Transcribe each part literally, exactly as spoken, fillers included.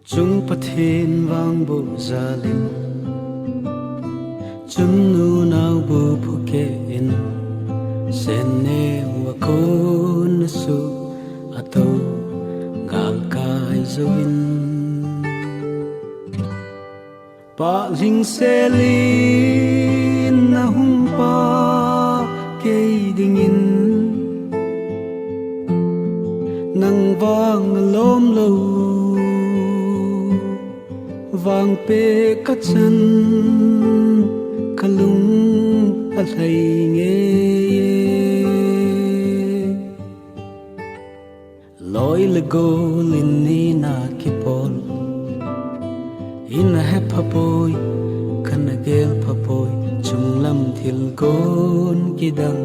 Chung Pathen vangboh jal in, chun nunau bu phuke in, sen neo a kon a su a to galkai jouvin. Pah lhing sel in a hung pah kei dingin, nang vang a lom lou vangpeh ka chan, ka lung a lhai ngei e. Loi le gol in nina kipol, ina hepha poi, kana gel pha poi, chunglam thil kon kidang,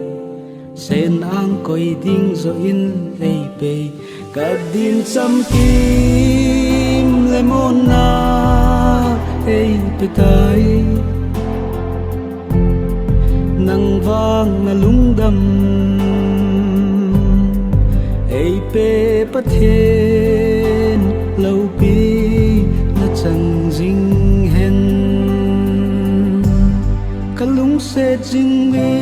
sen ang koi ding jo in ei pei, ka din chamkim le monna ei pe tai. Nang vang a lungdam ei pe Pathen, loupi na chang jing hen. Ka lungset jing e,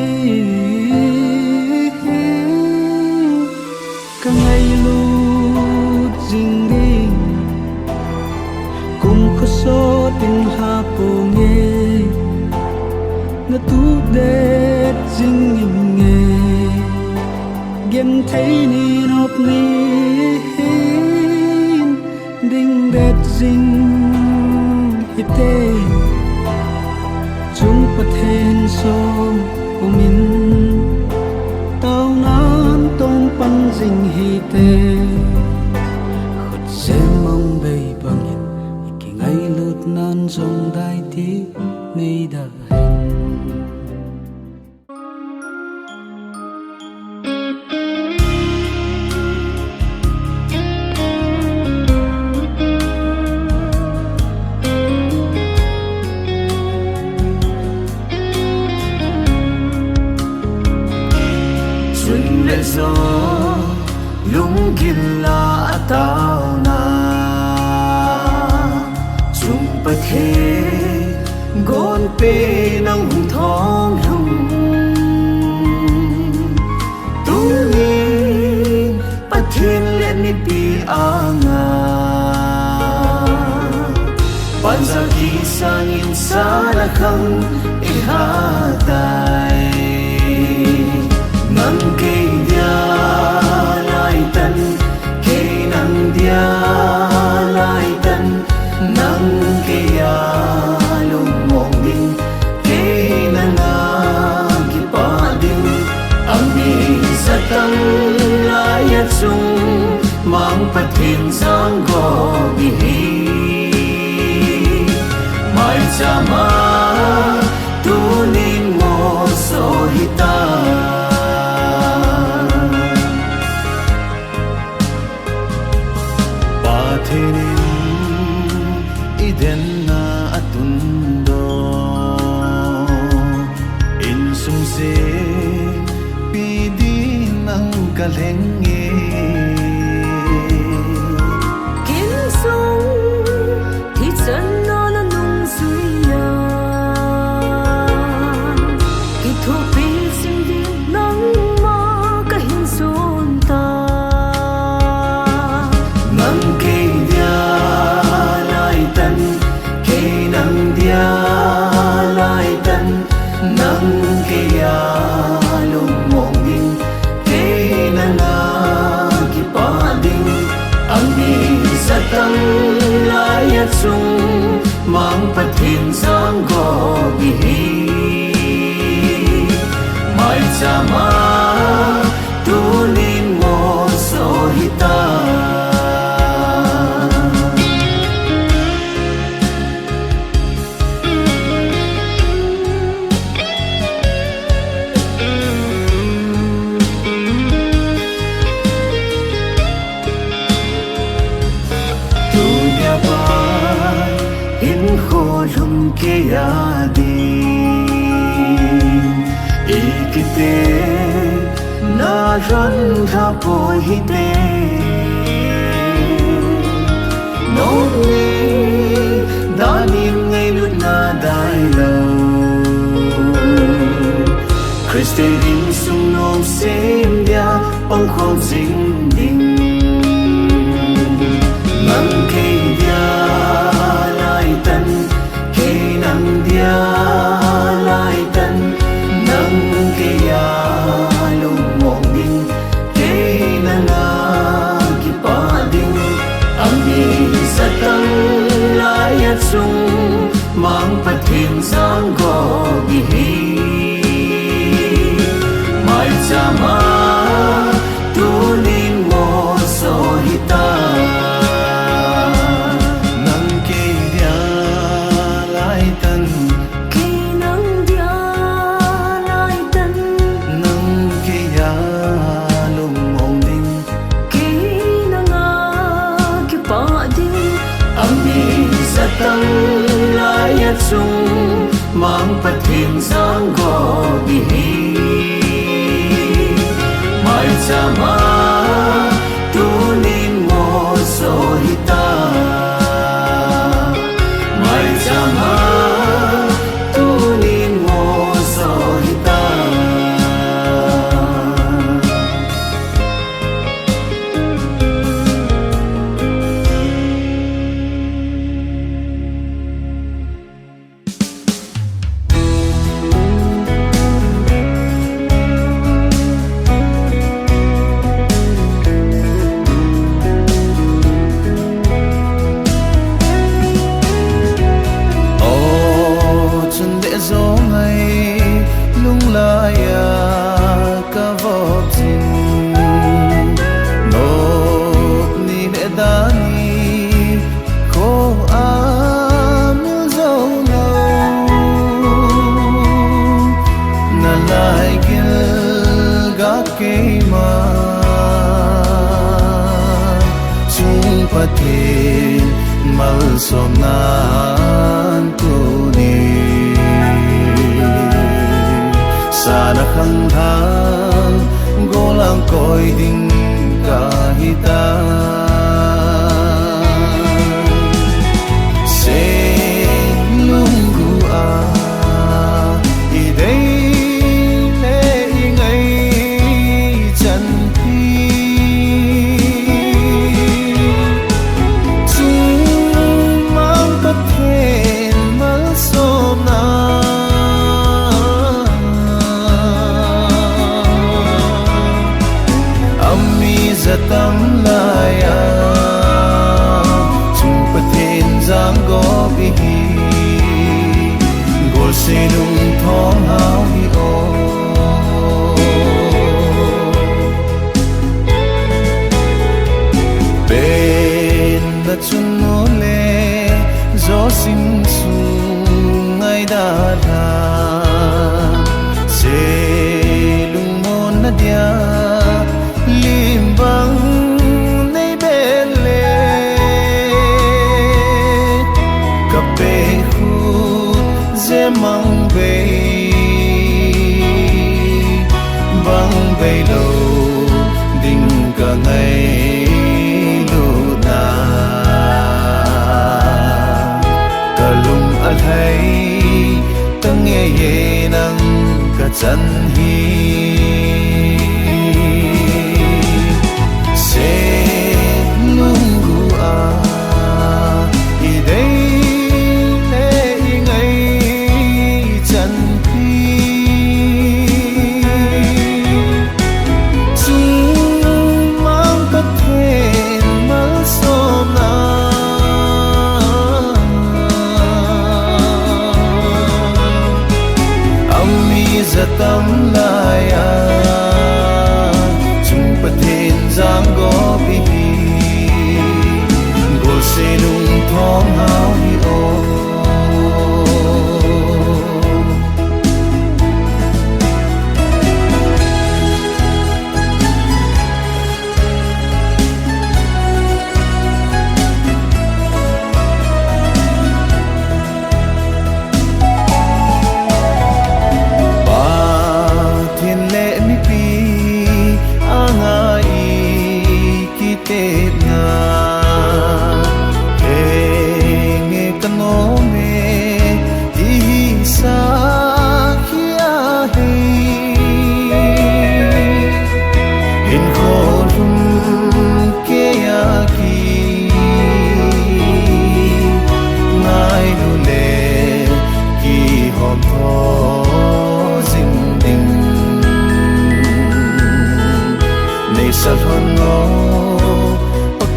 ka ngailut jing ding, kum khosot in lha ponge, na tudet jing inge, genthei ni nop ni hin ding det jing hite. Chung Pathen som umin, taonan tom pan jing hite. Khut sem mong bei bangin, i kingailut nan jong dai ti nei da hen. Chun le jo, lunggil a taona, Chung Pathen, gonpeh nang hung thong lhung. Tunin Pathen le mipi anga, pansa kisangin sana khang i ha tai. Nang kei dia laitan, kei nang dia laitan, nang kei a lungmong ding, kei nanga kipah ding, a mi satang lai a chung mang Pathen jangkho kihi. Maichama tunin moso hita. Pathen in i denna a tundoh, insung seh pi din nang ka lheng e. Kin sung thichan na na nung suiya, kithopi sing din nangma ka hin sun ta. Nang kei dia laitan, kei nang dia laitan, nang kei a lungmong ding, kei nanga kipah ding, a mi satang lai a chung mang Pathen jangkho kihi. Maichama tunin moso hita. Tunia pat hinkho lhum kei a ding, i kiti na lhon lha poi hite. Nong ni Insung nom sem dia pangkhom jing ding. Nang kei dia laitan, kei nang dia laitan, nang kei a lungmong ding, kei nanga kipah ding. Ami jatang lai achung, Mang Pathen jangkho hi. Maichama tunin moso hita. Nang kei dia laitan, kei nang dia laitan, nang kei a lungmong ding, kei nanga kipah ding. Ami jatang lai achung, Mang Pathen jangkho hi. Maichama tunin moso hita. Maichama tunin moso hita. O chun deh jong ai lunglai a ka vop jing. Nop ni le da ni kho a mil jou lou. Na lai gil ga keima chung Pathen malsom nan tuni. Sana khang thang golang koi ding ka hita. Sen lunggu a i dei le i ngai chan hi. Chungmang Pathen malsomna. Ami jatam lai a, chung Pathen jangkho hi. Golsei lungthom hao hi o. Pen na chun nu le jo sing sung ngai da la. Se lungmon na dia lim bang nei bel le. Ka pe khu je mang bei bang bei lo ding ka ngailut na. Ka lung a lhai ta ngei e nang ka chan hi. Se lunggu a i dei le i ngai chan hi. Chungmang Pathen malsomna. Ami jatam lai a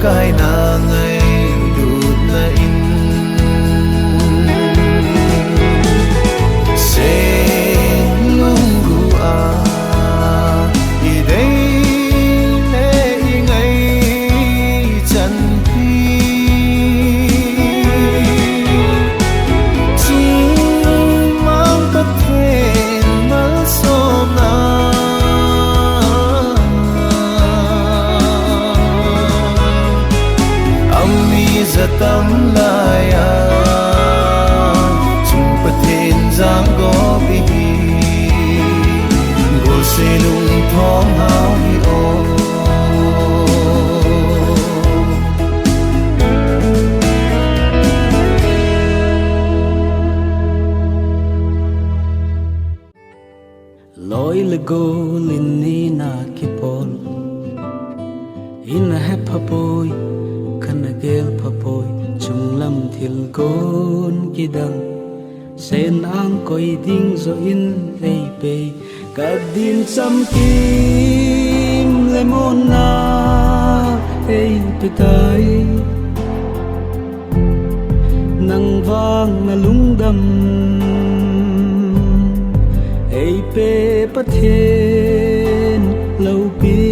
Kaina ngailutna in seng lunggu a i dei le i ngai chan hi. Chungmang Pathen malsomna a mi zatam lai a, chung Pathen jangop i hi, golseh lungthom hao hi o. Loi le gol in nina kipol in a hepha poi, kana gel pha poi, chunglam thil gon kidang. Sen ang koi ding jo in ei pei, ka din chamkim le monna ei pe tai. Nang vang na lungdam ei pe Pathen, loupi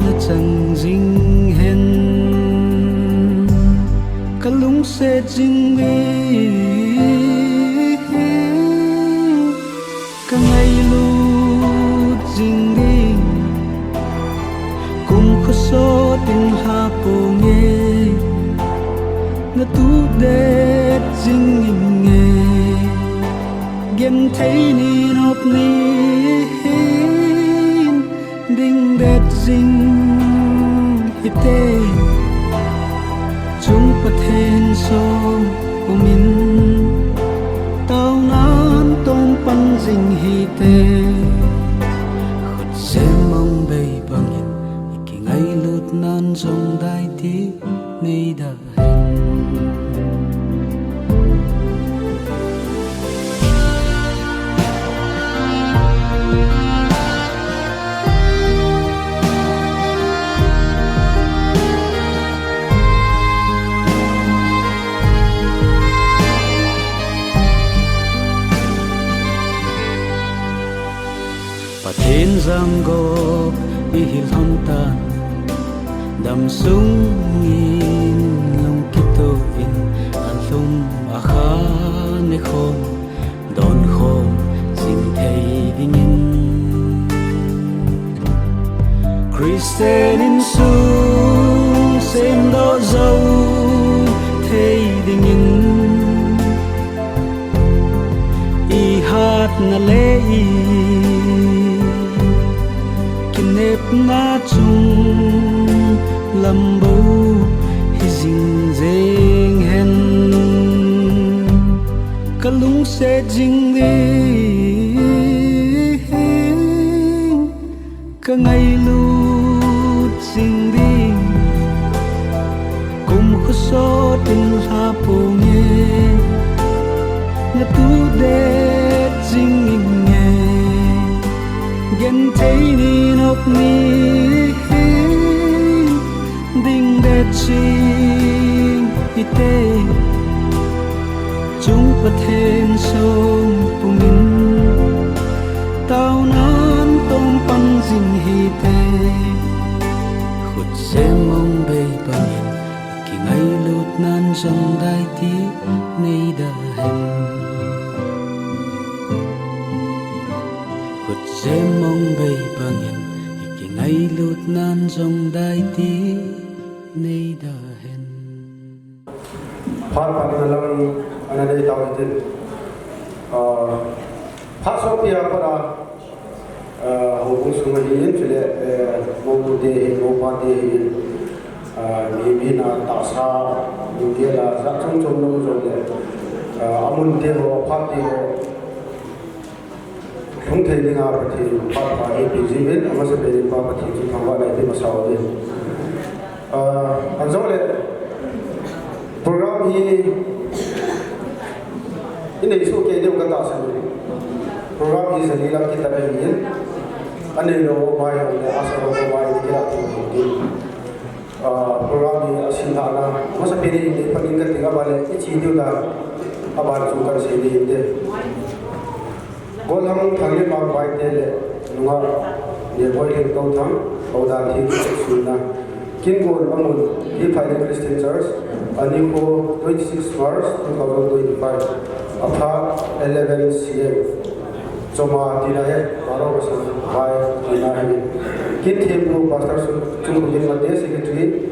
na chang jing hen. Ka lungset jing ding, ka ngailut jing ding, kum khosot in lha ponge, na tudet jing inge, genthei ni nop ni hin dingdet jing hite. Chung Pathen song umin, taonan tong pan jing hite. Khutjem mong bei bangin, i kingailut nan jong daiti nei da hen. Pathen jangop i hi lhon tan, damsung in lung kitoh in, alhum akha nekhom, donkhom jing thei dingin. Christian insung semdoh jou thei dingin, i hatna le i kinepna chung lam bou hi jing jeng hen. Ka lungset jing ding, ka ngailut jing ding, kum khosot in lha ponge, na tudet jing inge, genthei ni nop ni hin dingdet jing hite. Chung Pathen song pumin, taonan tong pan jing hite. Khutjem mong bei bangin, i kingailut nan jong daiti nei da hen. Khutjem mong bei bangin, i kingailut nan jong daiti nei da hen. Phat phatna lam ana nei tau hitin. Ah, phat sopi a pat a, ah, houbung sung ahin, chule, eh, moute hin, moupate hin, ah, mi, mi na tahsa, mi gel a, jat chom chom na um jongle, ah, amunte ho, aphatte ho, lhung thei dinga Pathen phat pha eipeh jiuvin, amasapen in Pa Pathen chu thangvahna eipeh masa uvin. Ah, ahijongle program hi inei soh kei diu katahsan in. Program hi jali lam kitan ahin, anei lou uva hi le, asa lou uva hi kila thei utin. Ah, program Sa pini ni panin ka tinga bale, ichi diu da, aban chu kan sei ni inte. Golhang Thanglimang Baite le nunga Niaboi Lengtouthang, Hodan Thi Suna. Kingol Amun, Deep Pioneer Christian Church, anikho twenty-six March two thousand twenty-five, apha eleven C M. Choma tina he, baro ka sun, bai tina he. Kinthempu Pastor Su-, Chungkugin Mate, Secretary,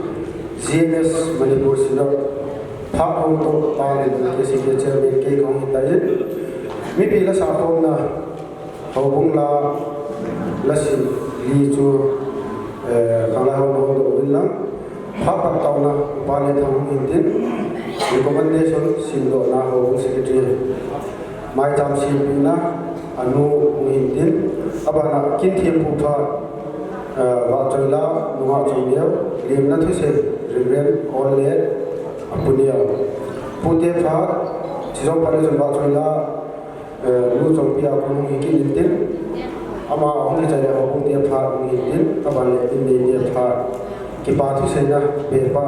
G M S Manipur Synod, Phak Hong Tong Pang le K C K Chairman kei kong hitai. Mipi la sakhomna, houbung la, la sim li chu, eh, khanglai ho no do win lang. Phak pat taona, Upa Lenthang hung hintin. Recommendation, simdohna, houbung secretary. Maicham sempina, anu hung hintin. Abana, Kinthempu pha, eh, Vahchoila, nunga Chongneo, lemna thusei, Reverend Ol le, apu Neo. Pute pha, Chijong pha le chun Vahchoila, eh, nu Chongpi a pu hung hi kit intin. Ama hung hi chai le houbung te pha hung hintin. Aban le in nei te pha. Kipa thuseina, pepa.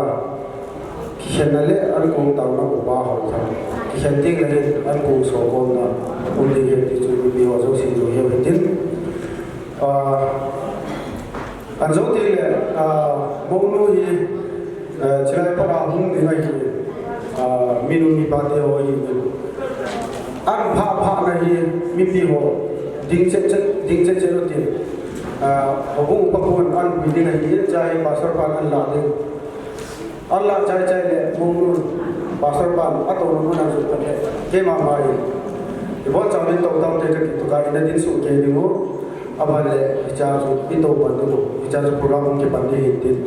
Kikhenna le ankong taona upa ho tha. Kikhen ding le hin ankong sokomna um ding ahi ti chu mipi ho jouse chu hiu hitin. Ah, an jou teng le, ah, Mounu hi, eh, chilai pat a hung ding ahi, ah, minu mipa te ho hi. An pha pha na hi mipi ho ding chet chet, ding chet chet lo tin. Ah, houbung upa pu an pui ding ahi, chai pastor pan an la ding. An la chai chai le, Mounu, pastor pan, atouna mun a jot pan le, keima mai. Ibon chauvin tou tau te kati tuka, ina din suh kei ding u, aban le, hicha chu, i tou pan ding u, hicha chu program hung kipan ding hintin.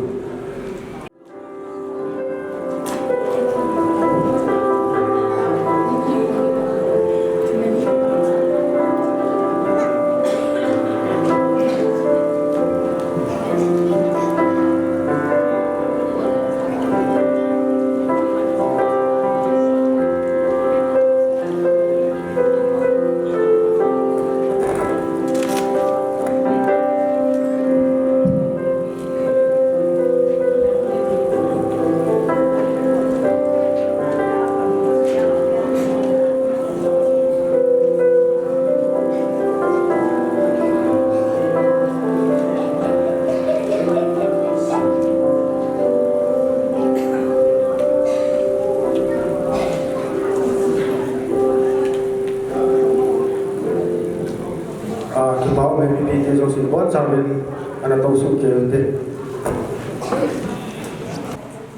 Ah, kipa um e, mipi te jouse, ibon chauvin ana tou suh kei ute.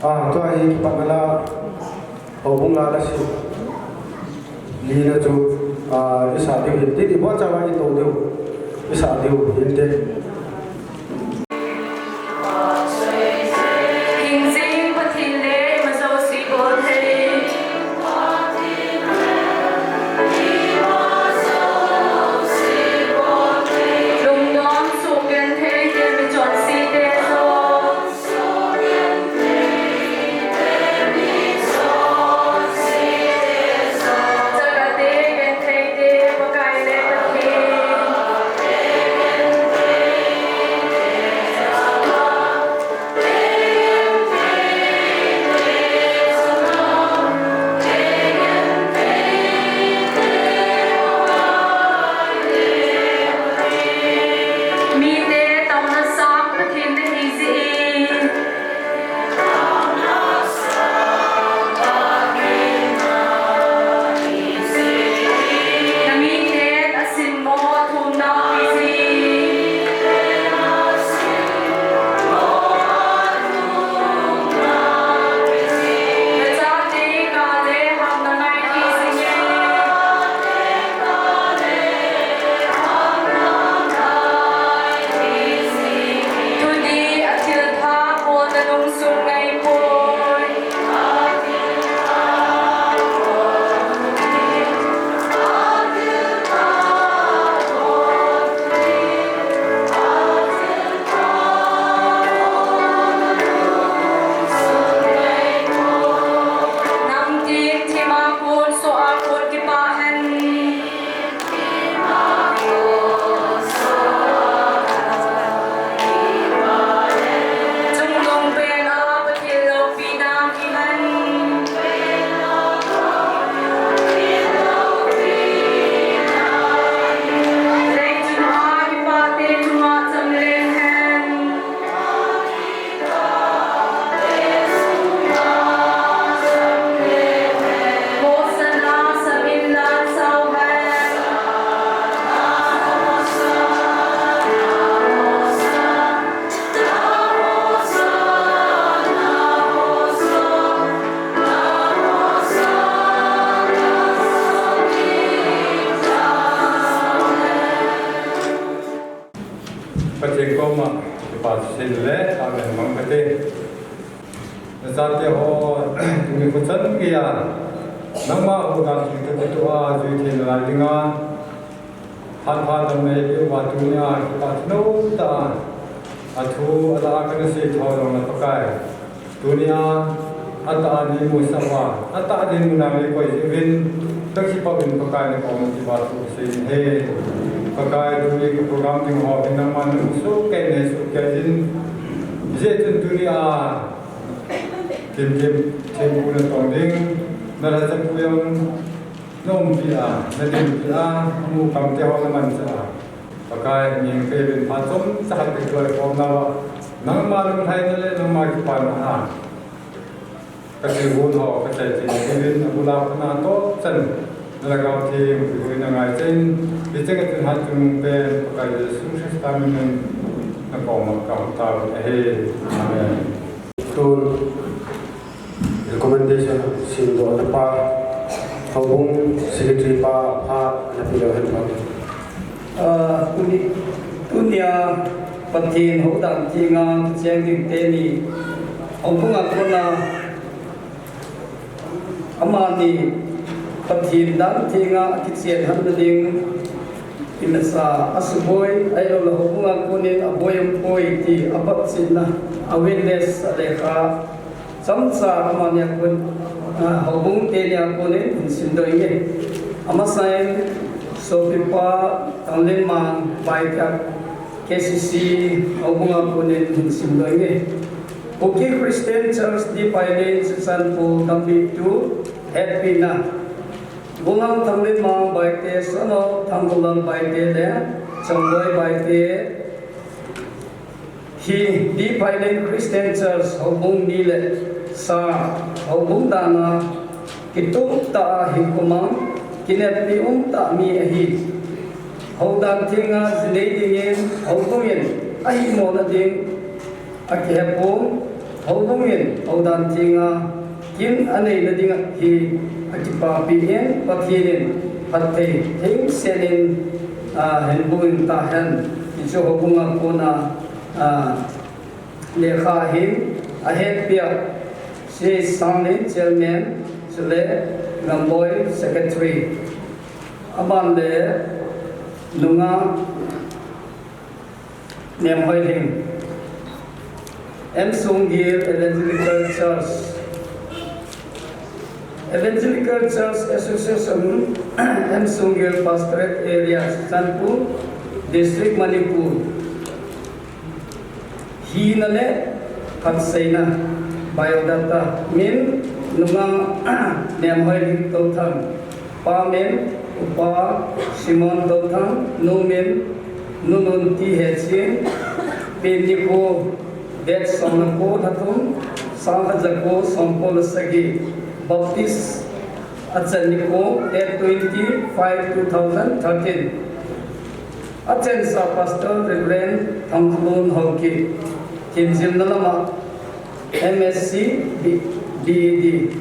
Ah, tua hi kipatna la, houbung la la sim. Lina chu, ah, i sa diu hintin, ibon chauva i tou diu. I sa diu hinte. Hingjing Pathen le ima jouse bol thei. Lungdon suh genthei te, michonse te joh. Chakate, genthei te, Pakai le Pathen. Hin le, amen, mang kate. Nachate ho, tuni kho chan geiya nangma houdan chu katoh a jui thei nalai dinga, phat pha damna eipeh uva tunia kipah thanom tah a thu alah a kana sei tho jong le Pakai, tunia atah a neimusah uva, atah a neimu nau neikoi jeh uvin kakipah uvin Pakai, nakoma kipa thu kasei in ahi. Pakai, tuni ka program ding ho hi nangman namu soh kei, nei soh kei jin, hijeh chun tunia Kimkim, thempu natong ding, nalhacha pu jong naumpi a, nadinpi a, mu kamte ho namanchah a, Pakai, ningpeh uvin, phat chomcha khat kakiloikhomna uva nangma lunglhaina le nangma kipana a kathilgon ho kachaichin ding uvin, abul a kona tohchan nalhagao theng, hiche hi nangaicha in, hiche kathilhat chung pen Pakai Jesu Christa min in nakoma kahung tauvin ahi. Amen. Tun recommendation simdohna pa, houbung secretary pa, phat ana pe leu hen lang. Ah, tuni, tunia Pathen houdan thenga kicheng ding teni, houbung a kona amani Pathen dan thenga akichen hatna ding, imacha asuboi, ahilouleh houbung a konin aboi umpoi ti abapchinna, a witness a lekha chomcha amani a kon, ah, houbung teni a konin hin simdoh inge. Amasan, sopipa Thanglin Mang Baite, K C C houbung a konin hin simdoh inge. Kuki Christian Church, Deep Island, Churachandpur, Dambi tu, hetpina. Gollhang Thanglin Mang Baite, son of Thanggollhang Baite le Chongboi Baite, hi Deep Island Christian Church houbung ni le sa, houbung dan a kitup tah a hinkho mang, kineppi umtah mi ahi. Houdan thenga jinei dingin houbung in ahimona ding akihepon, houbung in houdan thenga kin aneina ding hi akipapi in, Pathen in phatthei thengsel in, ah, hinbol tahen. Hichu houbung a kona, ah, lekha hin ahetpia, C Sanglen, chairman, chule Ngamboi, secretary. Aban le nunga Nemhoilhing, M Songgel Evangelical Church, Evangelical Church Association, M Songgel Pastorate Area, Churachandpur District, Manipur. Hina le phatseina, biodata, min, nunga Nemhoilhing Touthang, pa min Upa Simon Touthang, nu min Nununti Hechin, pen nikho date somle ko, lha thum, sangkhat jako somko le sagi, Baptist, achan nikho date twenty-five two thousand thirteen. Achensa Pastor Reverend Thangkholun Haokip, hinjilna lama M Sc, B-, B Ed.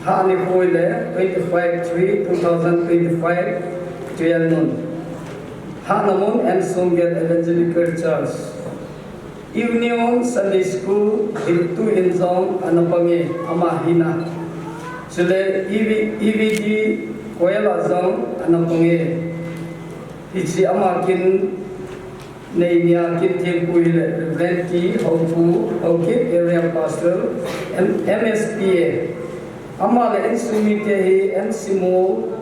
Hah nikho le twenty-five three two thousand twenty-five, twelve noon. Hahna mun M Songgel Evangelical Church. Union Sunday School hiltu in jong ana pange, ama hina. Chule E V, E V D choir a jong ana pange. Hiche ama kin nei nia kin thempu hile Reverend T Haopu, Haokip Area Pastor, M-, M S P A. Ama le insung mite hi M C mo,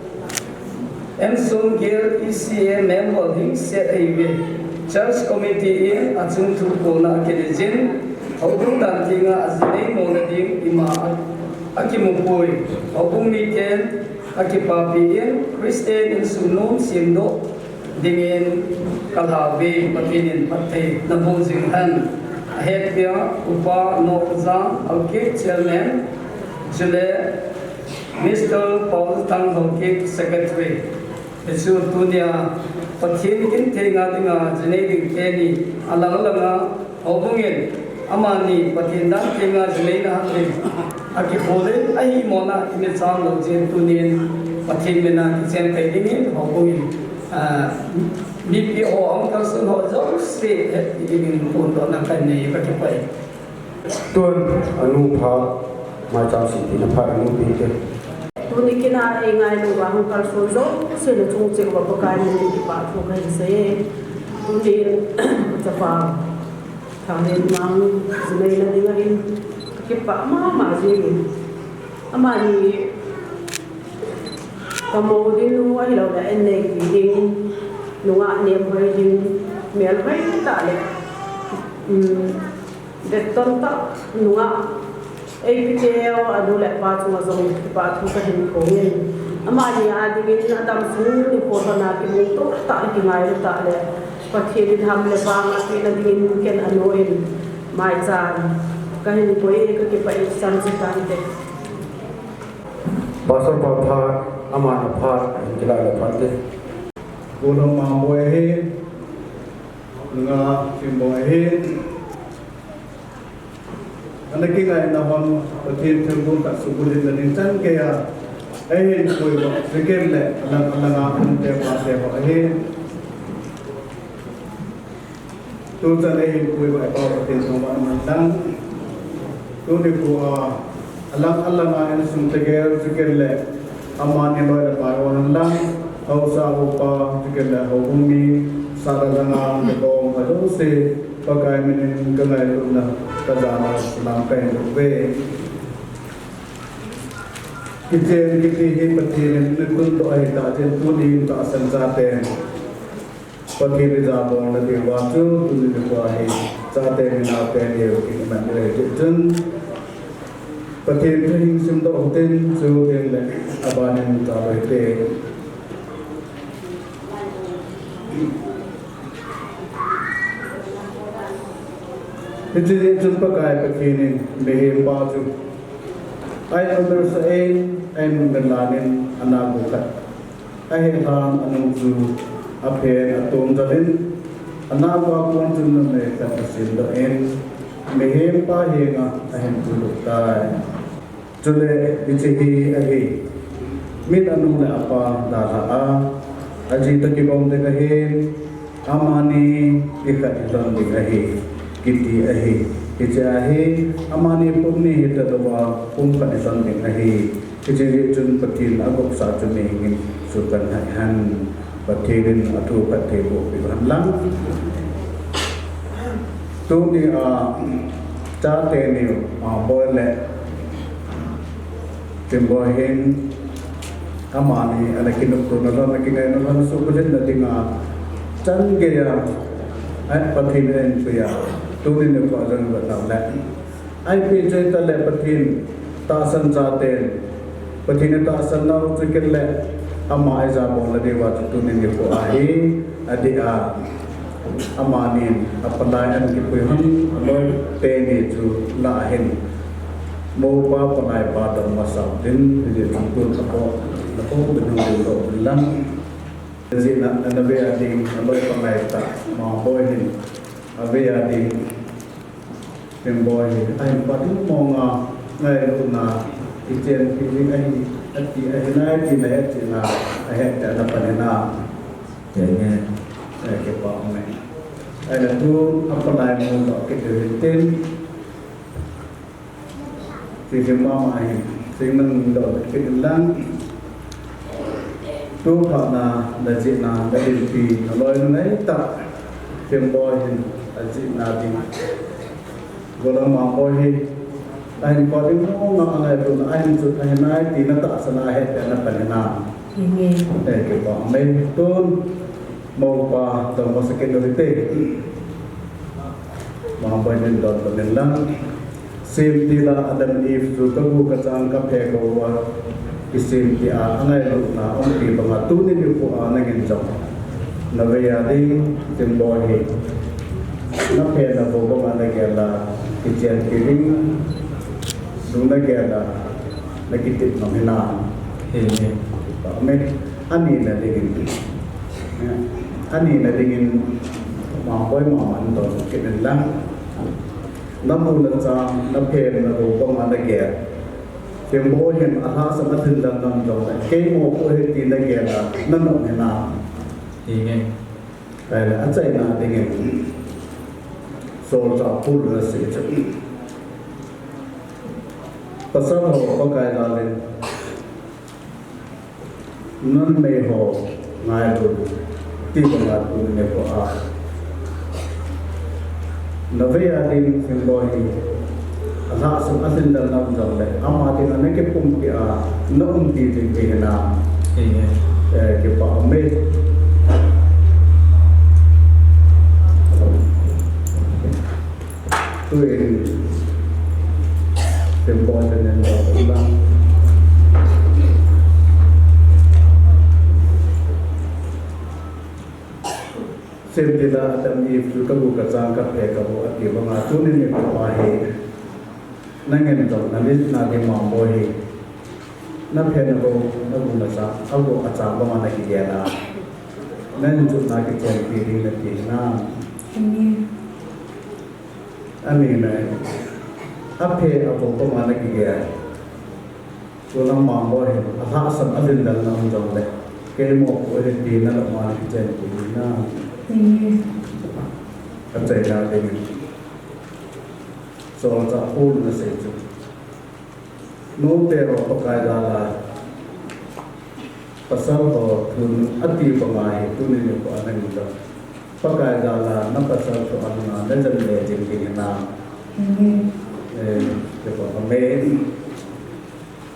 M Songgel E C A member hingset ahiuve. Church committee in achung thu kona akinei jin, houbung dan thenga ajinei mona ding ima a, akimupoi. Houbung miten akipapi in Christian insung nom semdoh dingin kalhauve, Pathen in phatthei naboh jing hen. Ahetpia Upa Nohjang Haokip, chairman, chule Mister Paulthang Haokip, secretary. Hichu tunia Pathen kin thenga dinga jinei ding teni, alang langa houbung in amani Pathen dan thenga jineina hah ding, akikhol in ahimona imicham lou jeh in tunin Pathen mina kicheng thei dingin houbung in, ah, Mipi ho, uncle son ho jouse, hetpi dingin phondohna kanei, kakipah e. Tun, anu pha, maicham sih tina pha, anu pi te. Tuni kin a eingailu uva uncle son jouse nachung cheh uva Pakai min in kipathu kahin sei e. Tuni chapa Thanglenmang jinei na ding ahin, kakipah mama jingin. Amani kamou ding nu ahilouleh, an neipi ding, nungah nemhoi ding, melhoi tah le, um, vetton tah nungah, eipiteu anu le apa chunga jong kipathu kahin phong in. Amani a dingin adamsung nikho lhon a kimungto tah le kingailu tah le, Pathen in ham le vang apehna dingin ken anu in maicham kahin koi e, kakipah e, chang chu tante. Pastor pa phat, aman aphat, ahin kilai le phat te. Golhang Mangboi ahi, nungah Chimboi ahi. Ana kingaina hon, Pathen thilgon khat subulhit na ding chan gei a eihin pui uva, Chikin le alang alang a, anu te pa te ho ahi. Tuchan eihin pui uva, i Pa Pathen thangvahna man lang. Tuni nikho a, alang alang a insung tegel, Chikin le amani loi le pai ho hen lang, haosa haopa, Chikin le houbung mi, sahlam lang a, kagom a jouse, Pakai min in kangailutna, kajana salam kahin bol uve. Kichen kiti hi Pathen in natundoh ahitah jeh in, tuni in tahsan chaten Pathen ijabolna diuva chu tuni nikho hi chate nao te neo kiman le ti chun, Pathen thu hin simdoh utin, chuteng le abanin chalou hite. Hiche jeh chun Pakai Pathen in mihem pa chu ahin umsah in, ahin umlan in, ana gu khat ahin lhan, anung chu aphen atom jal in, ana gu a kon chun numei khat asemdoh in, mihem pa henga ahin puilut tai. Chule hiche hi ahi, min anu le apa dalha a, aji toh kibom ding ahin, amani nikhat ilhon ding ahi, kiti ahi. Hiche ahi, amani pum ni hita louva, pum khat ilhon ding ahi. Hiche jeh chun Pathen agopsah chu mihem in sukan hai hen. Pathen in athu phatthei boh peh hen lang. Tuni a, chate ni, a, Boi le Chimboi hin, amani ana kinoptona lhon, ana kingaina lhon, subulhit na dinga chan gei a, ai, Pathen in ahin pui a, tuni nikho a jong vet nau le. Ahin peh cheh tah le Pathen tahsan chaten, Pathen in tahsan nau chu kit le, ama ijabolna diuva chu tuni nikho ahi, adeh a, amanin apalai ahin kipui hon, aloi teni chu lah ahin, moupa palai pa dam masa uvin, hijeh chun tun apo, napo, binu, binu, binu lang. Jeh a, ana ve a ding, aloi palai tah, Mangboi hin, ave a ding. Chimboi hi, ahin pha ding mong a, ngailutna, kichenpi ding ahi, ati, ahi nai, ati nai, ati na, ahet tah na pan hi na. Amen. Eh, kipah me. Ahin tu, apalai mu lo, kiti tin. Sisi mama hi, sing nang do, kiti lang. Tu pha na, na jeh na, na dinpi, na loi na ngai tah. Chimboi hin, ajeh na ding. Golhang Mangboi hi, ahin pha ding mong a angailutna, ahin chu, ahi nai tina tahsan a ahet tah na pan hi na. Amen. Eh, kipah me tun, moupa, dam masa kit u hite. Mangboi min don to min lang. Semtil a Adam Eve chu kagu kachang kaphe kou a, kisemtil a, angailutna umpi banga tuni nikho a nangin jong nave a ding, Chimboi hi. Naphe nabol banga nagel a, kichenpi ding, lung nagel a, nakitep nom hi na. Amen. Amen. Ani na dingin. Ani na dingin, Mangboi mama in don kit in lang. Namu nacha, naphe nabol banga nagel. Chimboi hin alhasam a thindan nam jong le, kei mopo ahi ti nagel a, nanom hi na. Amen. Ahile, achaina dingin, solchah Paul in asei chu, pasal ho Pakai jalin, numei ho ngailu, ti banga tuni nikho a, navei a ding thilbol hi, alhahsam alhindalna um jongle, ama dinga nakipumpi a, naumpi ding ti hinam. Amen. Eh, kipah ume. Tuin, thilbol le nen bol lang. Semtil a Adam Eve chu kagu kachang kaphe kabu ati banga tuni nikho a hi, nangin jong nalhinna ding Mangboi hi, naphe nabou, nagu nachang, agu achang banga nakigel a, nangin jong nakichenpi ding nati hinam. Amen. Amen. Aphe abou banga nakigel. Chule Mangboi hin, alhahsam alhindalna um jongle, kei mopo ahi ti nalung uva nakichenpi hinam. Amen. Achaina dingin, solchah Paul in asei chu, numei ho Pakai jala, pasal ho thu ati banga hi tuni nikho a nangin jong, Pakai jala, napasal thu a nunga najan le jing ding hinam. Amen. Eh, kipah ume.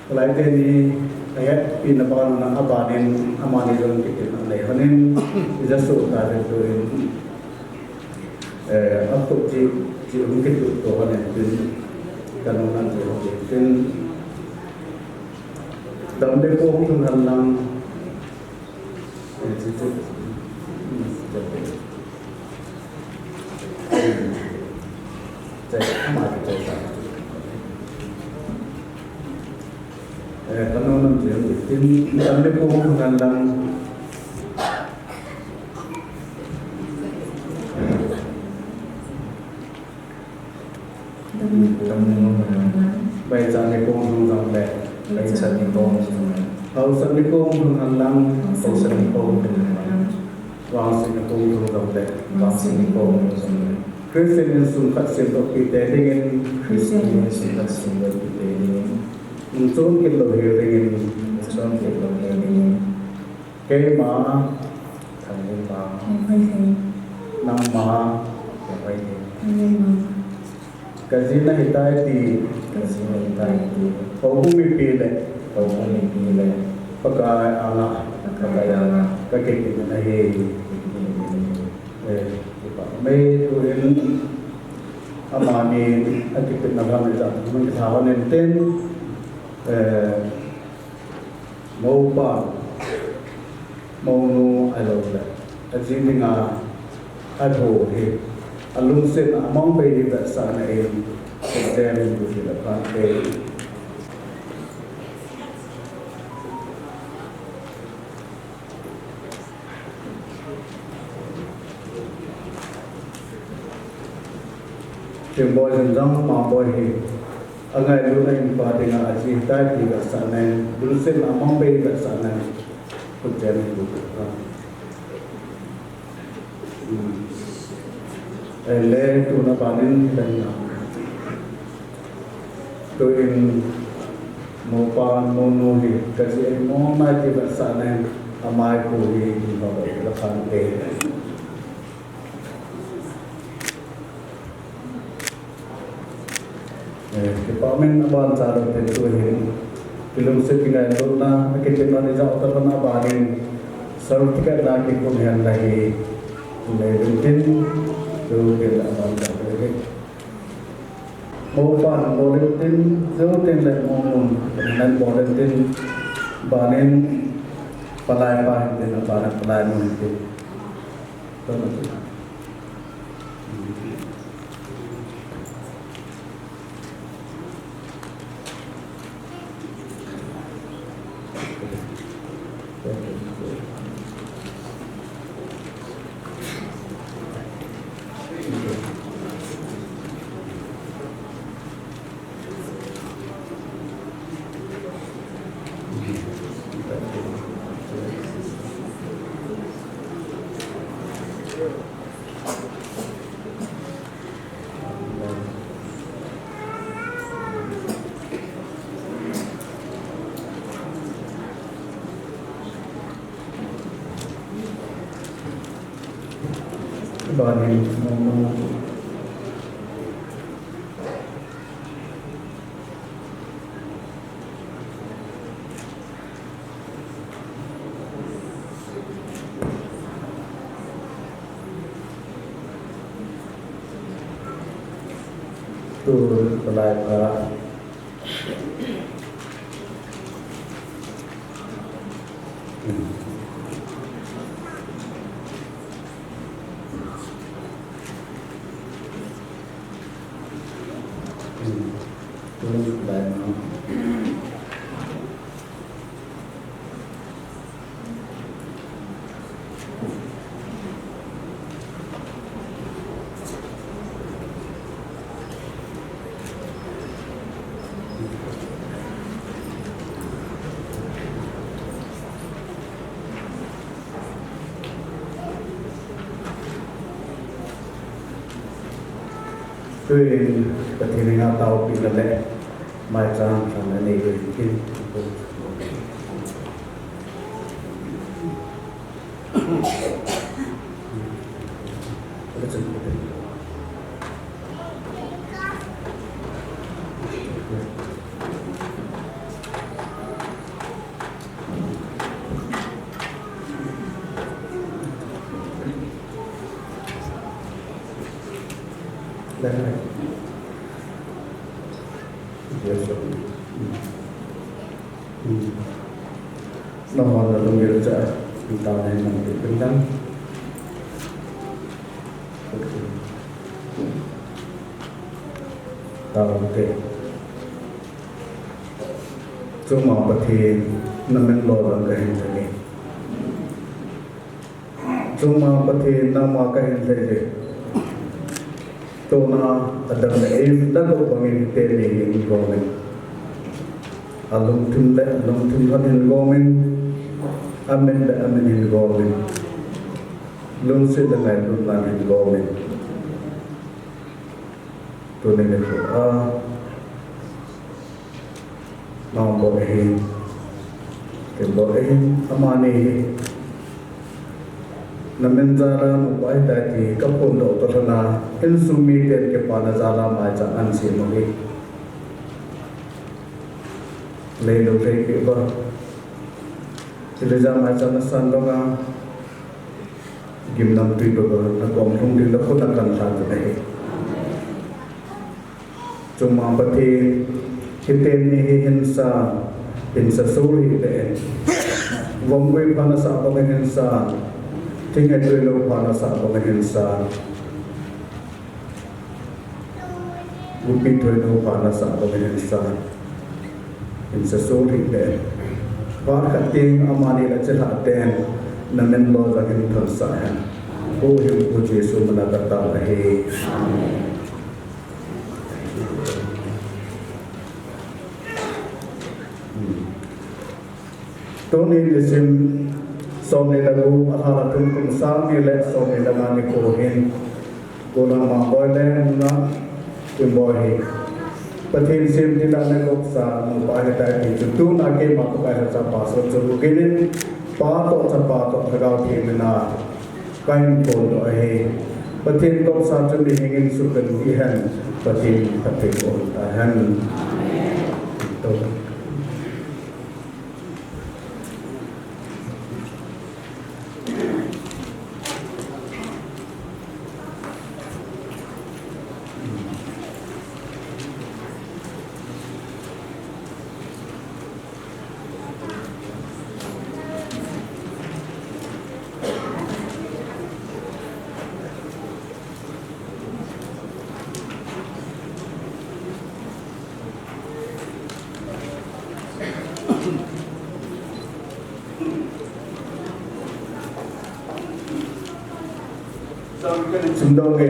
Lai teni, ahetpina banga abanin, amani jong kitin anei honin, ija soh tading tuin, eh, akhu chi, chi hung kituh to honin tin, kanung nan chi hung tin, damle po hung lhung hen lang, Baichan nikho hung jongle, baichan nikho hung jongle. Haosan nikho hung hen lang, haosan nikho hung hen lang. Vangset nikho hung jongle, vangset nikho hung jongle. Christian insung khat semdohpi te dingin, Christian insung khat semdohpi te dingin. Chon kit lou hel dingin, chon kit lou hel dingin. Keima, Thanglima. Nangma, kaji nahitai ti, kaji nahitai ti. Houbung mipi le, houbung mipi le. Pakai anga, Pakai anga, kakipina ahi. Eh, kipah ume tuin, amani akipina bang ijat, mun kitha honin tin, eh, Moupa, mounu ahilou le, aji dinga alhu hi, alungset a amang bei hi vetsahna in, Pathen in bu hi la phan te. Thilbol jong Mangboi hi, angailutna in pa dinga aji tai ti vetsahna in, lungset a amang bei vetsahna in, Pathen in bu hi la phan. Hmm. Ahile tuna banin lengna. Tuin moupa mounu hi kaji ahimo nai ti vetsahna in amai pu hi hin ho la phan te. Eh, kipah umin aban chalou te tuhin. Kilungset kingailutna, akipina ijat tah lhon abanin. Certificate la kikhum hen lang hi. Nei uvin tin, tuhin aban chalou te. Moupan bol in tin, tuhin le mounun, nan bol in tin, banin, palai pa hin tin, abanin palai nu hin tin. Banin mong mong. Tu palai pa. Tuin Pathen henga taopina le maicham thamna nei uvin tin. Nangho nalungil cha, nangho nalungil pindang. Taute. Chungnung Pathen, namin lolhing kahin thei e. Chungnung Pathen, nangma kahin thei e. Tuna Adam le Eve natoh bangin teni hin gomin. Alungthim le, alungthim lhon hin gomin. Amin le, amin hin gomin. Lungset le ngailutna hin gomin. Tuni nikho a, nang bou ahin, ken bou ahin, amani hi. Namin jal a nupa ahitai ti kaphondoh toh lhon a, insung miten kipana jal a maicham ahin sem u hi. Leilou lhei peh uva. Chule jal a maicham nasan banga. Gimnamtui baba, nakom lhung ding nakhut a kan lha tu ahi. Chungnung Pathen, hiteni hi hinsa, hinsa soh hih le. Vomgui pha nasah bangin hinsa, thinghetoi lou pha nasah bangin hinsa. Gupi thoilou pha nasah bangin hinsa. Hinsa soh hih le. Phat khat teng amani le chilhah ten namin lolhing hin thonsah hen. Huhhingpu Jesu mina katao ahi. Hmm. Tuni nisim somni le gup, alha le thum kum sang ni le somni le nga nikho hin, Gollhang Mangboi le Nunga Kimboi hi Pathen sem tila le gopsa nupa ahitai ti chu tuna keima Pakai lhacha pastor chu bukinin Pa toh Chapa toh Lhagao Theng mina kahin phondoh ahi. Pathen gopsa chu mihing in suhpeh u hihen, Pathen phatthei boh tahen. Amen. Sumdong ke.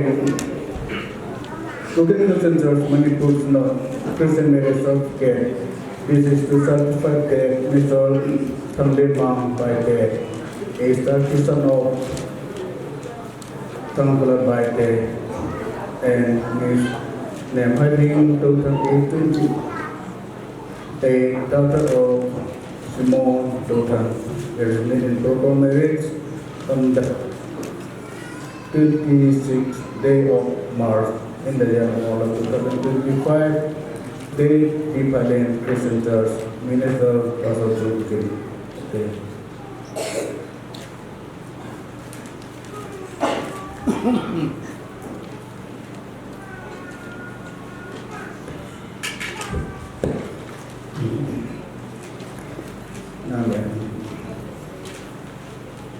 Looking Christian Church, Manipur, no, Christian Marriage Certificate. This is to certify that Mister Thanglemang Baite, a star Christian of Tangkula Baite, and Miss Nemhaling two thousand eighteen, a daughter of Simon Dothan, is in proper marriage conduct. Twenty-sixth day of March in the year of our Lord two thousand twenty-five, date Deep Island Christian Church, Minister Pastor John Kim. Okay. Amen.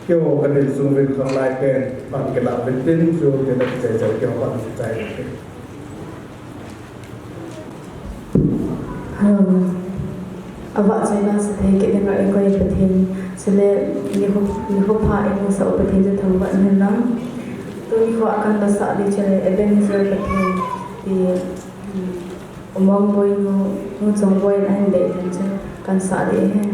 Keiho katin sung uvin khanglai pen, pan kilah uvin tin, chu tin a kichai chai keiho pan kichai uvin tin. Hello. Avahchoina sa thei kit dinga eikoi Pathen, chule nikho, nikho pha eimusah u Pathen chu thangvah in hen lang. Tuni nikho a kan vahsah ding chu Ebenezer Pathen ti, um, Umang Boi nu, nu Chongboi in ahin dei ding chu kan sah ding ahi.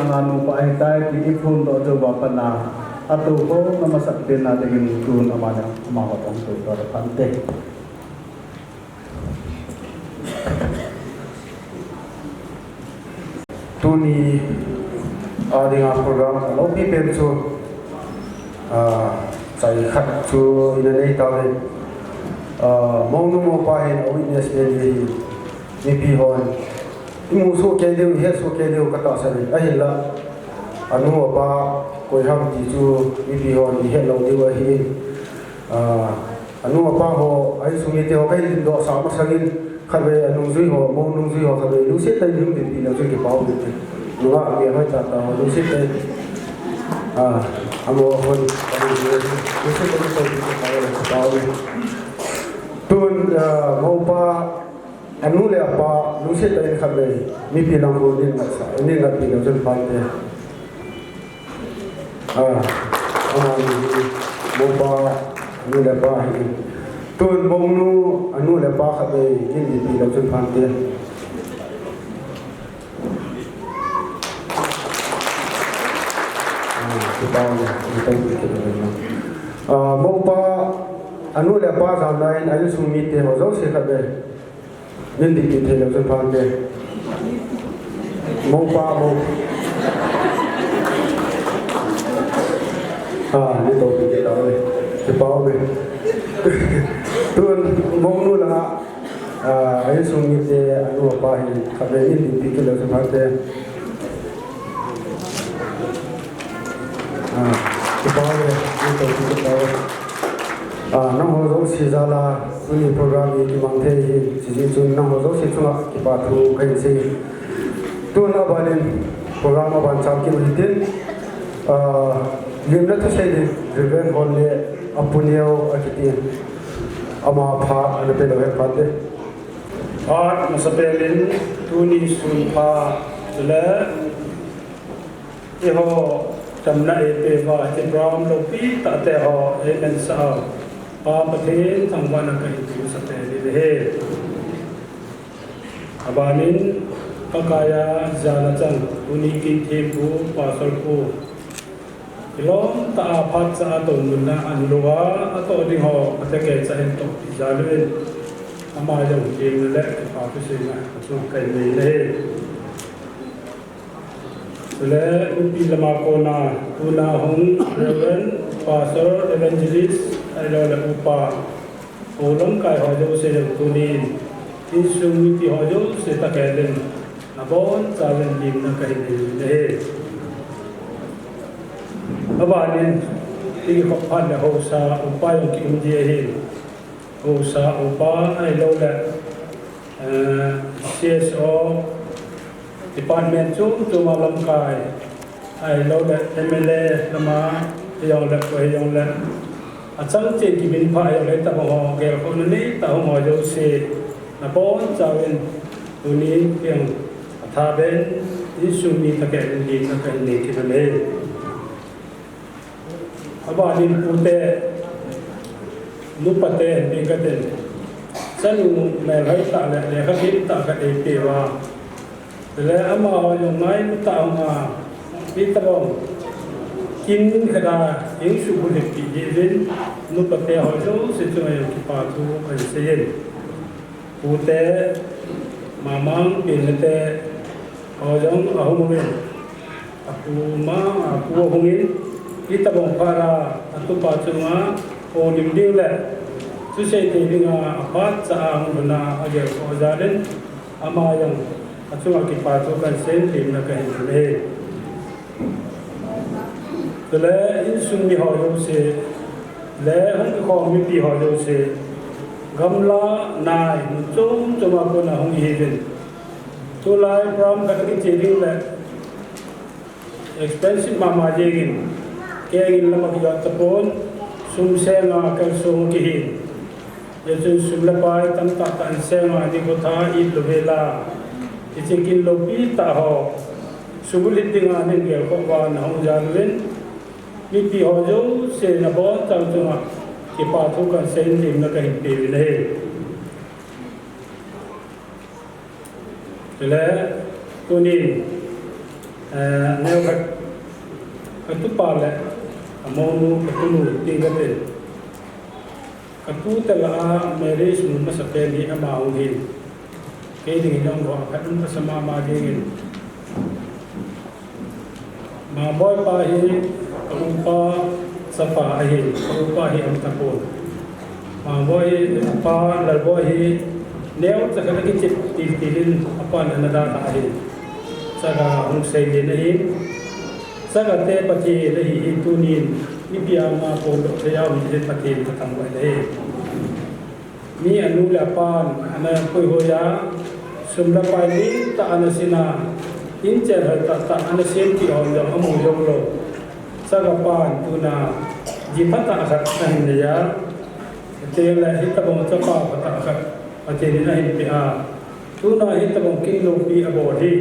Nga nupa ahitai ti iphondoh jou uva pat a, atoh khom na masat pen na dingin tun ama le ama ho tong tu to phante. Tuni a dinga program a loupi pen chu, ah, chai khat chu ina nei tauve. Ah, mounu mopa hin a witness pen hi mipi hon imu soh kei diu, ihet soh kei diu katahsan in, ahinla anu apa koi ham ti chu mipi hon ihet lou diu ahi. Ah, anu apa ho, a insung mite ho kahin limdoh sah masangin, khatvei anungjui ho, mou nungjui ho, khatvei lungset tah in hung dinpi leu chun kipa um inte. Nungah mi hoi tah tah ho, lungset tah in. Ah, amaho hon, lungset tah in, kipa um. Tun, ah, moupa, anu le apa, lungset tah in khatvei mipi lang ho nin ngat sa, nin ngatpi leu chun phante. Ah, amani hi moupa anu le apa ahi. Tun mounu anu le apa khatvei nin dinpi leu chun phante. Ah, kipa um, kipa um, kipa um. Ah, moupa anu le apa jana in a insung mite ho jouse khatvei nin dinpi thei leu chun phante. Moupa, mou. Ah, ni to pi ke tau le. Kipa um e. Tun, mounu langa, ah, a insung mite, anu apa hi, khatvei nin dinpi thei leu chun phante. Ah, kipa um e, ni to pi ke tau le. Ah, nangho jouse jal a, tuni program hi kimang thei hi, chujeh chun nangho jouse chunga kipa thu kahin sei. Tun abanin program aban cham kit u hitin, ah, limna thusei ding, Reverend Honle Apuneo akiti. Ama phat ana pe leu hen phante. Phat masapen in tuni sun pha chule eiho damna eipeuva, hiche program loupi tah te ho eimangcha uva, Pa Pathen thangvahna kahin pe masapen in ahi. Abanin, Pakai a jana chang, tuni kin thempu, Pastor pu, kilom tah a phat cha a atoh mun a ana lou a, atoh ding ho, phatecha a hin toh ijat uvin, ama jong kin le kipa thu seina, achu kahin nei ahi. Chule, nupi lama kona, tuna hung, Reverend, Pastor, Evangelist, ahilou le upa, hou lamkai ho jouse jong tunin, insung mipi ho jouse tah kei in, nabonchauvin limna kahin nei ahi. Abanin, ikikhop phat le haosa, upa jong kium ding ahin. Haosa upa ahilou le, eh, C S O department chom chom a lamkai, ahilou le M L A lama, hijongle, hijongle. Achang cheh kibin pha hijongle, tabang ho, gelkhohna neitah hung ho jouse, nabonchauvin, tuni, hijongle, athaben, insung mi tah kei in limna kahin nei kit ahi. Abanin pute, nupate, hintin katin. Chanu melhoi tah le, lekha dim tah khat eipeh uva. Chule amaho jong ngailutah a, hitobang kin khat a, insung bulhit pi diuvin, nupate ho jouse chunga jong kipa thu kahin seiyin. Pute, mamang, pinate, ho jong ahung uvin. Apu ma, apu ahung in, hitobang phat a, atupa chunga, houlim ding le, thusei thei dinga, aphat cha a hung lhun a, agelkhoh jal in, ama jong, achunga kipa thu kahin seiyin, limna kahin nei ahi. Chule insung mi ho jouse, le hung kikhom mipi ho jouse, gamla nai, mun chom chom a kona hung ihiuvin. Tulai program khat kiche ding le, expensive mama jengin, kengin lama kijot tapon, sum senga kalsong kihin. Hijeh chun sum le pai tamtah tah in senga nikho tha it lou vela. Hiche kin loupi tah ho. Sum bulhit dinga nei gelkhoh uva nahung jal uvin. Mipi ho jouse nabonchau chunga kipa thu kahin seiyin limna kahin peuvin ahi. Chule, tunin, Eh, neo khat, katupa le, amounu, katunu, ti kati. Katu te lah a marriage mun masapen hi ama hung hin. Kei dingin jong ho khat um kasa mama dingin. Mangboi pa hi, ka upa chapa ahi, ka upa hi aum tapon. Mangboi, apa Lalboi hi, neocha khat akichep tiltil in, apan ana dalha ahi. Chaga hung seilen ahi. Chaga te Pathen ahi hi tunin, mipi ama pondoh thei a um hi Pathen kathangvah in ahi. Mi anu le apan ana puihoi a, sum le pai lentah ana sin a, inchen hoi tahtah ana sem ti hon jong amu jong lou. Chaga pan tuna ji phatah khat ahin nei a, chule hitobang chapa phatah khat Pathen in ahin pe a, tuna hitobang kin loupi abol hi.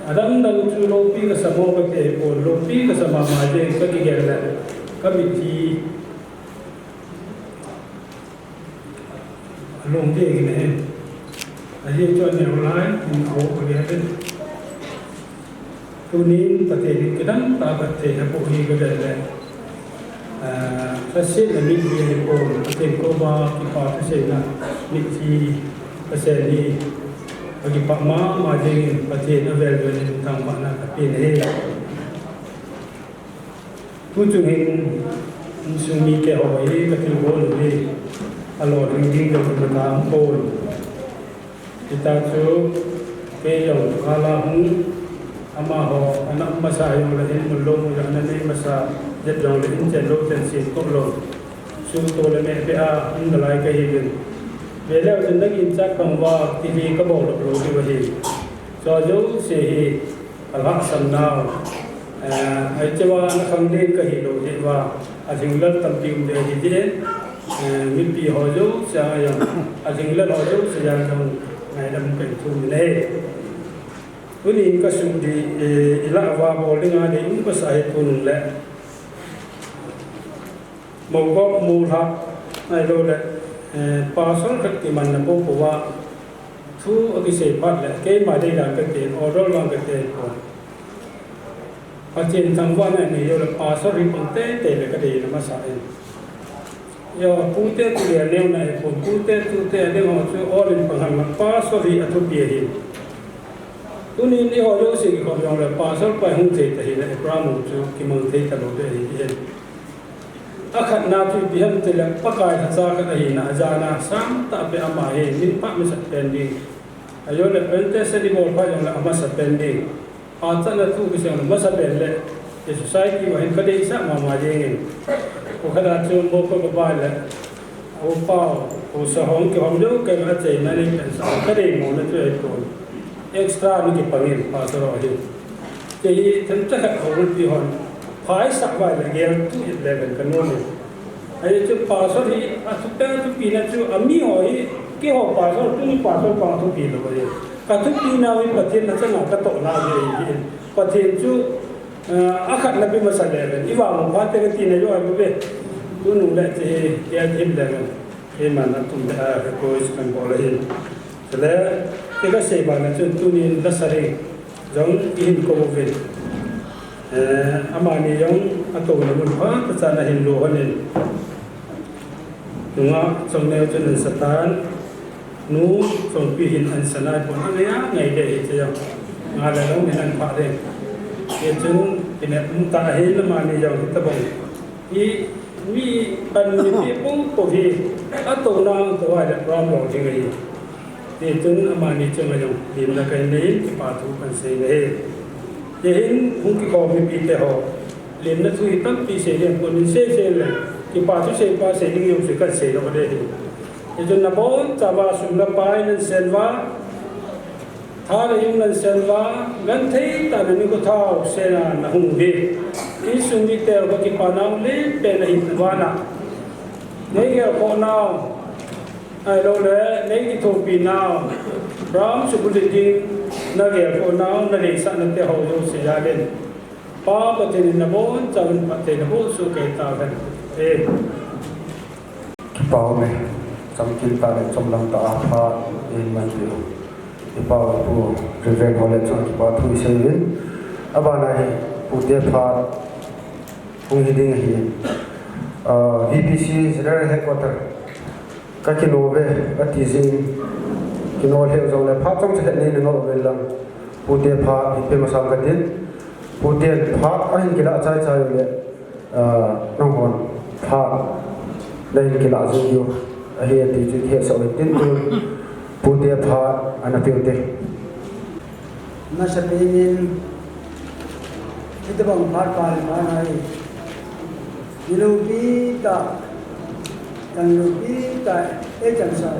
Adang dang chu loupi kasa mo kati pon, loupi kasa mama jeng kakigel le, kamitlhi along ding ahi. Ahi chu aneo lai in aho kagel in. Tunin Pathen in kidang tah a phatthei aboh hi kagel le. Ah, lhasetna mitlhi ahipon, Pathen koma kipa thuseina mitlhi kasen hi. Kakipah mama jengin Pathen avel vel in thangvahna kapen ahi. Tuchung hin insung mite ho hi kathilgon u hi alolhing ding jong katam pon. Hita chu kei jong kala hung amaho ana um masa jongle in mun lou mun ana nei masa jep jongle in chen lou chen sin toh lou. Suhtoh le mehpeh a um nalai kahiuvin. Veleu chun naginchat bang uva tile kabol lou diu ahi. Chujouse hi alhahsam nau. Eh, hichea nakhanglen kahilou jeh uva, alhinglel tampi um ding ahi jeh in, eh, mipi ho jouse a jong, alhinglel ho jouse a jong, ngaidam kahin thum in ahi. Tunin kasut ding, eh, ilah uva bol dinga deium kasa hi tunung le. Mougop, Moulhah, ahilou le, eh, pastor khat kimanna poupou a, thu akisei phat le, keima deidan kati, order vang kati pon. Pathen thangvahna nei joule pastor hi pang teitei le kadeina masa in. Io, pute tule neona hi pon, pute tute ding ho chu all in pang ham, pastor hi athupi ahi. Tunin eiho jouse kikhop jongle pastor pa hung thei tahih le, Abraham chu kimang thei talou ding ahi. Akhatna chu ipi ham itile Pakai lhacha khat ahina, ajana sangtah a pe ama hi, min phat masapen ding. Ahiloule Pentecost ibol phat jongle amasapen ding. Pachatna thu kisei jongle masapen le, i society uva hin kadeisah mama jengin. Kho khat a chu mopo kaba le, upa, usa hung kihom jou kei acheina nei pen sa, kadeimona chu ahipon. Extra ana kipangin, pastor ho hi. Kei hi themcha khat houpi hon, phaisah uva le geltu hih le ven kanom e. Ahi chu pastor hi athupi, athupina chu, amiho hi, keiho pastor, tuni pastor pa athupi lou ahi. Kathupina hi Pathen achanga katohna ahi hi. Pathen chu, eh, akhatna pe masa le ven. Ivang u phate katina jou ahi bou ve. Tunung le che, kei athim le ven. Keiman atum le a request kanbol ahin. Chule, kei kasei bana chun tunin Lasari jong ihin kou uvin. Eh, amani jong atouna mun phatah chan ahin lo honin. Nungah Chongneo chun ansa tan. Nu Chongpi hin ansa naipon, angai angai deh hiche jong. Nga le long hin anphah ding. Hichun kinep um tah ahin amani jong hitobang. Hi mi pan mipi poupou hi atouna angtou a le program lolhing ahi. Hichun amani chunga jong lemna kahin nei in kipa thu kahin sei ahi. Hihin hung kikhom mipite ho, lemna thu hi tampi sei ding pon, seisei le kipa thu seipa sei ding jouse kahin sei lou ding ahi. Hichun nabonchauva sum le pai nahin sen uva, tha le jung nahin sen uva, genthei tah a nikho thao sena nahung uve. Insung mite kakipah nau len pen ahi vana, neigelkhoh nau, ahiloule neikithopi nau, program sukhulit ding nagelkhoh nau, nadeisah nau te ho jouse jal in, Pa Pathen in nabonchauvin phatthei naboh soh kei tahen. Amen. Kipa ume, chamkim tah le chomlam tah a phat in man diu. Kipa u Pu Reverend ho le chun kipa thu isei uvin. Abana hi pute phat hung hi ding ahi. Ah, V P C General Headquarter ka kino ve, ka ti jing, kino lheh jong le phat chomcha lheh nei ngol vel lang. Pute phat hi pe masang ka tin. Pute phat ahin kila chai chai le, ah, nanghon phat nahin kila jing diu ahi ati chu hetsah u hitin, tun pute phat ana pe u te. Masapen in, hitobang phat pha le pha nai. Niloupi tah, tanloupi tah, e chansah.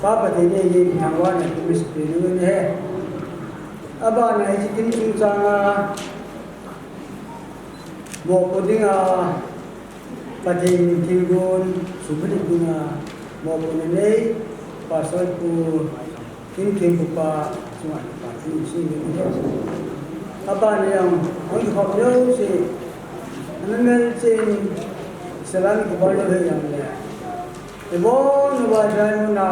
Pa Pathen in thangvahna pia masapen u ahi. Abana hiche kin chungchang a, mopo dinga, Pathen thilgon sumil dinga mopohna nei, Pastor Pu Kimthempu pa chunga kipa thu sei ni. Abana jong, hung kikhop jouse, ana mel chen, salam kipa lou hi jong le. Ibon uva jai muna,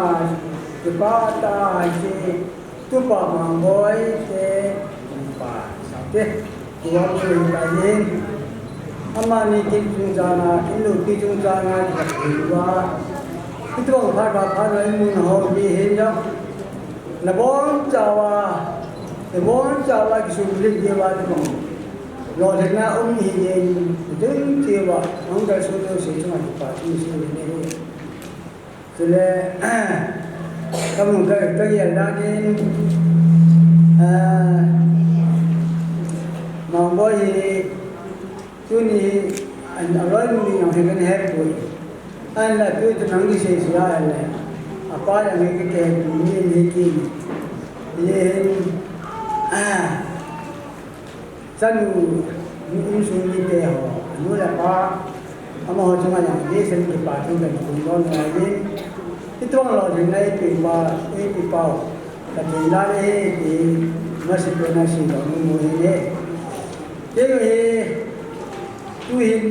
kipa tah a hiche, Tupa Mangboi te, Tupa Sate, Tupa Mangboi te, amani kin chungchang a, kin loupi chungchang a, kipa uva. Hitobang phat pha pha nai mun ho mi hin jong. Nabonchauva, nabonchauva kisumil diuva tobang lolhinna um hih in, chun cheuva, hung kalson jouse chunga kipa thu sei ni. Chule, kamu ka, kagel dan in, ah, Mangboi hi, tuni, an, aloi mun ding jong hi kana hepoi. Ahinla tu, tu nang kisei sei a le, apa jong hi kihepoi, mi hi kini. Ye hin, ah, Chanu, insung mite ho, anu le apa, amaho chunga jong, Jesu in kipa thu kahin phongdoh ngai in. Hitobang lolhinna eipeuva, eipeuva u, Pathen lal ahi ti, masapen a seidoh nom u ahi. Kei hi, tuhin,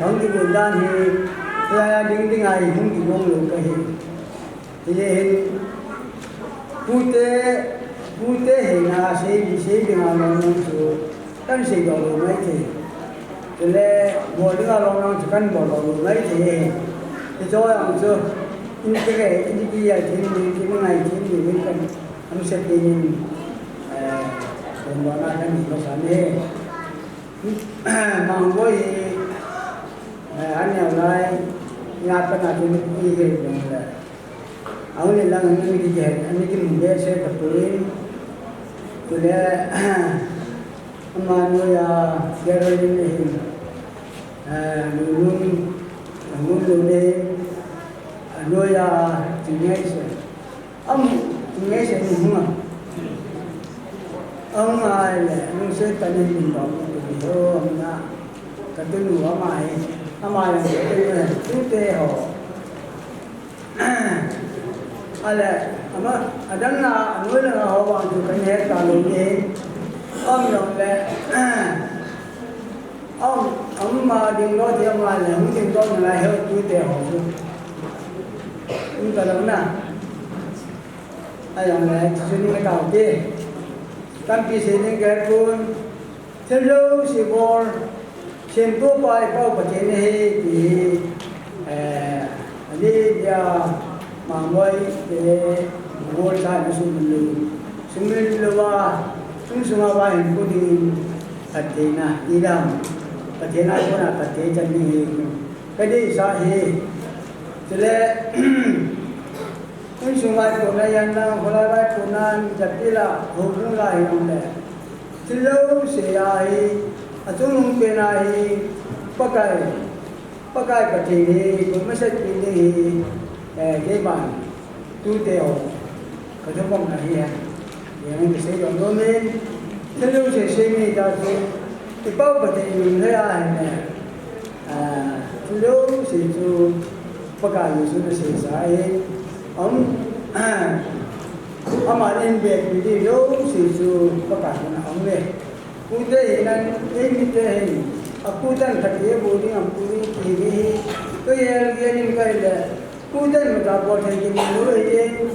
hung kigong dan hi, hilai a ding ding a hi hung kigong lou kahi. Hijeh hin, pute, pute hina sei, sei dinga lom jong chu, kan seidoh lou maithei. Chule, bol dinga lom jong chu kan boldoh lou maithei. Hiche jong chu, in kile, in kile, thin ni, thin ngai, thin ni, min kan, am se thin ni, eh, kan bolna kan ni masa ni. Mangboi hi, eh, an neo lai, nga pa na thin ni, i he jong le. Ahung le lang ani kikhen, ani kimu behseh tapon. Chule, ama noiya Caroline ahin, eh, Lunglung, Lunglung ahin, anoiya Chingngaisei. Am, Chingngaisei ni hung a. Ahung a le, lungset tah in min dong, ho, amna. Katunu ama hi, ama le, tute ho. Ale, ama, adang na, anoi le nga ho vang chu kan het talou ni. Am jong le, am, ama ding lou ti ama le, hung ding lou na he tute ho chu. Um talou na. Ajong le, chu ni ka tao te. Tampi sei ding ka pon. Thil jouse bol, semtupa i Pau Pathen ahi ti hi, eh, ani dia Mangboi te bol cha na sumil lou. Sumil louva, sum sunga va hin pu ding Pathen a, idam. Pathen a kona Pathen chan ni hi. Ka deisah hi. Chule, insung vaipohna, yan lang, kholai vaipohna, japila, houbung la hi jong le. Thil jouse a hi, achungnung pen a hi, Pakai, Pakai Pathen hi, koi masat pi ding hi, eh, keiman, tute ho, ka thupom na hi hen. Yang ka sei jong nom in, thil jouse sei mi ta chu, i Pau Pathen min lhai a hen ne. Ah, thil jouse chu, Pakai Jesu na seisa ahi, um, ama in bek mi di jouse chu Pakai na um e. Pute hi nan, ei mite hin, apu tan thak e bu ding, apu ding ti hi, ka yel yel in ka le, pu tan ma ta bol thei ki mu lo e,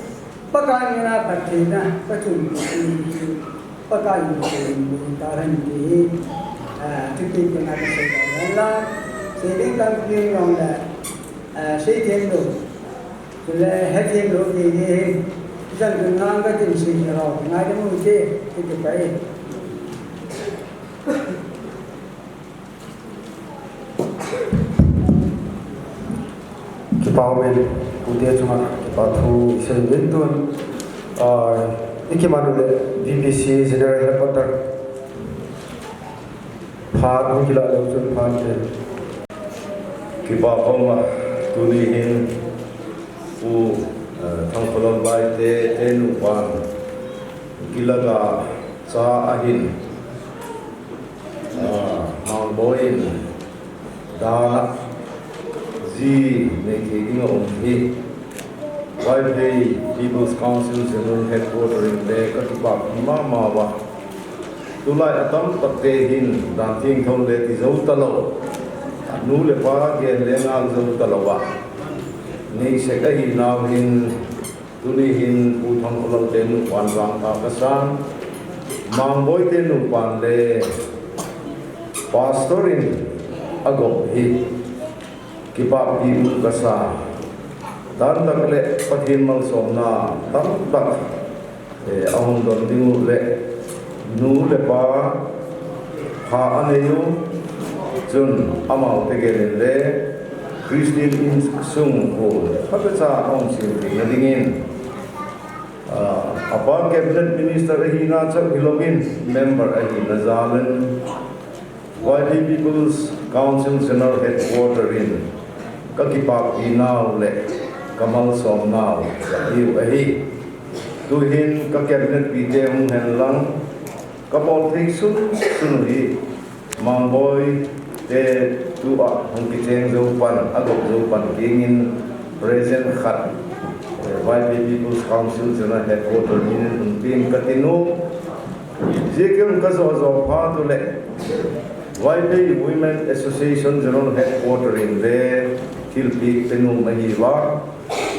Pakai na Pathen na, ka chun. Pakai in kin in ta hen ti hi, ah, thupi kin a ka sei ta hen la, sei ding tam kin long le, ah, sei them lo, tu le he them lo ti ni hin, chan tu ngang ka tin sei lo, ngai ding mu ti, ti ti pai. Kipa umin, pute chunga kipa thu isei uvin tun. Ah, i kiman u le V P C General Headquarter. Phat hung kila leu chun phat te. Kipa khoma tuni hin Pu, eh, Thangkholal Baite, te nupan kilaga cha ahin. Ah, Mangboi in dan a ji nei thei ding a um hi. Vaiphei People's Council General Headquarter in le ka kipah mama uva. Tulai a tamtak te hin dan thiengtho le ti zo ta lo. A nu le pa gen le ngak zo ta lo a. Nei sek ahi nau hin Tuni hin Pu Thangkholal te nupan vang tha ka san, Mangboi te nupan le Pastor in a gop hi kipahpi u ka sa. Tamtak le Pathen malsomna tamtak, eh, a hung don ding u le nu le pa pha a nei u, chun amau te gel in le Christian insung khu khatvei cha a hung sem theina dingin, ah, a pa cabinet minister ahina chauh hilou in member ahina jal in Vaiphei People's Council General Headquarter in ka kipahpi nau le ka malsom nau ka hiu ahi. Tuhin ka cabinet pi te hung hen lang, ka bol thei sunsun u hi, Mangboi te tua hung kicheng jou pan, a gop jou pan dingin present khat, eh, Vaiphei People's Council General Headquarter min in hung pin ka ti nom. Jeh chun ka jo jo phat u le Vaiphei Women Association General Headquarter in le thilpeh pe nom ahi uva,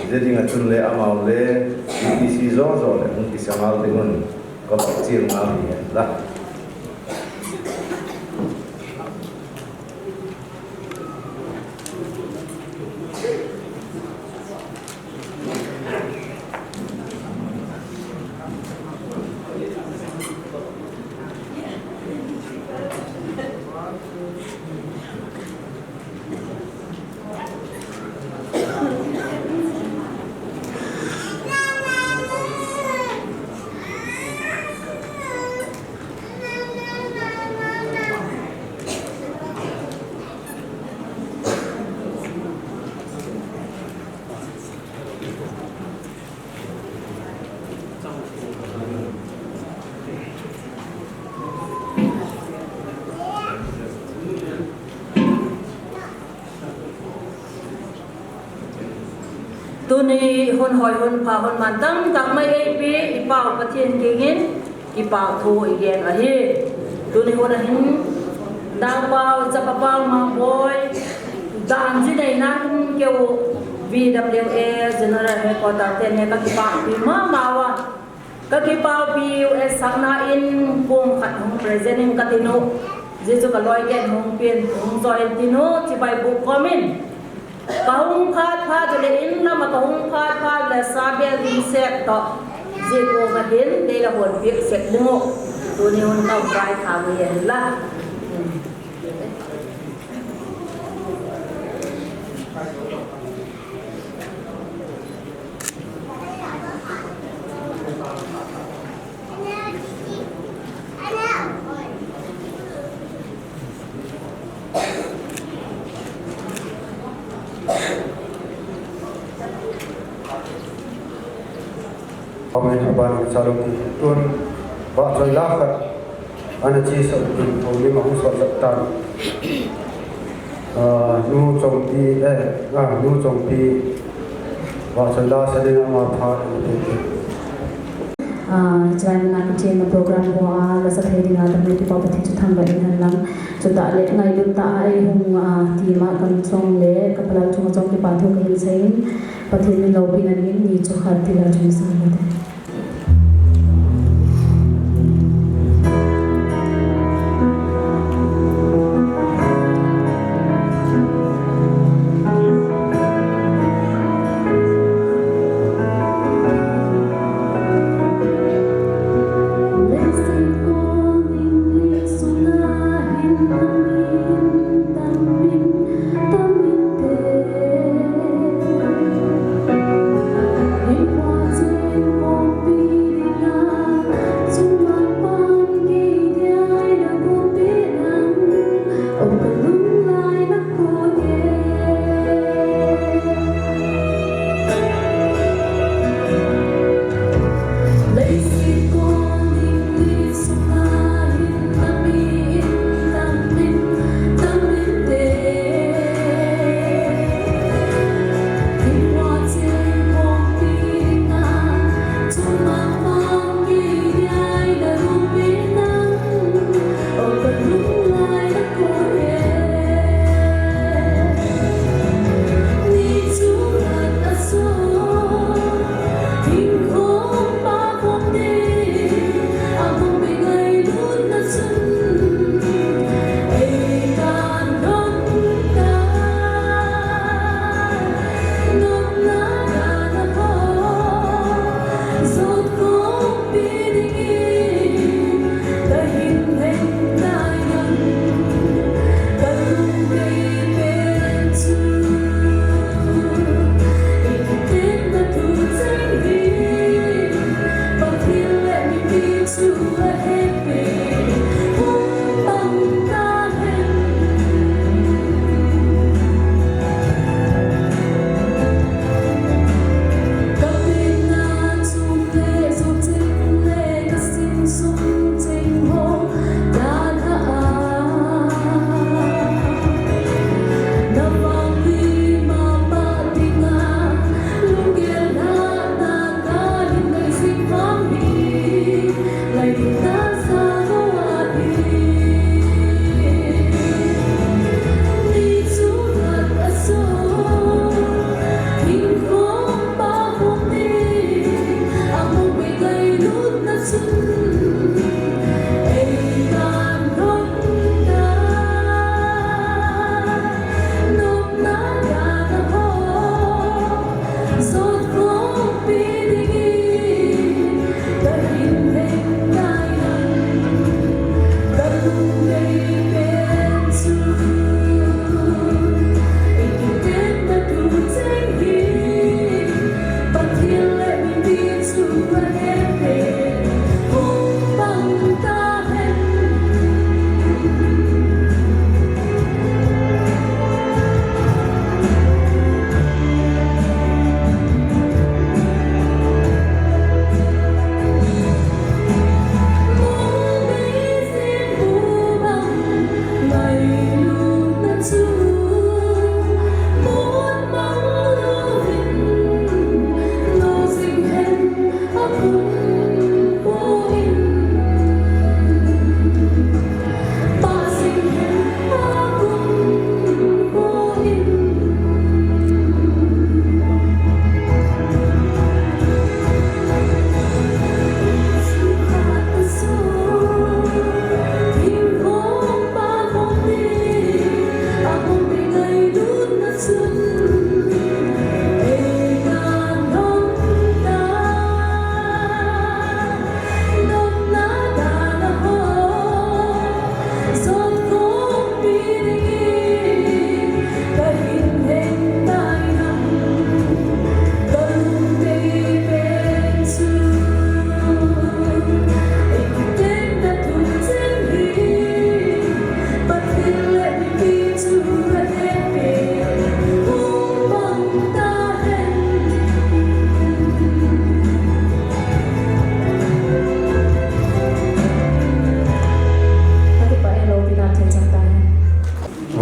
jeh ding a chun le amau le V P C jo jo le hung kisang ngal ding un ka vahchoi ngal hi hen la. Tuni hun hoi hun pha hun man tamtah mai eipeh i Pa u Pathen kiang in kipa thu i gen ahi. Tuni hun a hin Dangpau, Chapa Pau, Mangboi, dan ji neina hin keu V W A General Headquarter te ne ka kipahpi mama uva. Ka kipahpi u e, sangna in pum khat hung present in ka ti nom. Jeh chu ka loi ten hung pen, hung join ti nom, chibai buk kom in. Ka hung phat phat u le in lam a ka hung phat phat u le sa bel ding sek toh. Jeh koma hin, dei la hon piak sek ding u. Tuni hun ka vai tha u yen la. Amen. Aban chalou tun vahchoi la khat ana chesah u tin houlim ahung sot jep tan. Ah, Nu Chongpi, eh, ah, Nu Chongpi, vahchoi la sa ding ama phat ana pe tin. Ah, chulai mun a kichen na program ho a la sa thei ding a damlou kipa Pathen chu thangvah in hen lang. Chutah le ngailut tah a eihung, ah, team a ka chong le ka palal chunga chong kipa thu ka hin sei in, Pathen min loupina dingin ni chu khat ti la chun sang u hite.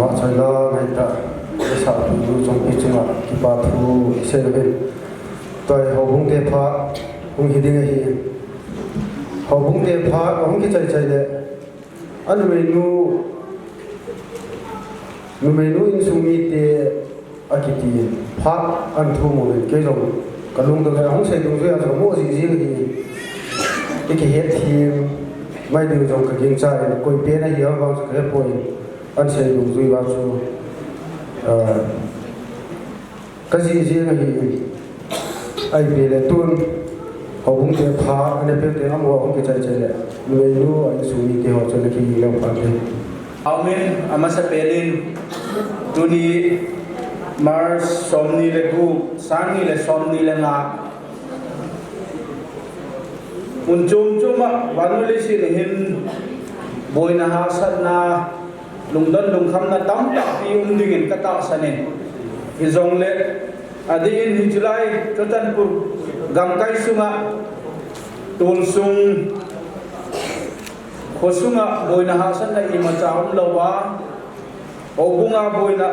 Pahchoi la ngaitah, sa tu tu chong pi chunga, kipa thu isei uvin. Tua hi houbung te pha, hung hi ding ahi. Houbung te pha, hung kichai chai le. Anumeinu, numeinu insung mite akiti phat an thum uvin kei jong kalungdong a hung sei dungjui a jong mo jing jing hi. I kihet thim mai ding jong kagingcha in koi pen ahi a vang chu kahepoi. An sei dungjui vang chu, ah, Ka jih jeng ahi in. Ahi peh le tun, houbung te pha, ana peh te ngam ho hung kichai chai le. Numeinu a insung mite ho chu ana kihil leu pha te. Amen, amasapen in, tuni March somni le gup, sangni le somni le nga. Mun chom chom a, vannoi leiset a hin, boina hahsatna, lungdon lungkhamna tamtah pi um dingin ka tahsan in. Hijongle, adeh in hiche lai Churachandpur gamkai sunga, tonsung kho sunga boina hahsatna imacha umlou a, houbunga boina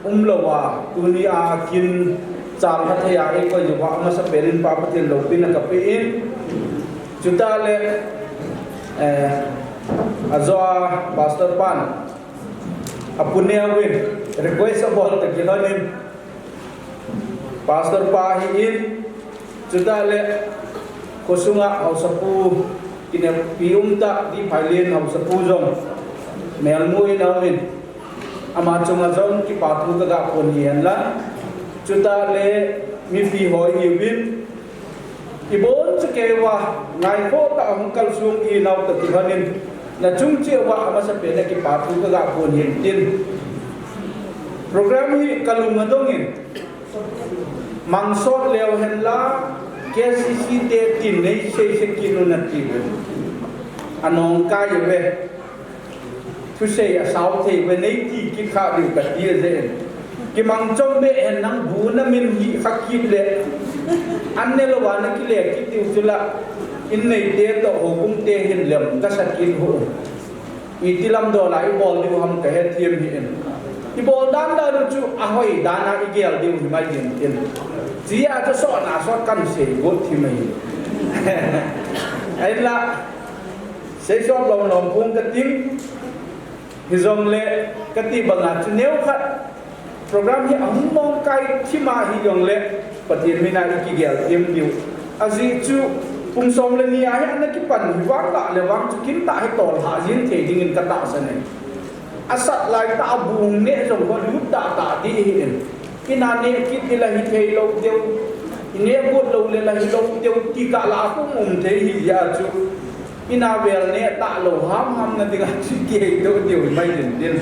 umlou a, tuni a kin chal phatthei a eikoi uva amasapen in Pa Pathen loupina kape in. Chutah le, eh, ajo a Pastor pan, apu neo in request abol toh kilhon in, Pastor pa ahi in, chutah le, kho sunga haosapu, kinepi umtah, Diphailin haosapu jong, melmu in aum in, ama chunga jong kipa thu kaga phon hi hen lang, chutah le, mipi ho ihiuvin, Ibon chu kei uva, ngaikhoh tah a hung kalsong inau toh kilhon in, nachung cheh uva amasapen a kipa thu kaga phon hin tin. Program hi kalung adong in, mang sot leu hen lang, K C C te tin nei sei sei kit un ati uve. Anung kai uve. Thusei asao thei uve, nei ti kit kha diu kati ahi. Kimang chom beh hen lang bu namin hi kha kit le. An ne louva nakile kit diu chu la. In neite toh houbung te hin lem kasa kit u. Iti lam dol a ibol diu ham kahe thiem hih in. Ibol dan dan u chu ahoi dan a igel diu himai ding in. Chia chu sot na sot kan sei got thim ahi. Ahinla. Seisot lou nom pong kating, hijongle kati banga chu neokhat program hi ahung mong kai thim ahi jongle Pathen mina ikigel thim diu. Ajeh chu pung som le ni a hi ana kipan hi vang lah le vang chu kin tah hi tolhah jing thei dingin katahsan e. Asat lai tah a bu hung neh jong ho lut tah tah ding ahi in. Ina neh kit le la hithei lou diu. Ineh got lou le la hilou diu ti kah la a hung um thei hijeh a chu. Ina vel neh talou ham ham na dinga chu kihei doh diu mai din din.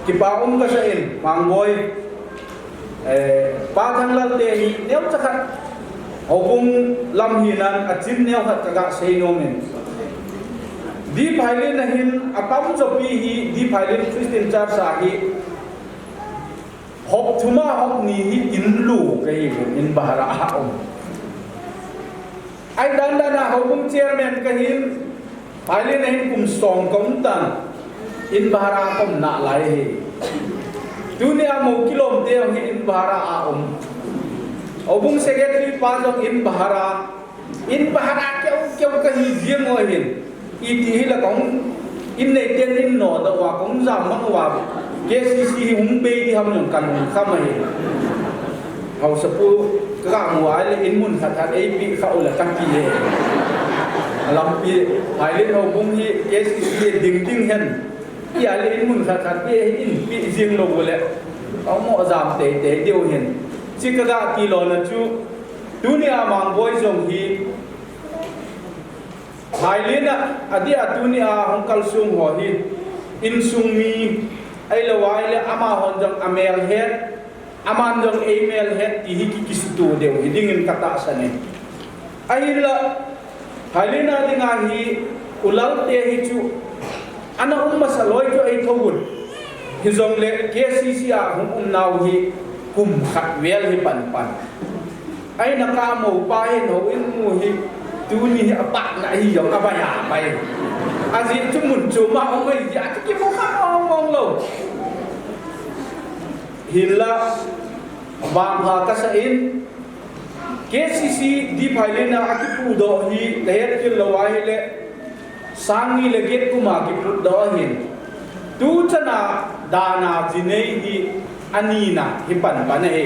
Kipa um kasa in, Mangboi. Eh, Pa Thanglal te hi neocha khat, houbung lam hinan achin neokhat kaga sei nom in. Diphailin a hin atam jopi hi, Diphailin Christian Church a hi, hop thum a hop ni hi in lu kahi in bahara a um. Ahi dan dan a houbung chairman kahin, Phailin a hin kum som kaum tan, in bahara kaum nalai hi. Tunia mo kilom te hi in bahara a um. Houbung secretary pa jong in bahara, in bahara keu keu kahi jeng u ahin. Iti hila kahung, in neiten in nodoh uva kahung jam mang uva, K C C hi hung bei di ham jong kalung kham ahi. Haosapu kaga mu a le in mun khat khat eipe kha u le kati e. Alampi, Phailin houbung hi K C C ding ding hen. Tia le in mun khat khat pe hi in pe jing lou u le. Kamu jam tei tei diu hen. Chi kaga ti lona chu, tunia Mangboi jong hi, Phailin a, adeh a tunia hung kalsong ho hi, insung mi, ahilou ahile amahon jong amel het, aman jong eimel het, ti hi ki, kisuto diu hi dingin katahsan e. Ahinla, Phailin a dinga hi, ulal te hi chu, ana um masa loi chu eithou un. Hijongle, K C C a hung umnau hi, kum khat vel hi pan pan. Aina kamo pa hin houin mu hi, Tuni hi apatna hi jong avai a pai. Ajeh chu mun chom a um ahi jeh a chu kimu kha mong mong lou. Hinla, vangpha kasa in, K C C D phailena a kipudoh hi kahet khel lou ahile, sang ni le get kum a kiputdoh ahin. Tuchan a dan a jinei hi anina hi pan pan ahi.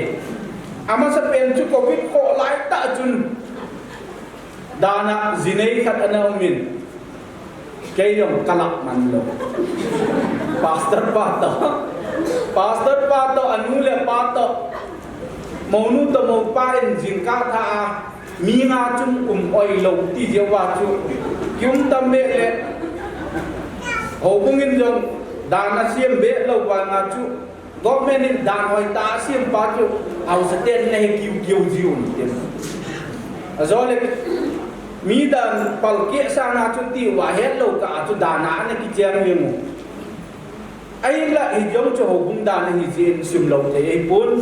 Amasapen chu covid khoh lai tah chun dan a jinei khat ana um in, kei jong kalah man lou. Pastor pa toh, pastor pa toh, anu le apa toh, mounu toh moupa in jingkah tha a mi nga chung um oi lou ti jeh uva chu kium tam beh le, houbung in jong dan asem beh lou vang a chu, government in dan hoitah asem pa chu, hausa ten ana he kiu kiu ji um tin. Ajole, mi dan palkeh sanga chu ti uva hetlou kah a chu dan a ana kicheng jeng u. Ahinla hijong chu houbung dan ahi jeh in simlou thei ahipon.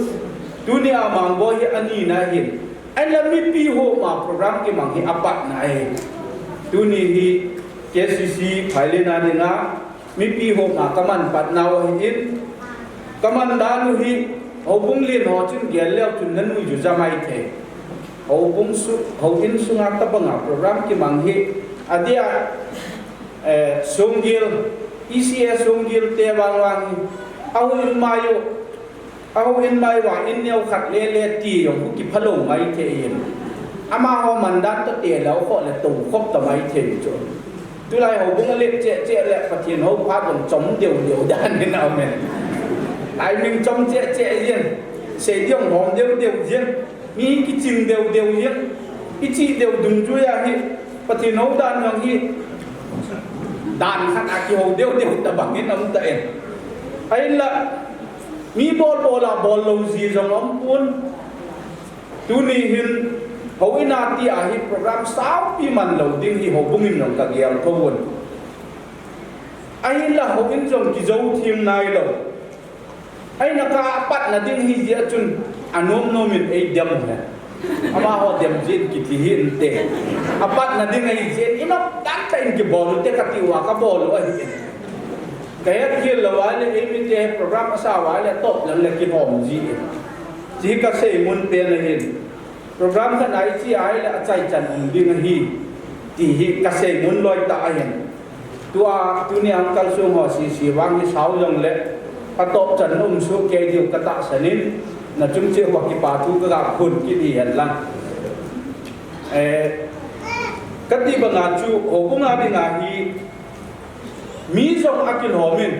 Tunia Mangboi hi anina ahin. Ahinla mipi homa program kimang hi apatna ahi. Tuni hi K C C phailena dinga mipi homa kaman patnau ahin. Kaman dan u hi houbung len ho chun gel leu chun nanui ju ja maithei. Houbung su, houin sunga tobanga program kimang hi, adia, eh, songgel, E C A songgel te vang vang hi, ahouin mai u, ahouin mai uva in neo khat lele ti jong khu kiphalou maithei in. Amaho mandan toh te lou khoh le tou khop ta maithei chu. Tulai houbung alep cheh cheh le Pathen hou phat jong chom deu deu dan in amen. Timing chom cheh cheh jeng. Sei ding hom deu deu jeng. Mi kiching deu deu jeng. Ichi deu dungjui a hi. Pathen hou dan jong hi. Dan khat a kihou deu deu tabang in aum tan. Ahinla mi bol bol a bol lou ji jong aumpon. Tuni hin houin a ti a hi program saupi man lou ding hi houbung in jong kagel thou un. Ahinla houin jong kijou thim nailou. Ahinla ka apatna ding ahi jeh chun anom nom in eidem u ahi. Amaho dem jin kiti hinte. Apatna ding ahi jeh in inop tah tah in kibol u te kati uva kabol u ahi. Kahet khel lou uva le eimite program asa uva le top lang le kihom ji in. Ti hi kasei mun pen ahin. Program khat a ichi ahile achaichan um ding ahi. Ti hi kasei mun loi tah ahin. Tua, tunia hung kalsong ho sese vang hi sao jongle, atop chan um soh kei diu katahsan in, nachung cheh uva kipa thu kaga phon kit ahi henlang. Eh, kati banga chu, houbung a dinga hi, mi jong akilhom in,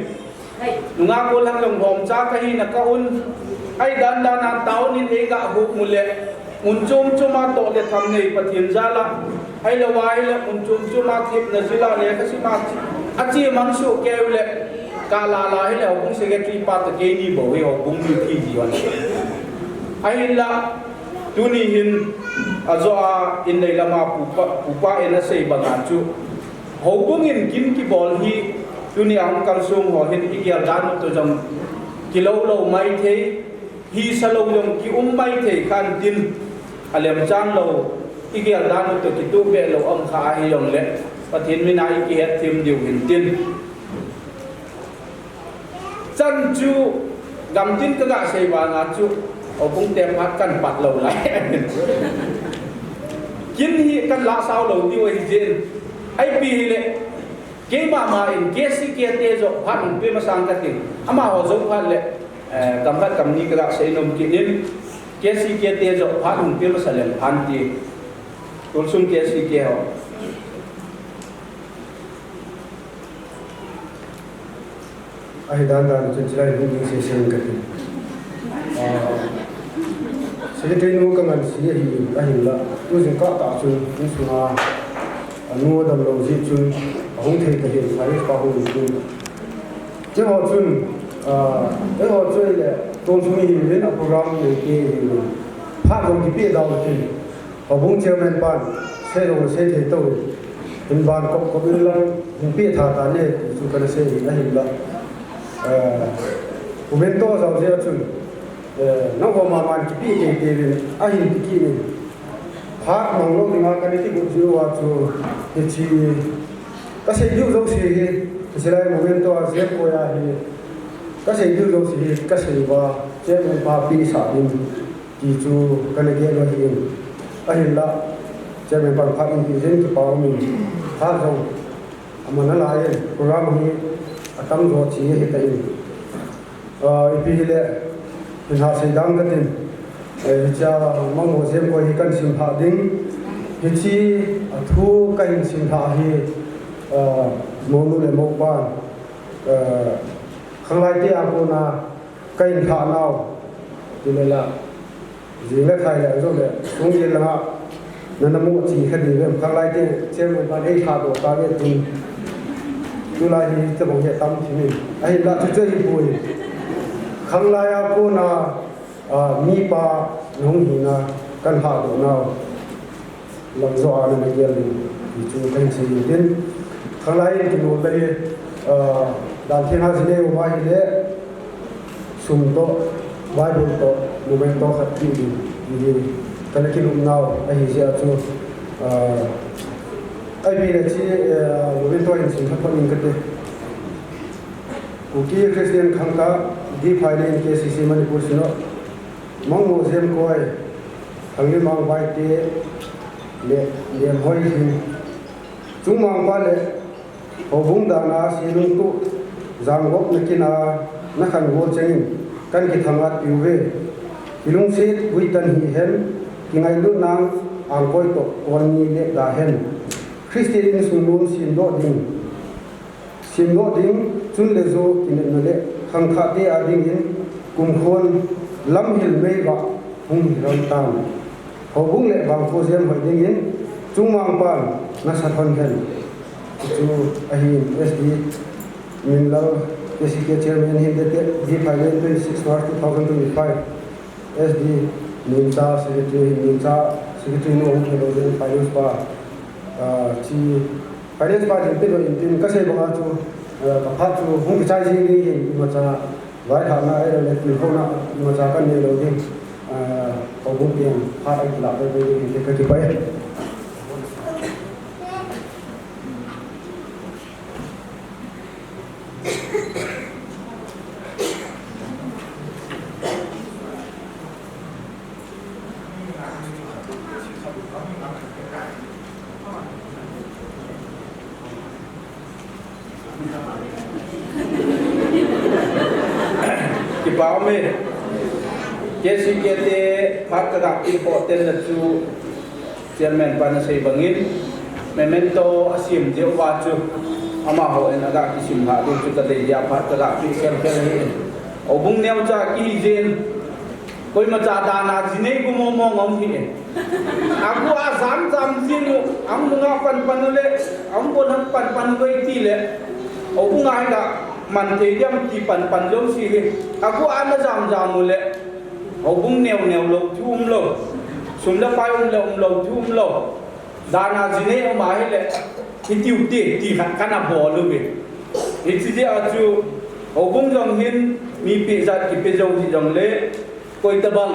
nungah golhang jong lhomcha kahina ka un, ahi dan dan a town in eiga huhmu le, mun chom chom a toh le tham nei Pathen jal a, ahilou ahile mun chom chom a thepna jil a lekhasim a, ache mang soh kei u le, kala la hile houbung secretary pa toh keini bou hi houbung mipi ji uva. Ahinla, tuni hin, ajo a, in nei lam a pupa, pupa in asei banga chu, houbung in kin kibol hi, tunia hung kalsong ho hin igel dan u toh jong kilou lou maithei, hisa lou jong kium maithei khan tin, alemchang lou, igel dan u toh kituhbeh lou um kha ahi jongle, Pathen mina ikihet them diu hin tin. Chan chu gamtin kaga sei vanga chu, houbung te phat kan pat lou lai. Kin hi kan lah sao lou diu ahi jeh in. Ipi hile, keima ma in K C K te joh phat hung pe masang kating. Amaho jou phat le, eh, kam khat kam ni kaga sei nom kit in, K C K te joh phat hung pe masa leng phan ti. Tulsung K C K ho. Ahi dan dan chun chilai hung ding sese in kati. Ah, secretary nu kangansei ahi, ahinla, tu jingkah tah chun, insunga, anu adamlou jeh chun, ahung thei tahih in, Paris pa hung chun. Keiho chun, ah, keiho chu le, tonsung hi min a program nei te hi, phat jong kipe dau tin. Houbung chairman pan, sei jong sei thei tou. Hin ban kop kop in lang, hin pe tha tha ne, ti chu kana sei in ahinla. Eh, Pu Bento jao jeh a chun, eh, nangho ma man kipe tei tei uvin, ahin ti kit in. Phat mang lou dinga kana kigot jiu a chu, hiche kasei diu jouse hi, hiche lai moment a Jemkoi a hi kasei diu jouse hi kasei uva, Chairman pa pi sa ding ti chu kana gel u ahin. Ahinla Chairman pan phat eipeh jeh in kipa umin, phat jong aman alai in, program hi atam jo che ahitan. Ah, ipi hile, hin ha sei dang katin. Eh, hichea Mangmo Jemkoi hi kahin simlha ding. Hiche a thu kahin simlha hi, ah, mounu le mopan, ah, khanglaite a kona kahin lhah nau. Tile la. Jing le khai le, ajo le, sung jing langa, nana mu chi kha di ve, khanglaite, Chairman pan eilhah doh tave tin. Tulai hi, tabang hi tam thim in. Ahinla chu chu ahipoi. Khanglai a kona, ah, mipa, nahung hina, kahin lhah doh nau. Lam jo a nana gel ding, ti chu kahin sei in tin. Khanglai in kinol le hi, ah, dan theng a jinei um ahile, sum toh, Bible toh, memento khat pe ding, ti hi kana kinop nau ahi jeh a chu, ah, ipi le hiche, ah, memento hin sim khat phat ing kate. Kuki Christian Khangthah, D. Phaileng, K C C Manipur Synod, Mangmo Jemkoi, Thanglimang Vaite, le Nemhoi Lhing. Chungmangpa le Houbung dana selungtup, janggopna kin a nakhan gol chengin kahin kithangat piuve. Kilungset guitan hihen, kingailutna angkoi toh kol ni le da hen. Christian insung nom semdoh ding, semdoh ding, chun le jo kinepna le khangthahte a dingin kumkhon lamhil meivah hung hi lhon tan. Houbung le vangkho Jemhoi dingin chungmangpan nasa lhon hen. Chu ahin S D Minlal, K C K Chairman hin date, D. Phaileng, twenty-six March two thousand twenty-five. S D Ningcha, Secretary, Ningcha, Secretary nu hung hello din, Finance pa, ah, chi, Finance pa din pe lo in tin, kasei banga chu, ah, kaphat chu hung kichai jing ding hin, imacha vailhahna, ahilou le tilkhouna, imacha kanei lou ding, ah, houbung pen, phat a kilah pei pei ding hin, kakipah e. Kipa ume. K C K te phat kaga pe ho tenna chu Chairman pan asei bangin, memento asem jeh uva chu, amaho in aga kisim lhah diu chu kadei dia phat kaga pe khelkhel ahi. Houbung neocha kihi jeh in, koimacha dana jinei gu mong mong aum hih in. Agu a jam jam jing u, ahung nunga pan pan u le, ahung bol hang pan pan u ti le, houbung a hin ga man thei diam ti pan pan jouse hi. Agu a na jam jam u le, houbung neo neo lou, thu um lou. Sum le pai um le um lou, thu um lou. Dana jinei um ahile, hitiu te, ti khat kana bol uve. Hiche jeh a chu, houbung jong hin, mi peh jat kipe jou hijongle, koi tabang.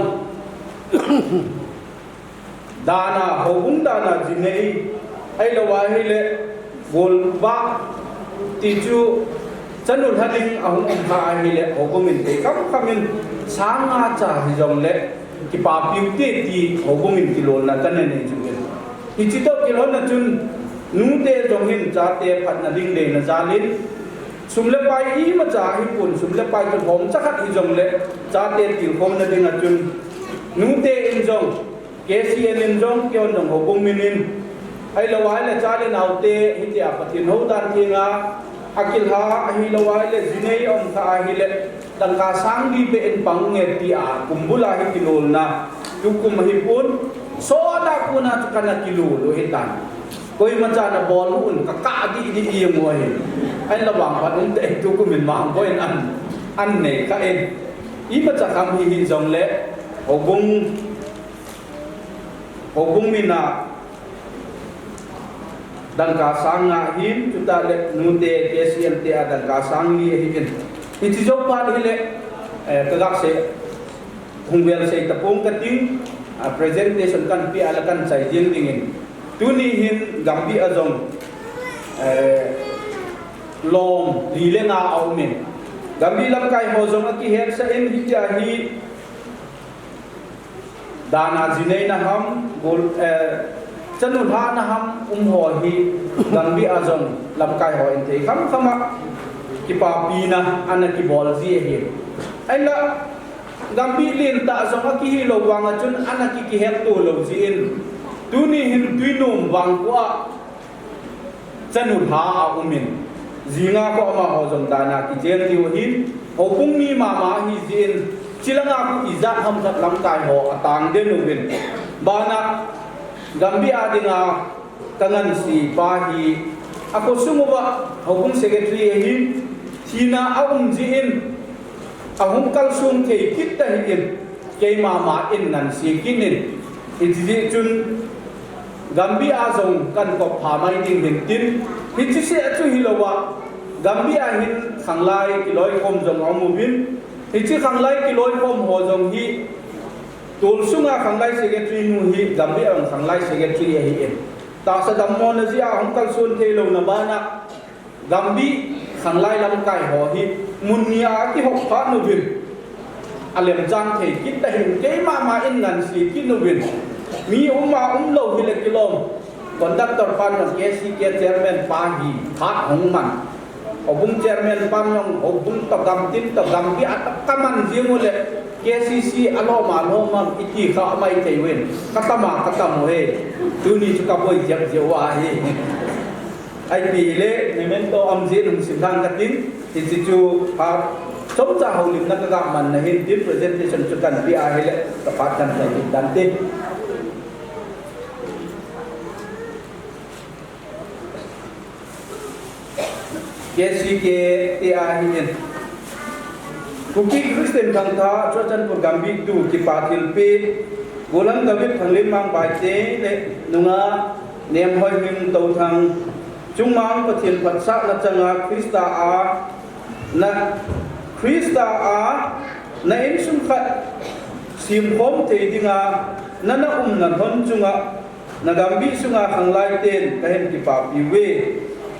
Dana, houbung dana jinei, ahilou ahile, golvah, ti chu, chanu lha ding ahung um kha ahile, houbung in te kam kam in, sang nga cha hijongle, kipapiu te ti houbung in kilolna kana nei chu in. Hiche toh kilhonna chun, nute jong hin chate phatna ding deina jal in, sum le pai imacha ahipon, sum le pai kilhom chakhat hijongle, chate tilkhomna dinga chun, nute in jong, K C N in jong, keihon jong houbung min in, ahilou ahile cha le naote, hitia Pathen houdan thenga, akilha, ahilou ahile, jinei aum kha ahile, dangka sang li beh in pang nge tia, kum bula hi kilolna, tukum ahipon, sona kona chu kana kilol u ahitan. Koimacha na bol u un, kakah dih dih jeng u ahi. Ahinla vangphat um tah in tukum in Mangboi in an, an nei kha in. Imacha kham hi hijongle, houbung, houbung min a, dangka sang nga ahin, chutah le nute K C N te a dangka sang li ahin. Hiche jou phat hile, eh, kaga sei, hung vel sei tapong kating, A presentation kan pe a le kan chai jing dingin. Tuni hin Gambih a jong, eh, lom li le nga a um in. Gambih lamkai ho jong akihet sah in hitia hi dana jinei na ham, gol, eh, chanu lha na ham um ho hi Gambih a jong lamkai ho in thei kham kham a kipapina ana kibol ji ahi. Ahinla Gambih lentah jong akihi lou vang a chun ana ki, kihet to lou jin. Tuni hin Tuinom vangkho a chanu lha a um in. Jinga kho amaho jong dana kichen diu ahin. Houbung mi mama ahi jin. Chilanga khu ijat ham khat lamkai ho atang den uvin. Bana Gambih a dinga ka ngansi pa hi, a khosung uva houbung secretary ahin, thina a um jin, ahung kalsong thei kit ta hi in, keima ma in ngansi kit in, hichi jeh chun Gambih a jong kan kop pha mai ding hin tin, hichi seh chu hilou a, Gambih a hin khanglai kiloikhom jong a um uvin, hichi khanglai kiloikhom ho jong hi, tol sunga khanglai secretary nu hi, Gambih a jong khanglai secretary ahi in. Tahsa dammona jeh a hung kalson thei louna bana, Gambih khanglai lamkai ho hi, mun ni a kihop phat uvin. A lemchang thei kit ta hin, keima ma in ngansi kit uvin. Mi um a um lou hi le kilom. Conductor pan jong K C K chairman pa hi, phat hung man. Houbung chairman pan jong, houbung toh gamtin toh Gambih a toh ka man jing u le, K C C a lom a lom a iti kha mai thei uvin. Ka tam a ka tam u hi. Tuni chu ka boi jep jep u ahi. Ipi hile, memento um jin hung sim lang ka tin, hichi chu phat chomcha houlimna ka ga man na hin tin presentation chu kan pe ahi le, ka phat kan chai kit tan te. K C K te ahi in. Kuki Christian Khangthah Churachandpur Gambih tu kipa thilpeh, Golhang David Thanglenmang Baite le nungah Nemhoihing Touthang, chungmang Pathen phatsahna changa Christa a na, Christa a na insung khat semkhom thei dinga na na umna lhon chunga na Gambih sunga khanglai ten kahin kipapi uve.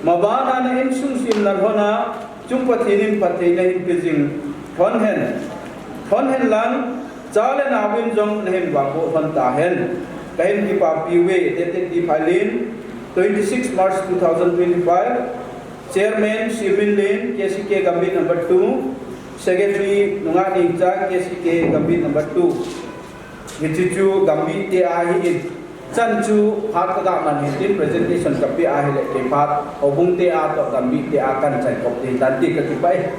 Mabana na insung semna lhona chung Pathen in phattheina hin pe jing lhon hen. Lhon hen lang, cha le naovin jong nahin vangboh lhon tahen. Kahin kipapi uve, dated D. Phailin, twenty-six March two thousand twenty-five. Chairman, Simin Lin, K C K Gambih number two. Secretary, Nunga Ningchang, K C K Gambih number two. Hichi chu Gambih te ahi in. Chan chu phat ka ga man hin tin presentation ka pe ahi le kei phat houbung te a toh Gambih te a kan chai kop te tan ti ka kipah e.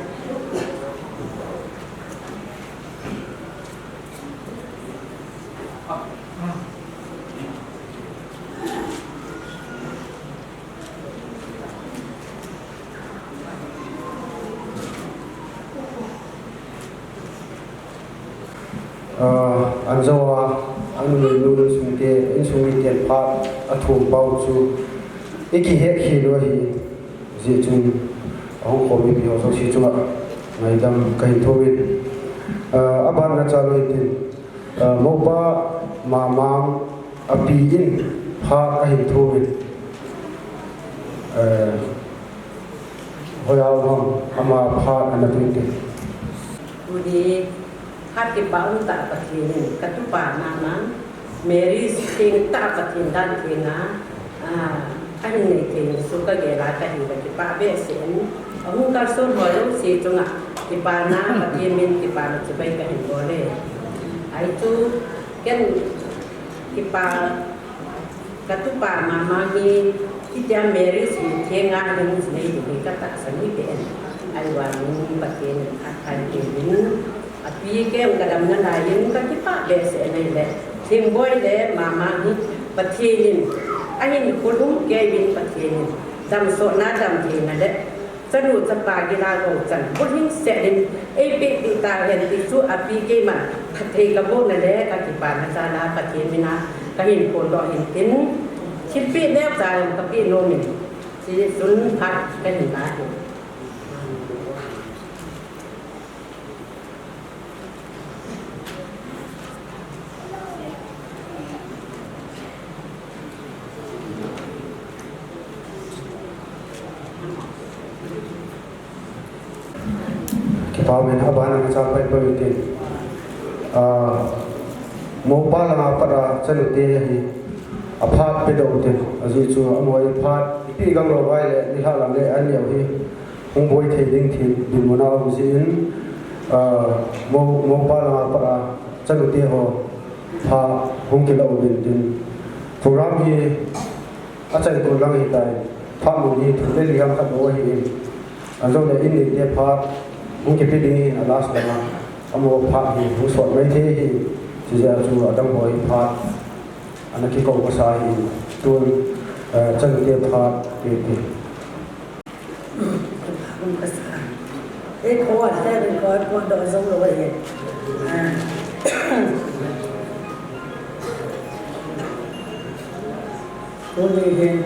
Ah, an jou a, an numeinu insung te, insung miten phat a thum pau chu i kihet khel u ahi. Hijeh chun ahung khom mipi ho jouse chunga ngaidam kahin thum in. Ah, aban na cha loi tin. Ah, Mopa Mamang a pi in phat ahin thum in, eh, hoiya um ham ama phat ana thum in. Tuni phat kipah umtah Pathen in ka tupa Mamang Mary thengtah Pathen dan thenga, ah, ahin nei thei in chu ka gel a kahi ka kipah behseh in, ahung kalson ho jouse chunga kipana Pathen min kipana chibai kahin bol e. Ahi chu ken kipa ka tupa Mamang hi, hitia Mary hi thenga hin nei ding hi ka tahsan hi pen. Ahivangin Pathen in phat kahin pe in, a pi kei jong ka damna lai in ka kipah behseh in ahile, Thingboi le Mamang hi Pathen in ahin khulum kei uvin, Pathen in damsohna damtheina le chanu chapa gilou chan bulhing seh in eipeh peh tahen ti chu a pi keiman phatthei ka bohna le ka kipana jal a Pathen mina kahin phondoh in tin, thilpeh neocha jong ka peh nom in, hichun phat kahin la in. Kipa min, abana kicha pai pai utin. Ah, mopa langa pat a chanute hi aphat pe doh utin. Ajeh chu amaho hi phat ipi gang lou vai le, nilhah lang le an neo hi hung boi thei ding thil dinmun a um jin, ah, mo, mopa langa pat a chanute ho phat hung kila uvin tin. Program hi achai kon lang ahitai. Phat mun hi thum le li ham khat bou ahin. Ajo le in neite phat hung kipe ding ahin, a last langa amaho phat hi hung sot mai thei ahin. Chujeh a chu adang ho hi phat ana kikou masa ahin. Tun, eh, chanute phat pe ti. Ei, kho a, te bin kho, kho doh jong lou ahi. Ah. Tuni hin,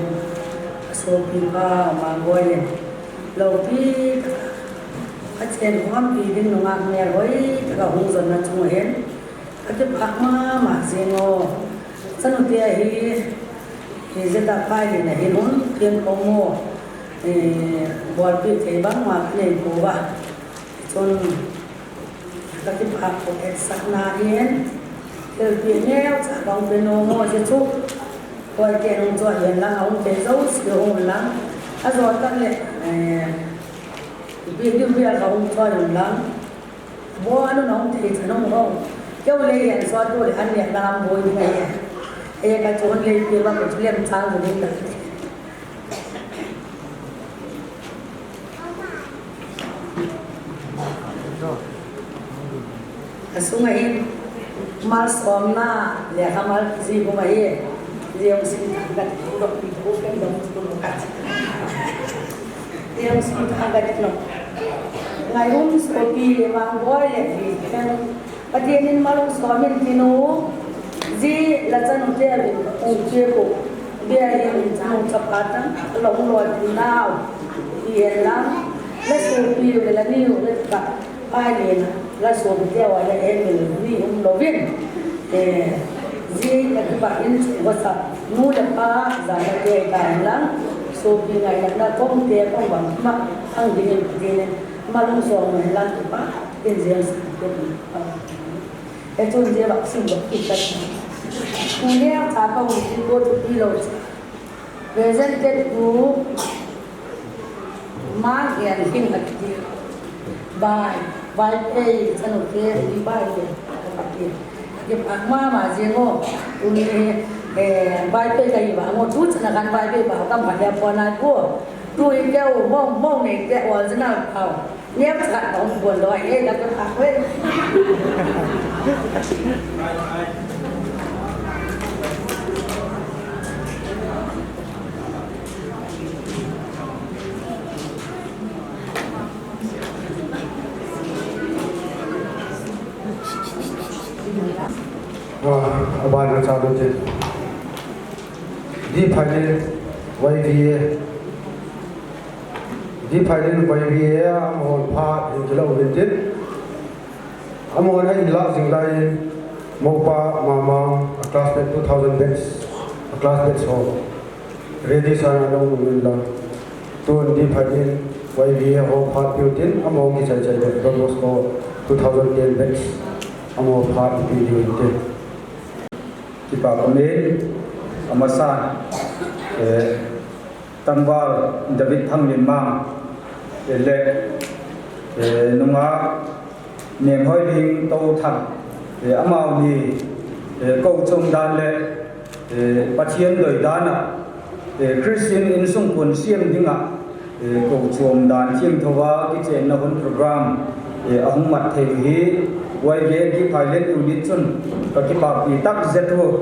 asopipa Mangboi in, loupi taka, achen khompi ding nungah melhoi taka hung jonna chunga hin, kakipah mama jing o. Chanute hi, hi jeh a pai lena hin hung peng pong mo, eh, bolpeh thei bangma kanei pouva. Chun, kakipah, ka etsahna hin, thilpeh neocha bang pe nom o jeh chu, koi te hung choi hen lang, ahung thei jouse hung lang, ajo tak le, eh, ipi diu bia ka hung choi hung lang. Bo anu nong thei cha nong ho. Keu le yan so tu le an le na lam boi ding ai. E ka chon le pe ba ko lem chang ding ta. Asunga hin mal somna le ka mal ji ko ma ye. Jeng sim thang ka ti ko, ko ken dong ko ka ti. Jeng sim thang ka ti no. Ngai um sopi le Mangboi le ti ken. Pathen in malung som in tin u. Ji la chanute uvin hung che ko. Bia hin chanu chapa tang long lo tin nau. Ti hen lang. La sopi le la ni u le ka. Pai le na. La sopi te wa le en ni um louvin. Eh, ji ka kipah in chu WhatsApp nu le pa, jana te ta lang, sopi ngailutna kong te kong bang ma, ang ding in Pathen in, malung som ngai lang kipah in jeng sa te. Eh, chun je bak sim bak ki kat. Nu le cha pa hu ti ko tu pi lo. Presented to Mang Hian Hing ati. Bai, bai pei, chanu ke, di bai ke. Ati. Ati pa mama jing o. Tuni, eh, bai pei kai ba ngo tu chana kan bai pei ba kam ba ya pon ai ko. Tu i ke o mo mo ne ke original pau. Neo khat a hung bon loi e, la ka kha hoi. Ah, abana cha do te. Di phai le, Y V A. Di phai le, Y V A, amahon phat hin kila uvin tin. Amahon ahin lah jing lai in, mopa, mama, a classmate two thousand batch, a classmate ho. Ready sana lo uvin lang. Tun di phai le, Y V A ho phat piu tin, amahon kichai chai le, Don Bosco two thousand ten batch, amaho phat pi diu tin. Kipa ka min, amasa, eh, Tangval David Thanglinmang, eh, le, eh, nunga Nemhoilhing Touthang, eh, amau ni, eh, kou chom dan le, eh, Pathian doi dan a, eh, Christian insung pun siam dinga, eh, kou chom dan thiangtho a kichenna hun program, eh, ahung mat thei hi, Y V A Di Phai Leng unit chun ka kipahpi tak zet u,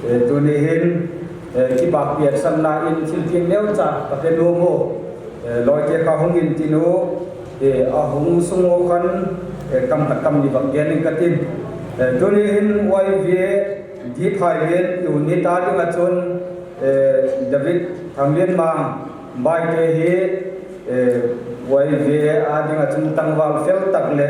eh, tuni hin, eh, kipahpi asanna in thilphiang neocha ka pe nom u, eh, loite kha hung in tin u, eh, ahung sung u khan, eh, kam khat kam ni bang gen in ka tin. Eh, tuni hin Y V A Di Phai Leng unit a dinga chun, eh, David Thanglinmang Baite hi, eh, Y V A a dinga chun tangval fel tak le,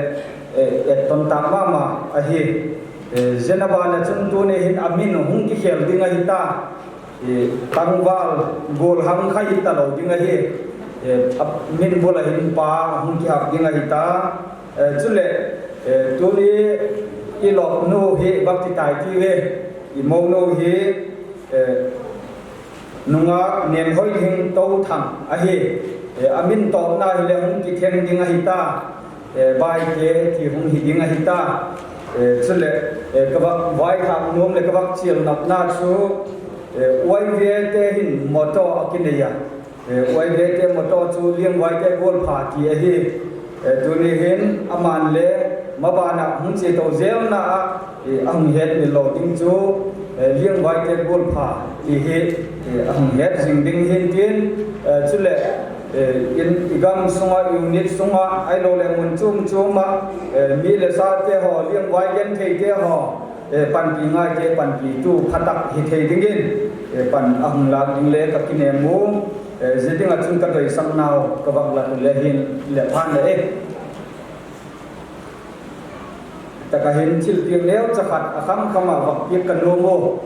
eh, etton tak mama ahi. Eh, jeh a bana chun tuni hin amin hung kikhel ding ahi ta. Eh, tangval golhang kha hita lo ding ahi. Eh, a, min bula hin pa hung kihap ding ahi ta. Eh, chule, eh, tuni i lop nu hi baptitai ti ve, i mo nu hi, eh, nunga nem hoi ding to thang ahi. Eh, a min topna hi le hung kitheng ding ahi ta. Eh, bai te ti hung hi ding ahi ta. Eh, chule, eh, ka vak vai khak nuam le ka vak chial nopna chu, eh, Y V A te hin motor a kinei a. Eh, Y V A te motor chu Liangvai te golpha ti ahi. Eh, tuni hin aman le mabana hung che to zel na a, eh, a hung het ni lo ding chu, eh, Liangvai te golpha ti hi, eh, a hung het jing ding hin tin, eh, chule, eh, in i gam sunga, unit sunga, ai lo le mun chum chum a, eh, mi le sa te ho, Liangvai genthei te ho, eh, panpi ngai te, panpi tu phatak hi thei ding in, eh, pan a hung lak ding le ka kinem u, eh, zi ding a chun ka doi sak nau, ka vak la tu le hin le phan le e. Taka hin thilpiak neo chakhat a kham kham a vak piak ka nuam u.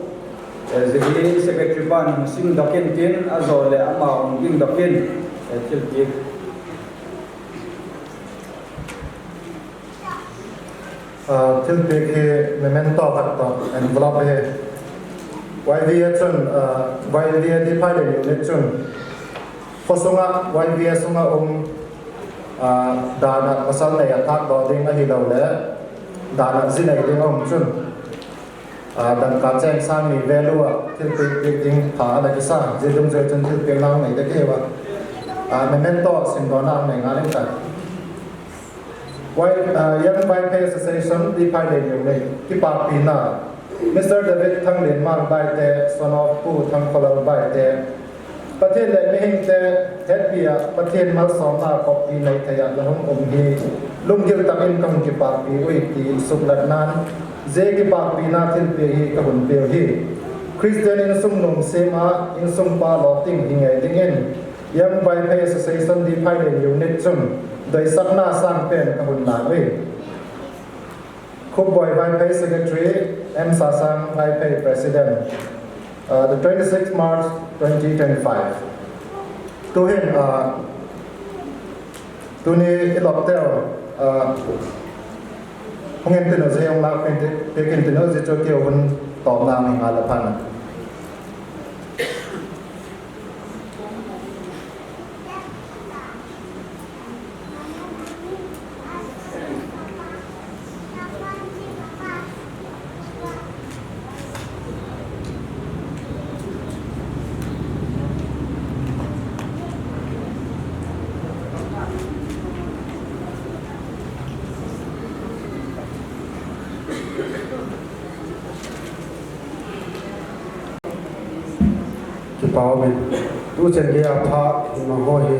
Eh, zi hi secretary pan hung sim dok in tin, a zo le ama hung ding dok in, eh, thilpiak. Ah, thilpiak hi memento khat toh envelope hi. Y V A chun, ah, Y V A Deepavali unit chun, khosunga Y V A sunga um, ah, dana pasal nei a thak doh ding ahi lo le, dana zi nei ding a um chun, ah, dangka cheng sang ni value a thilpiak piak ding pha a la kisa, zi dungjuia chun thilpiak nau nei dek hi va. Ah, memento sim doh nau nei ngal in ta. Wai-, ah, Young Vaiphei Association, Deepavali unit, kipakpina, Mister David Thanglenmang Baite, son of Pu Thangkholal Baite, Pathen le mihingte hetpi a, Pathen malsomna koppi nei thei a la hung um hi, lunggil takin ka hung kipakpi uve ti suklatnan, zi kipakpina thilpiak hi ka hung peh u hi. Christian insung nung sem a, insung pa lou ding hi ngai dingin, Young Vaiphei Association Deepavali unit chun doisakna sangpen ka hung la uve. Khupboi Vaiphei Secretary, M Sasang Vaiphei President. Uh, the twenty-sixth March twenty twenty-five. Tuhin, uh, tuni i lop teu, uh, hung in tin u zi hung lak peh in tin, peh in tin u zi chu keu hun tawpna hung ngai la phan. Kipa umin. Tuchan geiya phat hin mang ho hi,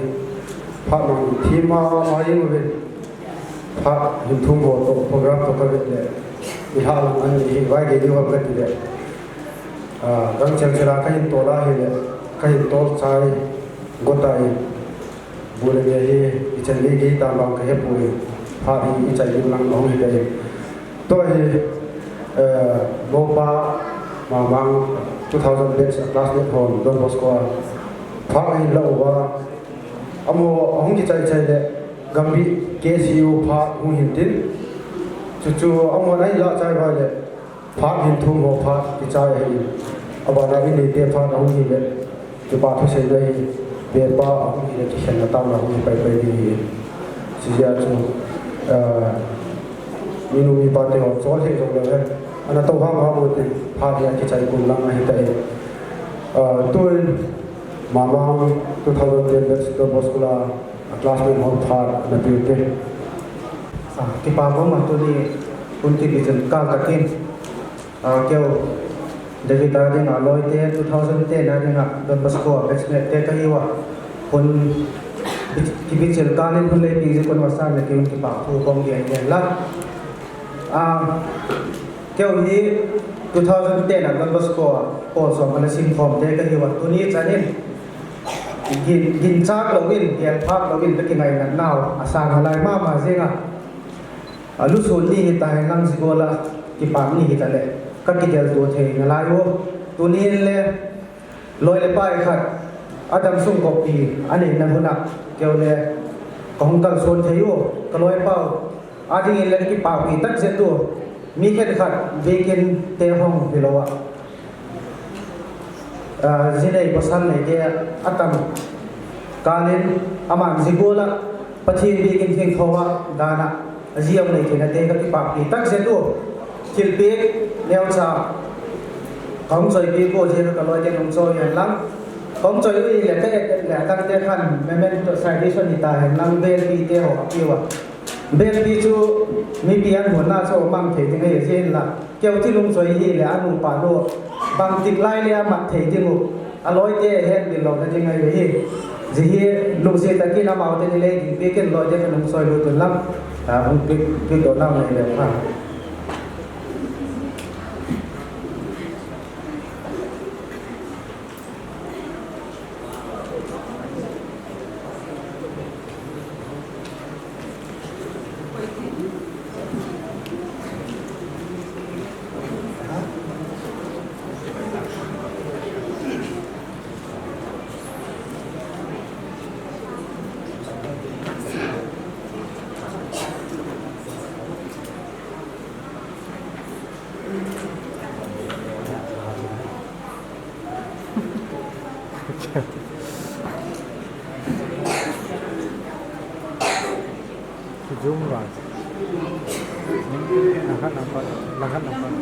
phat mang thim mama jing uvin. Phat hin thum ho toh program toh ka vet le, i ha lang an ni hi vai gei diu ham ka ti le. Ah, gangchel chela ka hin tol a hile, ka hin tol chai, go tai. Bu le nge hi, i chan gei gei tam bang ka hepoi, phat hi i chai ding lang a hung hi tai. Tua hi, eh, Mopa Mamang two thousand batch a classmate hon Don Bosco a phat a hin la uva. Amaho a hung kichai chai le, Gambih K C U phat hung hin tin. Chuchu amaho a hin la chai uva le, phat hin thum ho phat kichai ahi. Abana in neite phat ahung hi le, kipa thuseina hi, pepa ahung hi le, kikhenna taona hung hi pai pai ding ahi. Chijeh a chu, ah, minu mipa te ho chol hi jong le, ana tou ham ham u tin, phat hi a kichai kum lang ahi tai. Ah, tuin, Mamang two thousand ten batch Don Bosco a classmate hon phat ana pe u te. Ah, kipa bou ma tuni, hun kibichil kal takin. Ah, keu, David a dinga loi te, two thousand ten a dinga Don Bosco a batchmate te ka hi uva. Hun, kibichil kal in hun lei pi ji kon uva san le keu kipa thu kong gen gen la. Ah, keu hi two thousand ten a Don Bosco a pol som ana sim khom te ka hi uva. Tuni chan in, gin, gin chak lou in, gel phak lou in, ka kingainat nau, a sang a lai mama jing a. A lusun ni hi ta hen lang ji gol a, kipak ni hi ta le, ka kidel tou thei na lai u. Tuni in le, loi le pai khat, Adang sung kopi anei na huna keu le kahung kalson thei u, kaloipa u. Ading in le kipahpi tak jeh u. Mi khenkhat bikin te hong hilou a. Ah, jinei pasal nei te atam. Kalin aman jigula Pathen bikin thing thoa dana. Aji aum nei theina te kakipahpi tak jeh u. Thilpeh neocha kahung choipeh u jeh a kaloi te nung choi hen lang. Kahung choi u le te le adang te khan memento citation hita hen lang belpi te ho apiu a. Belpi chu mipi an hon na chu mang thei ding ahi jeh in la. Keu thil hung choi hi le anu pa lo. Bang tik lai le amat thei ding u. Aloi te hen bil lo na ding ahi hi. Ji hi lungset takin amau te ni le ding pe ken loi te kanung choi lut un lang. Ah, hung pik, pik do nau nei le pha. Zoom vang. Langkhat nampak, langkhat nampak.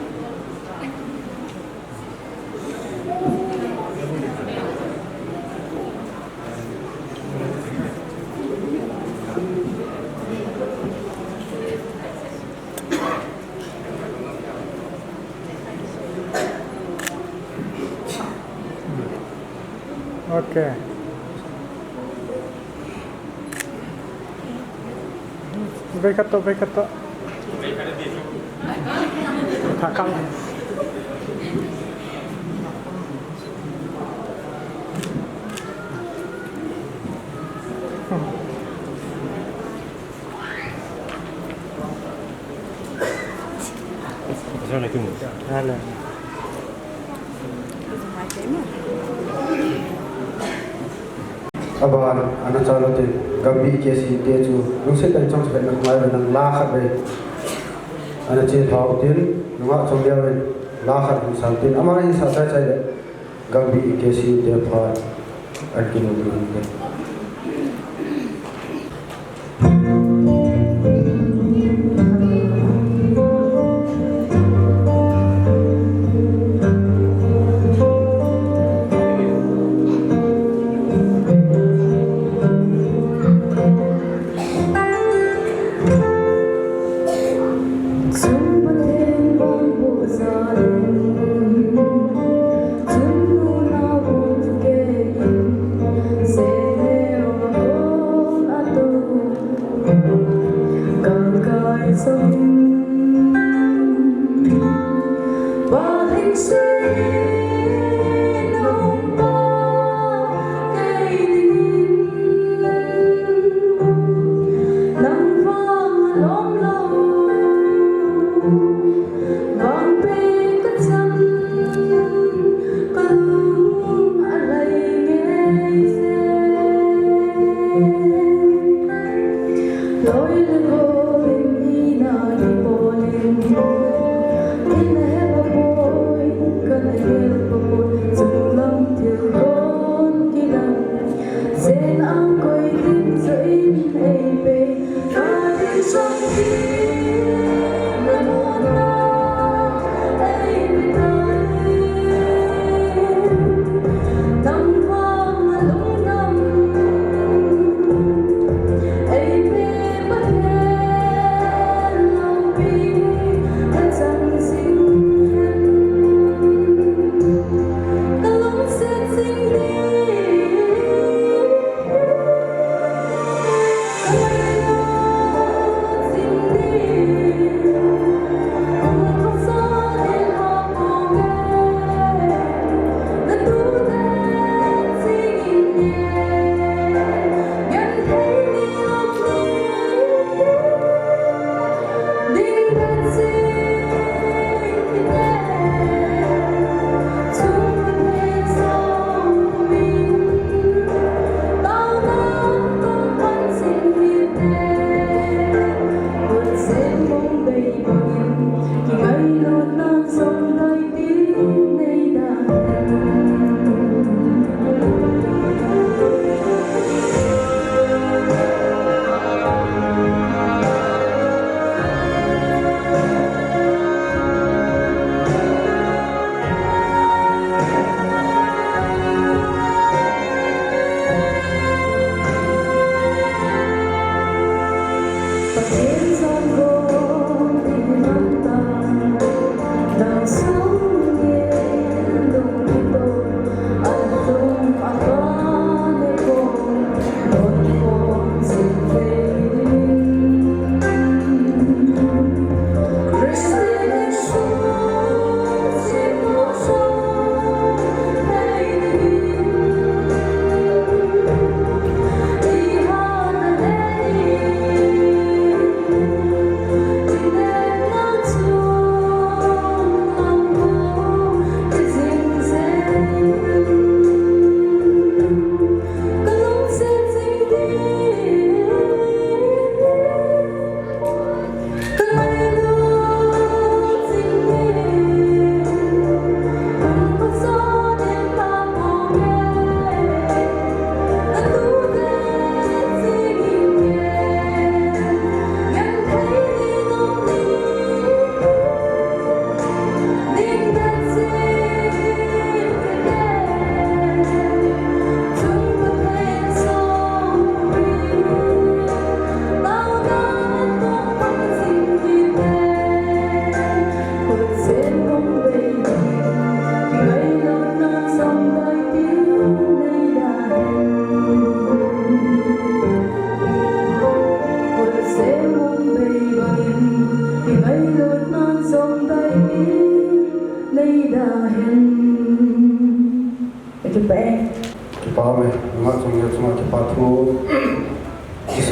Okay. Vei khat toh, vei khat toh. Thakang. Aban, ana chalo tin, Gambi K C te chu, lungset tah in chong chu khat na ngai ve nang la khat ve. Ana che thau tin, nunga chong leo ve, la khat hung sang tin, ama hin sa chai chai le. Gambi K C te pha an kinu ding an te.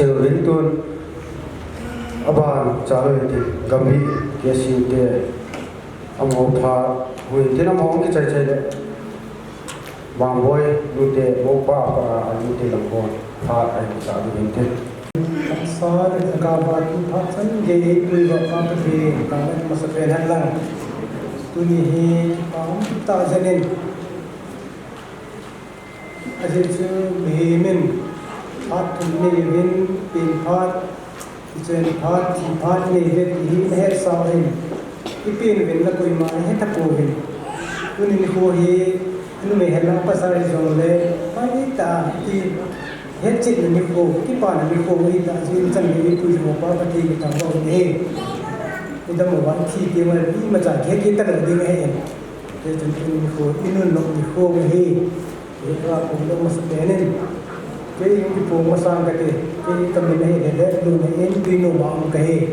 Uvin tun, aban, chalu uvin tin, Gambih, K S U te, amaho phat, uvin tin amaho kichai chai le, Mangboi, nute, mopa, pa, nute lam ho, phat, ahin chalu uvin tin. Sa, le, ka, ba, tu, phat, chan, ge, e, pui, va, pa, pa, te, ka, le, masa, pen, han, lang. Tuni hi, pa, um, ta, janin. Ajeh chu mihem in phat thum nei uvin, pen phat, kichen phat, thi phat nei uve ti hi nahet sau hin. Ipen uvin la koima nahet tapouvin. Tuni nikho hi numei henlang pasal hijongle, pai ta ti hetchetna nikho, kipana nikho hi ta jin chan ni pui ho pa ka ti ki tang ho ni. Idam uva thi ti ma imacha khe kit ta ding ahi. Hichun tuni nikho inun lou nikho hi. Kei ka pung lou masa pen in. Kei in kipung masang kate. Kei kamin ahi le le lu ne in tui nu ma um kahi.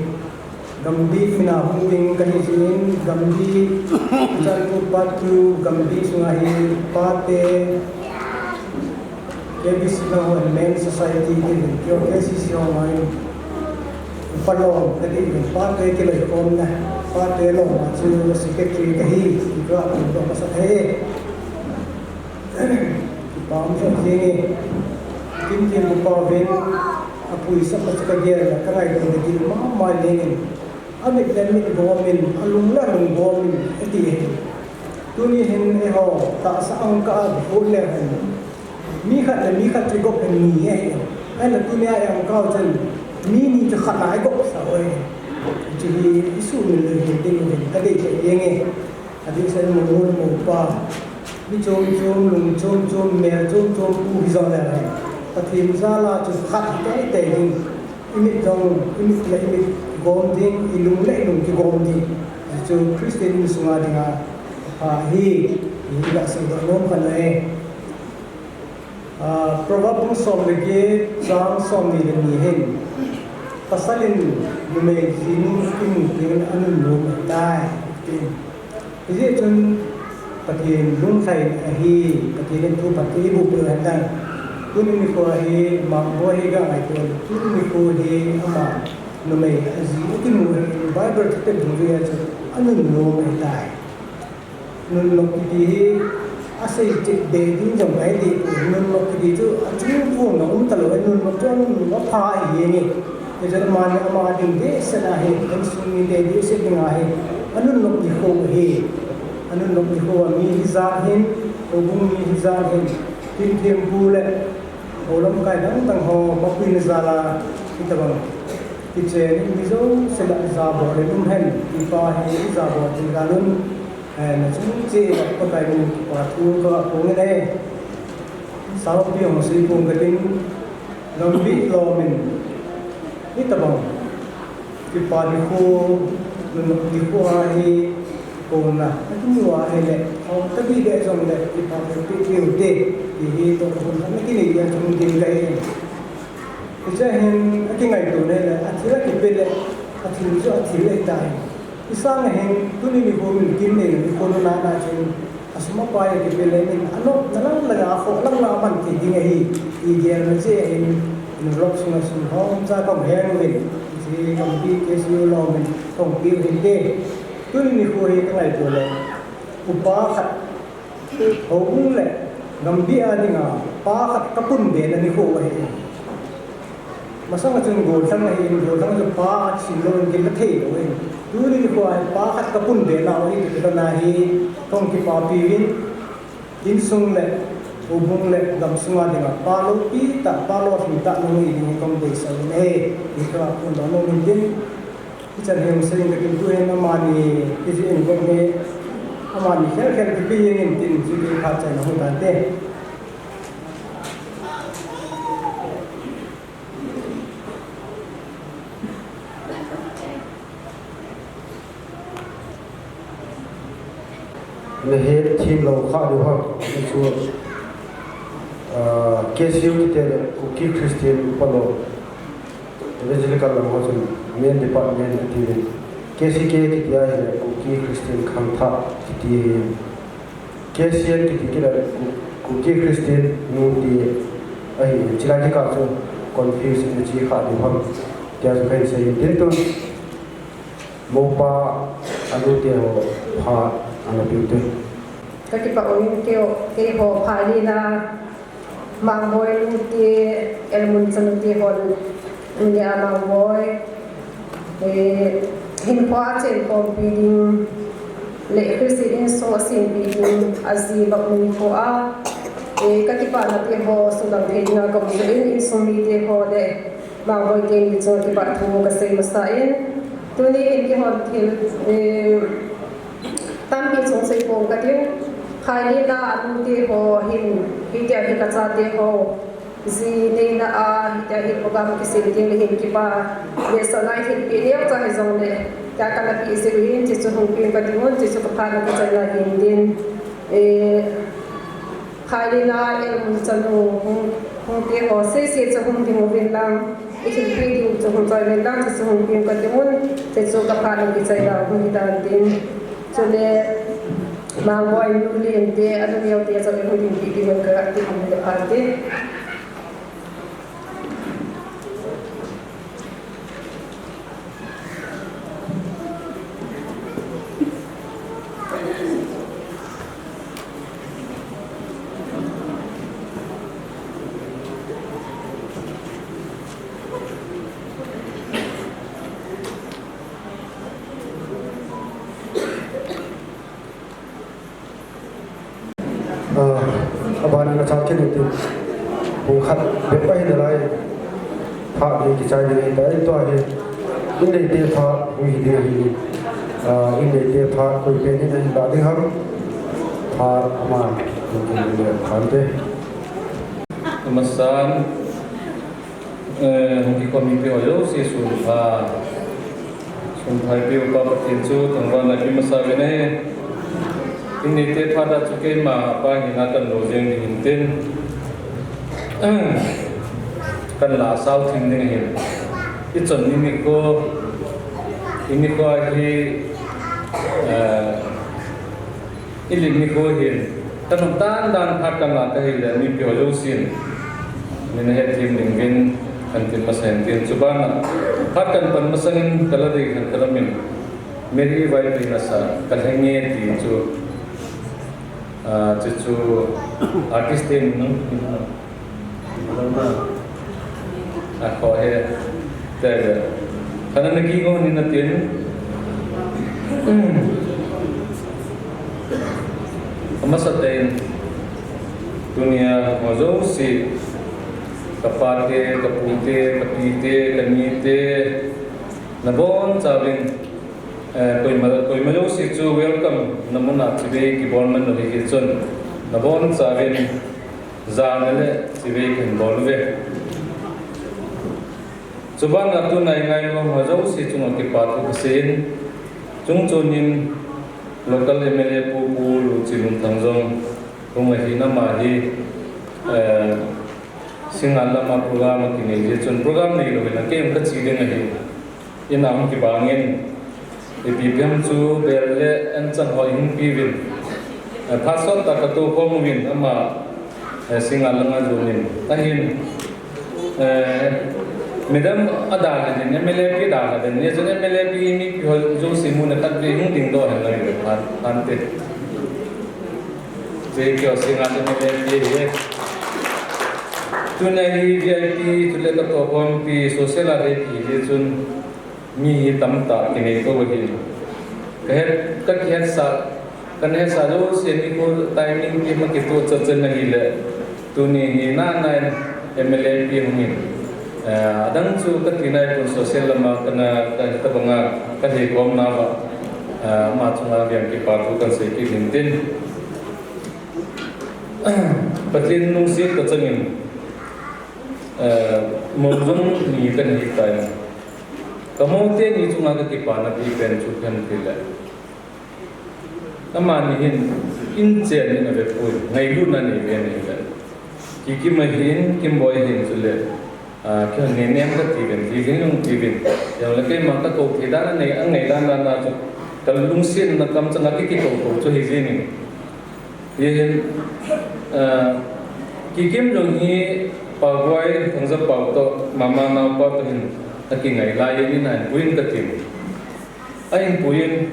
Gambih mina hung ding kahi jin Gambih. Chan pu pat tu Gambih sunga hi pate. K B C na ho Men Society kivin kio K C C ho mai. Palom kati vin pate kiloi kom na. Pate lom ma chu secretary kahi. Kei ka pung lou masa kahi. Kipa um jing e. Kim kim bu pa uvin. Apui sa pa sa ka gel na ka ngai dong ka gil ma ma leng in. Amit le mit gom in, alung le alung gom in, ati e. Tuni hin eiho, tahsa ang ka a bu le hin. Mi khat le mi khat kigop in ni e. Ahinla tuni a ang ka u chan, mi ni chu khat a igop sa u e. Chu hi isu min le hin ding hin, ka dei che yeng e. Adih seh in mo mo mo pa. Mi chom chom, lung chom chom, mel chom chom, pu hi jong le. Pathen jal a chu khat hi tei tei ding. Imit jong, imit le imit gom ding, ilung le ilung kigom ding. Chu Christian insunga dinga pha hi, hi la seidoh nom khat ahi. Ah, Proverb bung som le get, chang som ni le ni hin. Pasal in numei jinu kimu teng le anun nom ahitai, tin. Hijeh chun Pathen lunglhaina ahi, Pathen in thu phatthei eiboh peh u ahitai. Tuni nikho hi, Mangboi hi ka ngaito le, tuni nikho hi ama numei aji akimu ahi, Bible thutep dungjui a chu anun nom ahitai. Nunnom kiti hi asei chet be ding jong ahi deh poi. Nunnom kiti chu achung vang na um talou, nunnom chu anunnom apha ahi e. Hichun amani ama ding behseh ahi, insung mite behseh ding ahi. Anunnom nikho ahi. Anunnom nikho a mi hijat hin, houbung mi hijat hin, Kimthempu le hou lamkai dang dang ho, mapuina jal a, hitobang kichen in mi jouse la jabol in um hen, ti pa hi jabol ding jal un, eh, nachung cheh uva Pakai min in kipa thu ka phong in e. Saupi hung sei phong katin, Gambih lom in, hitobang kipa nikho, nunnom nikho a hi, kona akimu a ahile, hung tabi le jongle, kipa peh peh u hite, ti hi toh hun khat na kinei a chung ding kahi. Hiche hin akingaito le le, athil akipe le, athil chu athil ahitai. Isang a hin, tuni nikho min kin nei nikho nuna na chun, asum apai akipe le min, anopna lang lang a, akhoh lang lang a aman thei ding ahi, ti gelna cheh ahin, in vlog sunga sum hom cha kahung heng uvin, hiche Gambih K S U lom in kahung pe u hinte. Tuni nikho hi kangaito le, upa khat, houbung le Gambih a dinga pa khat kapun be na nikho ahi. Masang a chun gollhang ahin, gollhang chu pa a chim lou in kin kathei lou in. Tuni nikho a pa khat kapun be nau ahi, ti kona hi, kahung kipapi uvin, insung le, houbung le, gamsung a dinga pa loupi tah, pa lolhing tah nahung hi ding hi kahung deisah uvin ahi, ti kaphondoh nom in tin. Hichan hi hung sei in katin, tuhin amani, hijeh in gom hi, amani khel khel kipe jeng in tin, hijeh in phat chaina hung tante. Nahet them lou kha diu ham, chu, ah, K C U kiti le Kuki Christian Upalom. Evangelical lam ho chun main department ati uvin. K C K kiti ahile Kuki Christian Khangthah kiti ahi. K C N kiti kit le Ku-, Kuki Christian Nute ahi. Chulai kikah chu Confuse in a chi kha di ham. Tia chu kahin sei in tin tun. Mopa anu te ho pha ana piu te. Ka kipah uvin kei, keiho pha lina Mangboi nu te, Elmun chanu te ho nia Mangboi. Eh, hinkho a chenkhompi ding le Christian insung a sempi ding aji bang nikho a, eh, ka kipana te ho sudang thei dinga ka um jeh in insung mite ho le Mangboi teni chunga kipa thu ka sei masa in, tuni hin kihon thil, eh, tampi chung sei pong ka ding. Khailina anu te ho hin, hitia hi ka chate ho ji neina a, hitia hi program kisem ding le hin kipa, le sanai thilpeh neocha hijongle, tia kana pe jeh u hin, hichu hung peng ka ding un, hichu ka phatna kichaina hin tin. Eh, Khailina, Elmun chanu, hung, hung te ho, sese chu hung ding uvin lang, i thilpeh ding chu hung choi uvin lang, hichu hung peng ka ding un, hichu ka phatna kichaina hung hi dan tin. Chule, Mangboi nu len te, anu neo te, chu hung ding pi ding un ka ti hung le phan te. Ah, abana na chat kit in tin. Pung khat bep ahi nalai. Phat hi kichai ding ahi tai tua hi. In neite phat hung hi ding ahi. Ah, in neite phat koi pen in ahin la ding ham. Phat ama hung kin le phante. Amasan. Eh, hung kikhom mipi ho jouse sun pha, sun pha ipi upa Pathen chu thangvahna ipi masa uvin ahi. In neite phat a chu keima pa hina kan lo jeng ding hin tin. Kan la sao thim ding ahin. I chon ni nikho, i nikho hi, eh, I lim nikho hin, kan um dan dan phat kan la ka hile, mipi ho jousen, min a het thim ding uvin, kan tin masa hin tin. Chubana, phat kan pan masangin ka la ding khan ka la min, Mary Vaiphei nasa, ka lheng nge ti chu, ah, chu chu, artist te min, A, kho he. Te ve. Kana na ki ngo ni na tin. Amasa tein. Tunia ngo jouse. Ka pa te, ka pu te, ka pi te, ka ni te. Na bon chauvin. Eh, koima, koima jouse chu welcome. Na mun a chibai kibol man lou hi chun. Na bon chauvin. Jana le chibai kahin bol uve. Chubana tuna i ngainom ho jouse chunga kipa thu kasei in, chungchon in local M L A pu, Pu Luchinlun Thang jong, hung ahin ama hi, eh, Singngat lama program akinei jeh chun program neilou in a kem kachi ding ahi. In a hung kibang in, ipi pi ham chu bel le anchang ho i hung pe uvin. Eh, phat sot tah ka tou khom uvin ama, eh, Singngat langa jon in. Ahin, eh, madam a dalha din, M L A pi dalha din. Nia chun M L A pi mipi ho jouse mun a khatvei hung dingdoh hen lang phat, phante. Jeh keu Singngat M L A pi hi. Tuna hi V I P, chule ka tou khompi social a V I P hi chun mi hi tamtah kinei tou ahi. Ka het, ka kihetsah, ka hetsah jouse nikho timing pi ma kitoh chat chan ahile. Tuni hi nana in M L A pi hung in. Eh, adang chu ka ti nai pon social lama kana, ka, ka banga, ka heikhom nauva. Eh, ama chunga veng kipa thu kan sei kit in tin. Pathen lungset ka chang in, eh, mou jong ni kan hi tai. Ka mou teni chunga ka kipana pen chu kan ti le. Amani hin in chen in ave poi, ngailutna nei ve nei le. Kikim ahin, Kimboi ahin chule. Ah, kei nenem kati uvin, ti uvin, ti uvin. Jongle keima ka tou thei dan a nei, a ngai dan dan a chu. Ka lungsetna kamchang a ki, kitou tou chu hi jing in. Hihin, ah, Kikim jong hi, Paobuai, Thangjapao toh, mama naopa toh hin, akingai lai in, ahin puiyin katin. Ahin puiyin,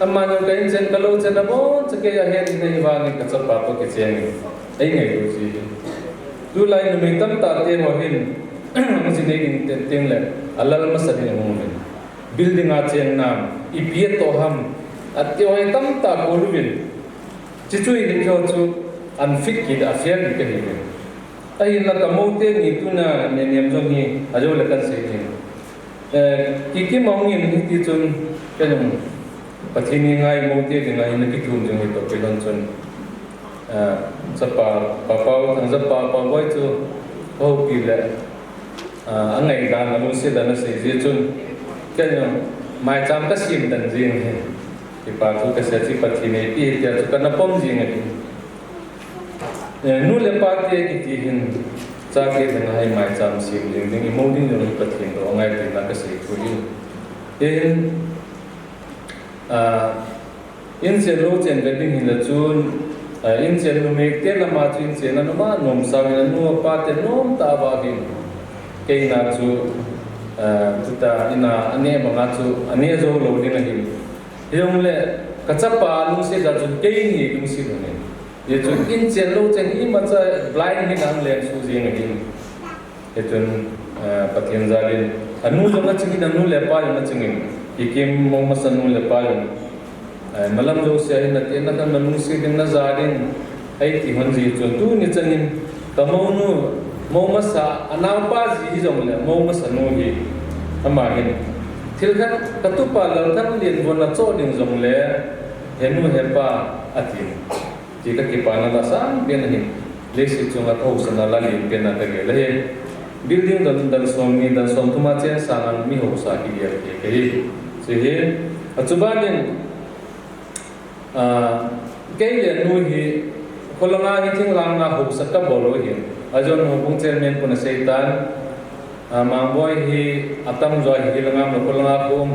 aman jong ka inchen ka louchen aboncha kei ahet in ahivangin kachapa toh kichengin. Eingailu ji hi. Tulai numei tamtah te ho hin, hung ji nei ding teng teng le, alal masa ding ahung uvin. Building a cheng nam, ipi atoh ham, ati ho tamtah kalut uvin. Chuche chu hi keiho chu unfit kit a fail kit kahiuvin. Ahinla ka mou teni tuna nenem jong hi, ajou le kahin sei ding. Eh, kikim ahung in hiti chun, kei jong Pathen hi ngai mou te dinga hin kithum jong hi toh kilhon chun. Eh, chapa, Papau, Thangjapao, Paobuai chu, ahoupi le, ah, angai dan, alungset dan asei jeh chun, kei jong maicham kasem den jeng hi. Kipa thu kasei chu Pathen eipe tia chu kana pom jeng ahi. Eh, nu le pa te kiti hin, chate dinga hi maicham sem jeng ding, imou ding jong hi Pathen toh angai tina kasei thu ahi. Tin, ah, inchen louchen ve ding hile chun, ah, inchen numei te lama chu inchen ana um a, nom sauvin anu apa te nom tah a uvin. Keina chu, ah, chuta ina ane banga chu ane jou lou ding ahi. Hijongle, kachapa lungset a chun keini lungset ahi. Hichun inchen louchen imacha blind hin ahung leng suh jeng ahi. Hichun, eh, Pathen jalin, anu jong achingin, anu le apa jong achingin, kikim mou masa nu le pa jong, eh, malam jousea hin atena khan nalungset ding, naja ding, eiti lhon jeh chun, tuni chanin, ka mounu, mou masa, anaopa ji hijongle, mou masa nu hi, ama hin, thil khat, katupa Lalthanglienvon achoh ding jongle, he nu he pa, atin. Ti kakipana la sangpen ahin, leiset chunga kahaosatna la lenpen a kagel ahi. Building dan, dan somni, dan somthum a cheng sanga mi haosa kigel thei kahi. Chuhi, achubanin, ah, kei le nu hi, kholanga hi thinglhang a haosa kabol u ahin. Ajon houbung chairman pun aseitan, ah, Mangboi hi atamjo hi langam lo kholanga khu,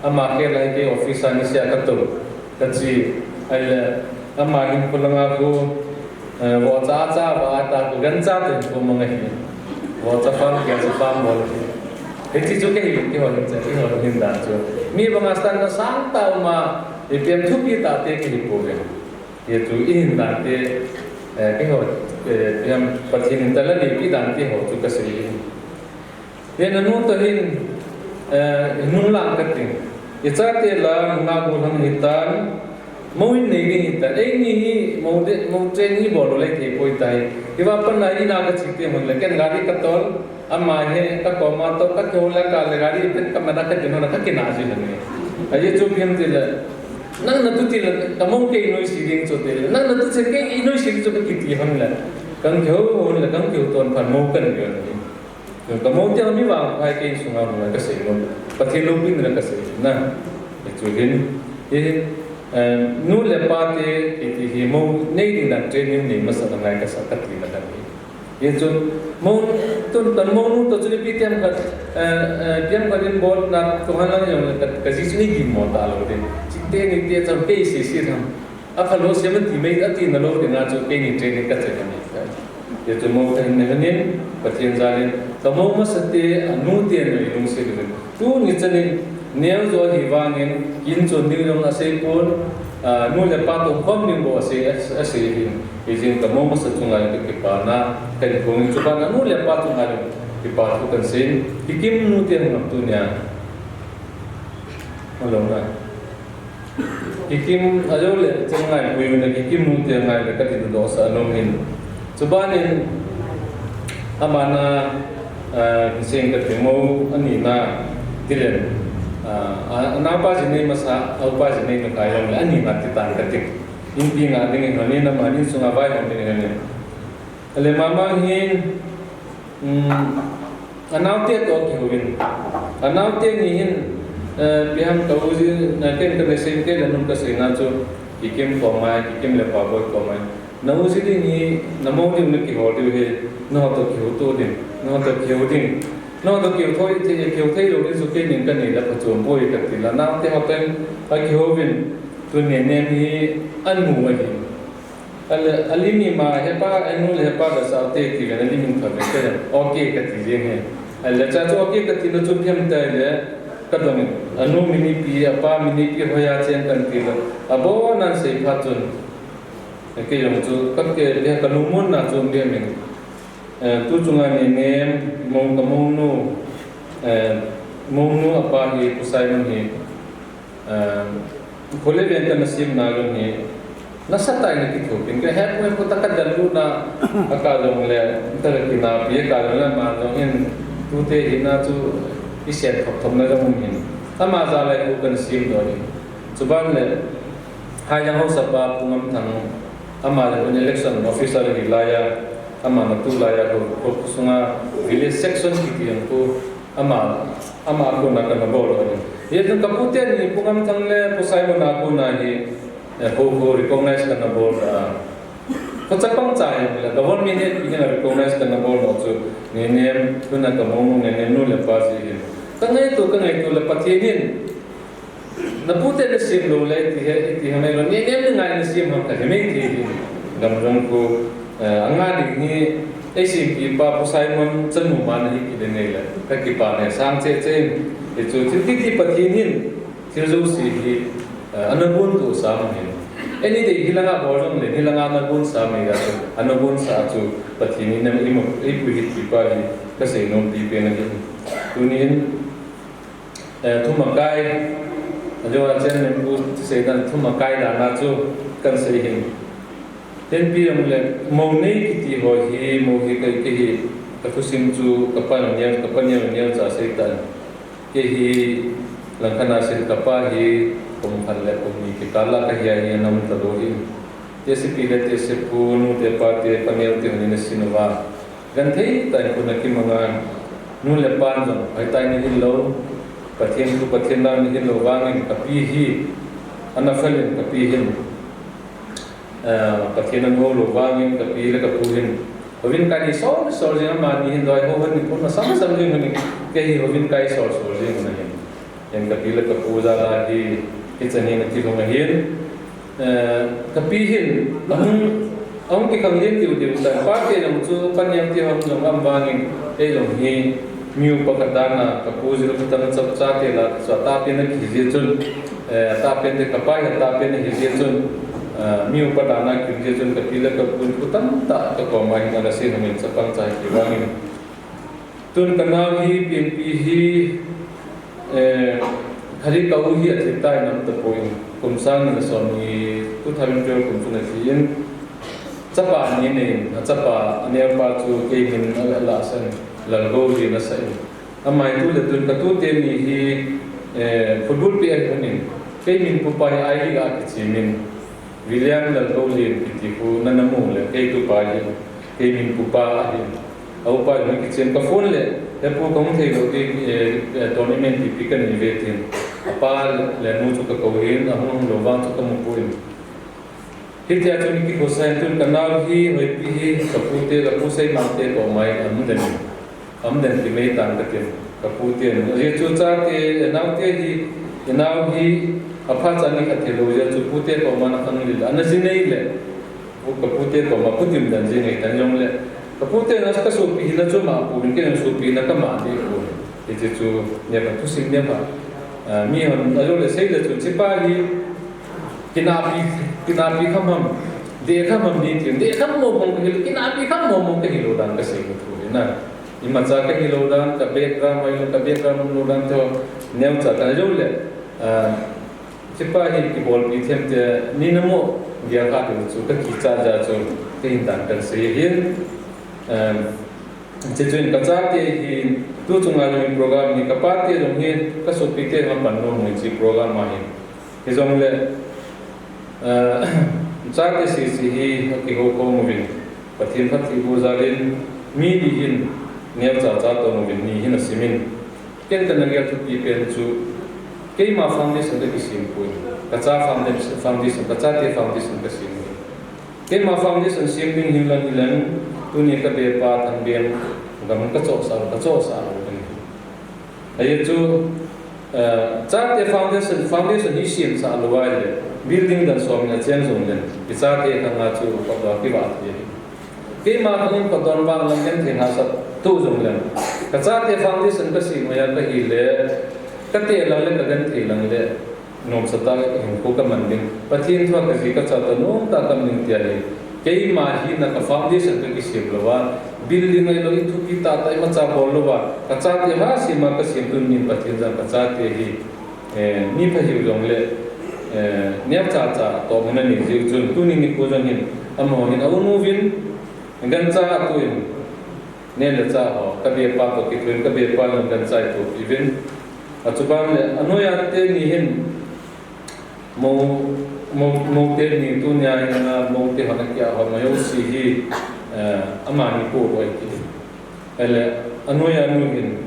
ama khel a hi kei office a nisea katou. Kache, ahile, ama hin kholanga khu, eh, vohcha cha, vah a ta khu, gancha toh hin khu mang ahi. Vohcha farm, gancha farm bol ahi. Hiche chu kahi, keiho hin cha, keiho hin dan chu. Mi banga standard sangtah uma, ipi ham thupi tah te kahi pouve. Hichu ihin dan te, eh, keiho, eh, ipi ham Pathen in talent eipe dan te ho chu kasei ahi. Hin anu toh hin, eh, nunglang kating. Ichate la nunga gollhang hitan, mou in nei ding hitan. Eini hi mou de, mou train hi bol lou lei thei poi tai. Hiva pat na ina kache teng hon le ken gari katol, ama hi kakoma toh kakihou le kale gari pen kamana kadin hon a kakinah ji lhon e. Ajeh chu ipi ham tile, nang natu tile, ka mou kei noise ding chu tile, nang natu chen kei noise ding chu kakiti hon le, kan kihou hon le, kan kihou ton phat mou kan be hon e. Ka mou teng mi vangphai kei sunga hung a kasei nom. Pathen loupina kasei na. Hichu hin, hi, eh, nu le pa te, iti hi mou nei ding dan training nei masa angai kasa katina kahi. Hichun, mou, tun tan mounu toh chun ipi ham khat, eh, eh, ipi ham khat in bolna, tuhan lang jong ka, kaji chun igim mo talou ding. Chite ni te chang kei sese tham. Akha lou sem ati mai, ati nalou dinga chu keini training kache ahi. Hichu mou kahin nei lhonin, Pathen jalin, ka mou masa te, anu te nui lungset uvin. Tuni chanin, neo jo ahi vangin, kin chon ding jong asei pon, ah, nu le pa toh khom ding bou asei, asei ahin. Hijeh in ka mou masa chunga kakipana, kahin phong in chuban anu le pa chunga jong kipa thu kahin sei in, kikim nu te hung lam tunia. Alou na. Kikim, ajou le, cheng ngai pui u na kikim nu te ngai le kati doh sa alou hin. Chubanin, amana, ah, seng kati mou, ani na, tilen, ah, a, anapa ji nei masa, aupa ji nei makai jong le, ani na titan kati. Inpi nga ding in hon in, ama in sunga vaihom ding in hon in. Ale mama hin, um, anaote toh kihouvin. Anaote ni hin, eh, ipi ham ka u ji, na ken ka message te le nung kasei na chu, kikim komai, kikim le pa boi komai. Na u ji ding hi, na mou ding ni kihou diu hi, natoh kihou to ding, natoh kihou ding. Natoh kihou thei, kihou thei lou ding chu keinin kanei le phachom poi kati la. Naote ho teng, akihouvin, tuni nenem hi, anu ahi. Ale, ali mi ma, hepa, anu le hepa da sa te ti ve na li min pha ve te. Okay, kati jeng e. Ale, cha chu okay kati na chu phem ta le, ka dong, anu min ipi, apa min ipi hoiya chen kan ti lo. Abonan sei phat chun. Kei jong chu, ka ke, le ka lungmon na chu be min. Eh, tu chunga nenem, mong ka mong nu, eh, mong nu apa hi, Pu Simon hi, eh, khole ven ka na sim na jong hi, nasa tai na kitho pin, ka he pu he pu ta ka dal lu na, a ka jong le, ta ka kina pi, ka jong le ma jong hin, tu te hi na chu, i sen thop thop na jong hin. Ama ja lai ku ka na sim do hin. Chuban le, Haijang haosapa Pu Ngamthang, ama le election officer hi laiya, ama na tu laiya, ko, ko, ko sunga village section kiti ang ko, ama, ama ko na ka na bol. Ye tun ka pu te ni Pu Ngamthang le Pu Simon a ko na hi, eh, ko, ko recognize ka na bol da. Ko chapang cha hi le, government he pi na recognize ka na bol no chu, nenem, tu na ka mo nenem nu le pa ji hi. Ka ngai tu, ka ngai tu le Pathen in, Na pu te na sim lo le, ti he, ti he mai lo. Ni nem ni ngai na sim ham ka he mai ti hi. Gam jong ko, eh, anga ding hi, ei sim pi pa Pu Simon chanu man hi ki de nei le. Ka kipa ne sang che che. Ti chu thil kiti Pathen hin, thil jouse hi, eh, ana bun tu sam hin. Any day hi langa bol jong le, hi langa ana bun sam hi ya chu. Ana bun sa chu Pathen in nam i mo, i pu hi ti pa hi, ka sei nom pi pe na hi. Tunin, Eh, thumakai, ajo a chairman pu sei dan thumakai dan a chu kan sei hin. Ten pi jong le, mo nei kiti ho hi, mo hi kai ke hi, ka thusim chu, ka pa neo, ka pa neo neo cha sei tan. Ke hi, langkhat a sei ka pa hi, kum khat le kum ni kikal a ka hi a hi nam ta do hi. Te si pi le te si pu, nu te pa te, pa neo te ni na sin va. Genthei tah in khut na kimang a, nu le pan jong, hoitah in ahin lou, Pathen thu, Pathen lam in ahin lou vangin, ka pi hi, ana fel in ka pi hin, eh, Pathen ana hou lou vangin, ka pi le ka pu hin, houvin kai ni sol, sol jing amani hin doi hou hin, pu na sam, sam jing hin, kei hi houvin kai sol, sol jing na hin. Hin ka pi le ka pu jal a hi, hichan hin akilhung ahin. Eh, ka pi hin, ahung, ahung kikhang lien diu diu tan. Pa te jong chu, pa neo te hung jong am vangin, ei jong hi, mi upa khat dan a, ka pu jil khat a chap cha te la, chu atah pen a kihi jeh chun, eh, atah pen te ka pa hi atah pen a hi jeh chun, eh, mi upa dan a kihi jeh chun, ka pi le ka pu khu tamtah ka kom a hin ala se hung in chapang cha hi kivangin. Tun ka nau hi, Pianpi hi, eh, khat hi ka u hi athi tai nam tapoi. Kum sang ni le som ni, two thousand twelve kum chun athi in, chapa ni nei in, achapa, aneopa chu kei min ala san, Lalgou Lien asah in. Amai tu le tun ka tute ni hi, eh, football pi ahi in, kei min pupa hi I-League a kichim in. William Lalgou Lien kiti khu nana mu le, kei tupa hi, kei min pupa ahi. A upa jong kichen ka phone le, he pu kahung thei lou ding, eh, eh, tournament ti pi kanei ve tin. Apa le nu chu ka kou hin, ahung lou vang chu ka mu poi. Hitia chu ni kikhosa in tun ka nau hi, Hoipi hi, ka pu te, ka pu Seimang te koma in amu den. Amu den ti mai tan ka tin. Ka pu te, ajeh chu chate, nau te hi, nau hi, apha cha ni khat thei lou jeh chu pu te koma na khang lil. Ana ji nei le. Pu, ka pu te koma pu Timdan ji nei tan jong le. Ka pu te na ka sopi hi na chu ma pu min ke sopi na ka ma ni pu. Hiche chu, ni ka thusim ni ma. Ah, mi hon, ajou le sei le chu, chi pa hi, Kinapi, kinapi kham ham, de kham ham ni tin, de kham mo mong ka hilou, kinapi kham mo mong ka hilou dan ka sei ka thu hi na. Imacha ka hilou dan, ka background mai lo, ka background lo dan to, neocha ka jou le, ah, chi pa hi kibolpi them te, ni na mo, dia ka tu chu, ka kicha ja chu, ka hin dan kan sei hin, ah, Hiche chun ka chate hi, tu chunga jong hi program hi, ka pate jong hi, ka sopite jong pan nom hi chi program ahi. Hijongle, eh, chate sese hi, akihou khom uvin. Pathen phatthei boh jal in, mi ni hin, neocha cha tong uvin ni hin asimin. Ken kana gel thupi pen chu, keima foundation ka kisem poi. Ka cha foundation, foundation, ka chate foundation ka sem poi. Keima foundation sem ding hin lang hi leng, tuni ka bepa Thanbeng gam ka chohsah, ka chohsah lou ding. Ahi chu, eh, chate foundation, foundation hi semsah lou ahile, Building dan som in acheng jong leng, kichate khang a chu kotdoh kivah thei ahi. Keima khang in kotdoh vang lang genthei hahsat tu jong leng, kachate foundation kasem uva kahi le, kate lang le kagenthei lang le, nomsa tah hinkho kaman ding. Pathen thu a kaji kacha toh nomtah kaman ding tia hi. Keima hina ka foundation kakisem louva, building ahilou, ithupi tahtah imacha bol louva, kachate ha sema kasem tunin Pathen jal a kachate hi, eh, mi pha hiu jongle, eh, neocha cha toh mun anei jiu chun, tuni nikho jong hin, amaho hin aum uvin, gancha atuh in, neh le chah ho, kabepa toh kithoin, kabepa jong gancha atoh uvin. Achuban le, anoiya teni hin, mou, mou, mou teni tunia hin, mou te hon akia ho, mou jouse hi, eh, amani po loi kiti. Ahile, anoiya nu hin,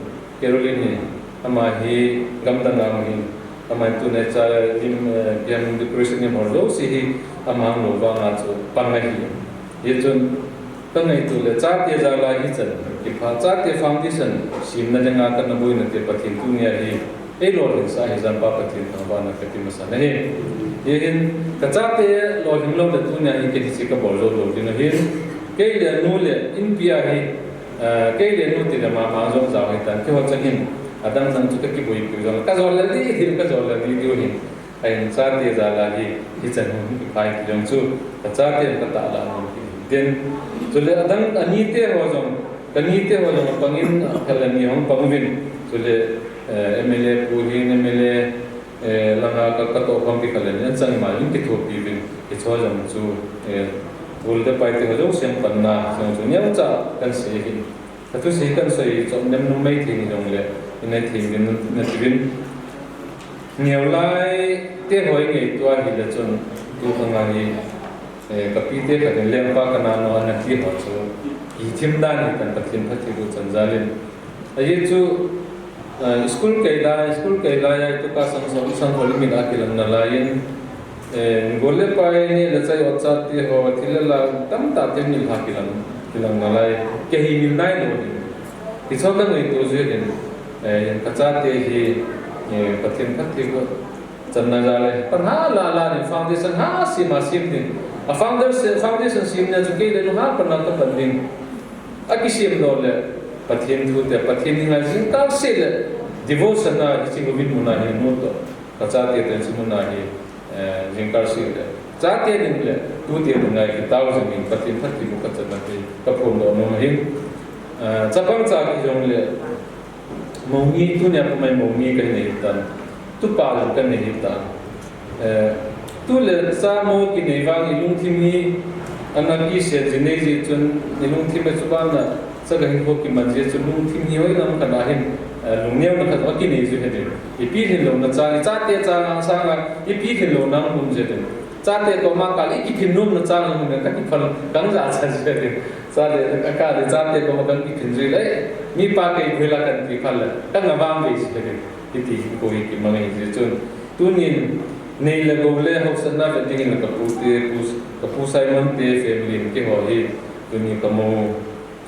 Caroline hi, ama hi gamdang a um ahin, ama hi tuni cha lim, eh, pian decoration lim ho jouse hi, ama hung lou vanga chu pang ahi. Hichun, kangaito le, chate jal a hichan kipha, chate foundation semna dinga kana boina te Pathen tunia hi, eilolhinsah hijeh a Pathen thangvahna kati masa nahi. Hihin, kachate lolhin lou le tunia hi kei hiche kabol jou lou ding ahin, kei le nu le inpi a hi, eh, kei le nu tile mama jong jao hitan, keiho chang hin, adang dang chu kakiboipiu jong, kajol le di, kajol le di diu hin. Ahin chate jal a hi, hichan hung kiphai ti jong chu, kachate katahlang nom kiti. Chule adang anite ho jong, kanite ho jong pangin, khat le ni hung pang uvin. Chule, eh, M L A pu hin, M L A, eh, langa ka, katoh khom ti khat le ni, achang ma in kithopi uvin. Hiche ho jong chu, eh, pu le pai te ho jong sem panna jong chu neocha kahin sei ahi. Kathusei kahin soi chom nem nom mai thei hijongle, inei thei uvin nati uvin. Neolai te ho ingaito ahile chun, tu khang a hi, eh, kapite khat in lengpa kanano ana ti ho chu, kithim dan hitan Pathen phattheiboh chan jal in. Ajeh chu, eh, school kai lai, school kai lai a, itupa sangkhol, sangkhol min a kilang nalai in, eh, gol le pai, neh le chah, ot chate ho, thil le la tamtah te min a kilang, kilang nalai, kei hi min nailou hi. Hiche ho kangaito jeh in, eh, kachate hi, eh, Pathen phattheiboh channa jal a, pan hala la ding, foundation ha sem a sem ding. A foundation, foundation semna chu kei le nu ha pan a kapan ding. Akisem lou le, Pathen thu te, Pathen henga jingkah seh le, devotion a hiche hovin mun a hi nu toh, kachate toh hiche mun a hi, eh, jingkah seh le, chate ding le tute ding a hi kitao jing in Pathen phattheiboh kachanna te kaphondoh nom ahin. Eh, chapang cha kijongle, Mouni, tunia pumai mouni kahi nahitan. Tupa jong kahi nahitan. Eh, tu le cha mo kinei vang ilungthim hi, ana kisei ji nei ji chun, ilungthim a chu bana, cha kahin ko kiman ji chun lungthim hi hoilam kana hin, eh, lungneona khat akinei ji ahi. Ipi lhinlouna chang, ichate chang sanga, ipi lhinlouna um ji ahi. Chate koma kal ikiphin nomna chang um le kakiphal, kang ja cha ji ahi. Chate, akal le chate koma kang kiphin ji le, mipa kei phui la kan ti phal le, kang avang ve ji ahi. Hiti hi ko hi kimang ahi ji chun. Tunin, nei le gou le haosatna ve dingin kapu te, pu, kapu Simon te family in keiho hi, tuni kamo,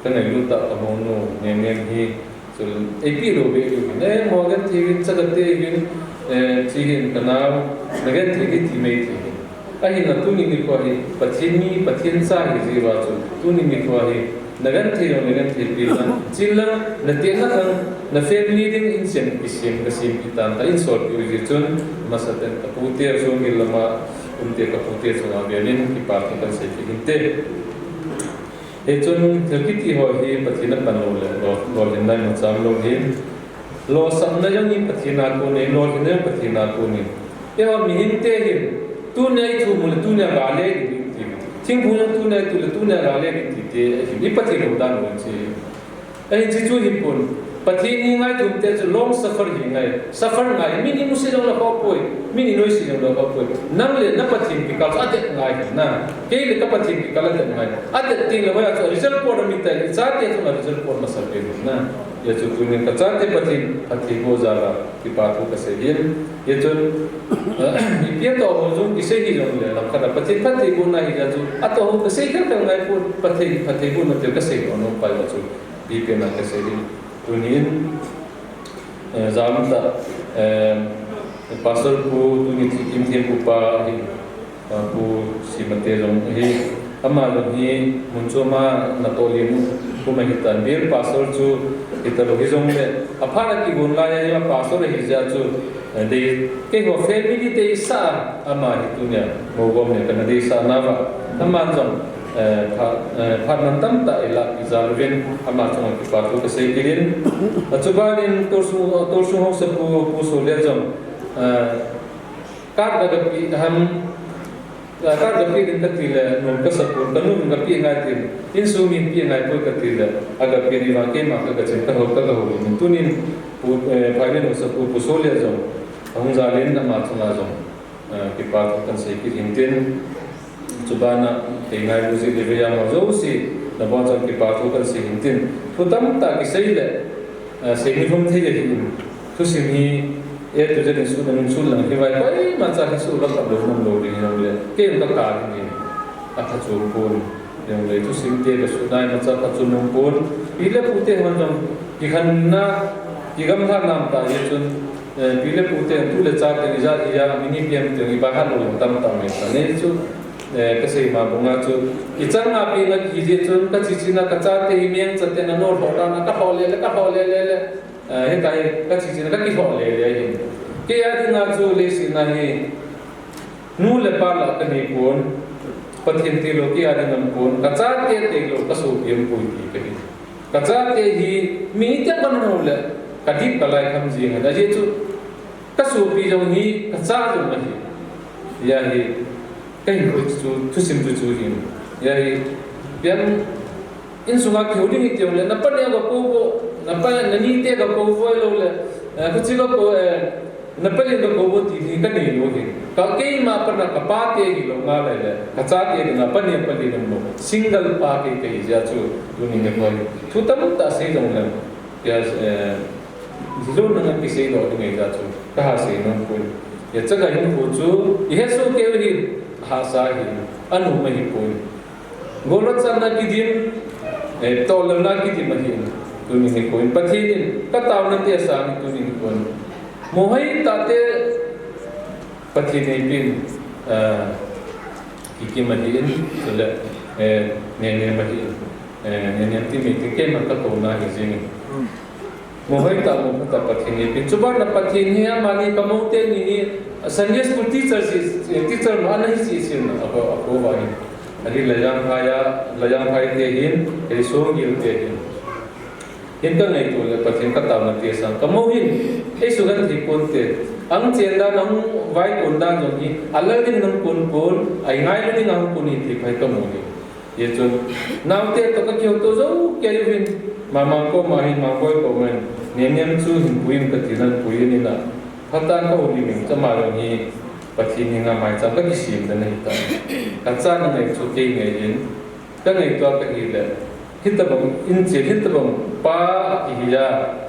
kangailut tah kamo nu, Nemnem hi, chun, eipi lou ve u hin, eh, mo genthei uvin, chate uvin, eh, chi hin kanao, nagenthei di ti mai thei hin. Ahinla tuni nikho hi, Pathen mi, Pathen cha hi jiuva chun, tuni nikho hi, nagenthei jong, nagenthei pi tan, chin lang, natena khang, na family ding in sem, kisem, kasem pi tan, ta in sol pi u ji chun, masapen, kapu te, songil lama, um te kapu te, chunga velin, kipa thu kahin sei pi hinte. Hichun thil kiti ho hi Pathen apan lou le, lou, lolhin lai macham lou hin. Lolsapna jong hi Pathen a kon ahi, lolhinna jong Pathen a kon ahi. Eiho mihem te hin, tunia ithum u le tunia ga le ding ti. Thingphung jong tunia itu le tunia ga le ding ti te, ahi, i Pathen lou dan lou chi. Ahin chi chu hipon, Pathen hi ngaithum te chu long suffer hi ngai, suffer ngai, min imu se jong le khopoi, min inoi se jong le khopoi. Nang le na Pathen kikal chu adet ngai na. Kei le ka Pathen kikal adet ngai. Adet teng le hoiya chu result report amit tai, ichate chu result report masa pen na. Hijeh chun tunin kachate Pathen phattheiboh jal a kipa thu kasei hin. Hijeh chun, ipi atoh ho jong kisei hi jong le, langkhat a Pathen phattheibohna hi jeh chun, atoh ho kasei khel khel ngai pon, Pathen phattheibohna te kasei nom pai a chu. Ipi pen a kasei hi, tunin, eh, jam ta, eh, Pastor Pu tuni Thingkim thempu pa hi, ah, Pu Simate jong hi, ama jong hi mun chu ama natoh lin u kum ahitan, Bial Pastor chu hitalou hijongle, aphat a kigon lai a hi ama Pastor ahi jeh chun, eh, dei, keiho family deisah a ama hi tunia mou gom le kana deisah nauva, aman jong, eh, pha-, eh, phat man tamtah eilah ijal uvin ama chunga kipa thu kasei kit in. Achubanin Torsung, Torsung Haosapu Pu Solia jong, eh, card gapeh ham, eh, card gapeh ding kati le, nom kasapon, kanu in gapeh ngai tin, insung min peh ngai poi kati le, agapeh ding vang keima kagachen kahou, kagahou in. Tunin Pu, eh, Phaiven Haosapu Pu Solia jong ahung jal in ama chunga jong, eh, kipa thu kahin sei kit hintin. Chubana, kei ngailu jeh le vei a ma jouse, nabon chun kipa thu kahin sei hintin. Thu tamtah kisei le, eh, sei nilhum thei ahin. Thusim hi A to Z in sut nung sut lang hi vai, koimacha hi sut la kap lou nom lou ding hijongle, kei jong kakap ding ahi. Aphachom pon. Hijongle thusim te kasut nai macha phachom nom pon. Pi le pu te hon jong kikhenna, kigamla nam ta hi chun, eh, pi le pu te tu le cha te ija, ija, mini P M te iba hat lou tamtah mai ta. Nei chu, eh, kasei ma banga chu, ichang a pi na kiji chun kachichina kachate hi meng chate na no lho ta na kalho le le, kalho le le le. Eh, hitia hi kachichina kakilho le le ahin. Kei a dinga chu leiset a hi, nu le pa la kanei pon, Pathen tilou kei a ding aum pon, kachate tilou kasopi aum poi ti kahi. Kachate hi, mi te pan ho le, kadip kalai kham jing ahi. Ajeh chu, kasopi jong hi, kacha jong ahi. Hia hi, kahin koi chu, thusim chu chu hin. Hia hi, pian insunga kihou ding hiti jongle, napa neo gakou vo, napa nani te gakou vo lou le, eh, khuchi gakou, eh, napa le gakou vo ti hi kanei lou hin. Ka keima pana kapa te hilou nga le le, kacha te dinga pa neo pa le lou. Single pa kei kahi jeh chu, tuni nikho hi. Thu tamtah sei jongle, hia, eh, hilou nanga kisei lou ding ahi jeh chu, kaha sei nom poi. Hia chaga hin khu chu, ihet soh kei u hin, hahsa hin, anom ahi poi. Gollhang channa kidim, eh, tollhang na kidim ahin, tuni nikho in. Pathen in, kataona te asang tuni nikho in. Mohai tate Pathen in eipeh in, ah, Kikim ahin, chule, eh, Nenem ahin, eh, Nenem ti mi ti keima katouna ahi jing in. Mohai ta, mohai ta Pathen in eipeh in. Chubana Pathen hi amani kamou teni hi, Sunday school teacher si, teacher ma ana hi si si na, ako, ako va hi. Ahi Lajangphai a, Lajangphai te hin, ahi Songgel te hin. Hin kangaito le Pathen kataona te asang. Kamou hin, eisugenthei ponte. Ahung chen dan, ahung vaikon dan jong hi, alal ding ahung kon pon, aingailu ding ahung kon hi ti phai kamu hi. Hichun, naote toh kakihouto jou kei uvin, Mama koma hin, Mangboi koma hin, Nenem chu hin pui in kati nan pui in ina. Phatah in kahoulim in, chama jong hi Pathen henga maicham kakisem dan ahitai. Kachanu ngai chu kei ngai in, kangaito a kahi le, hitobang inchen, hitobang pa kihi a.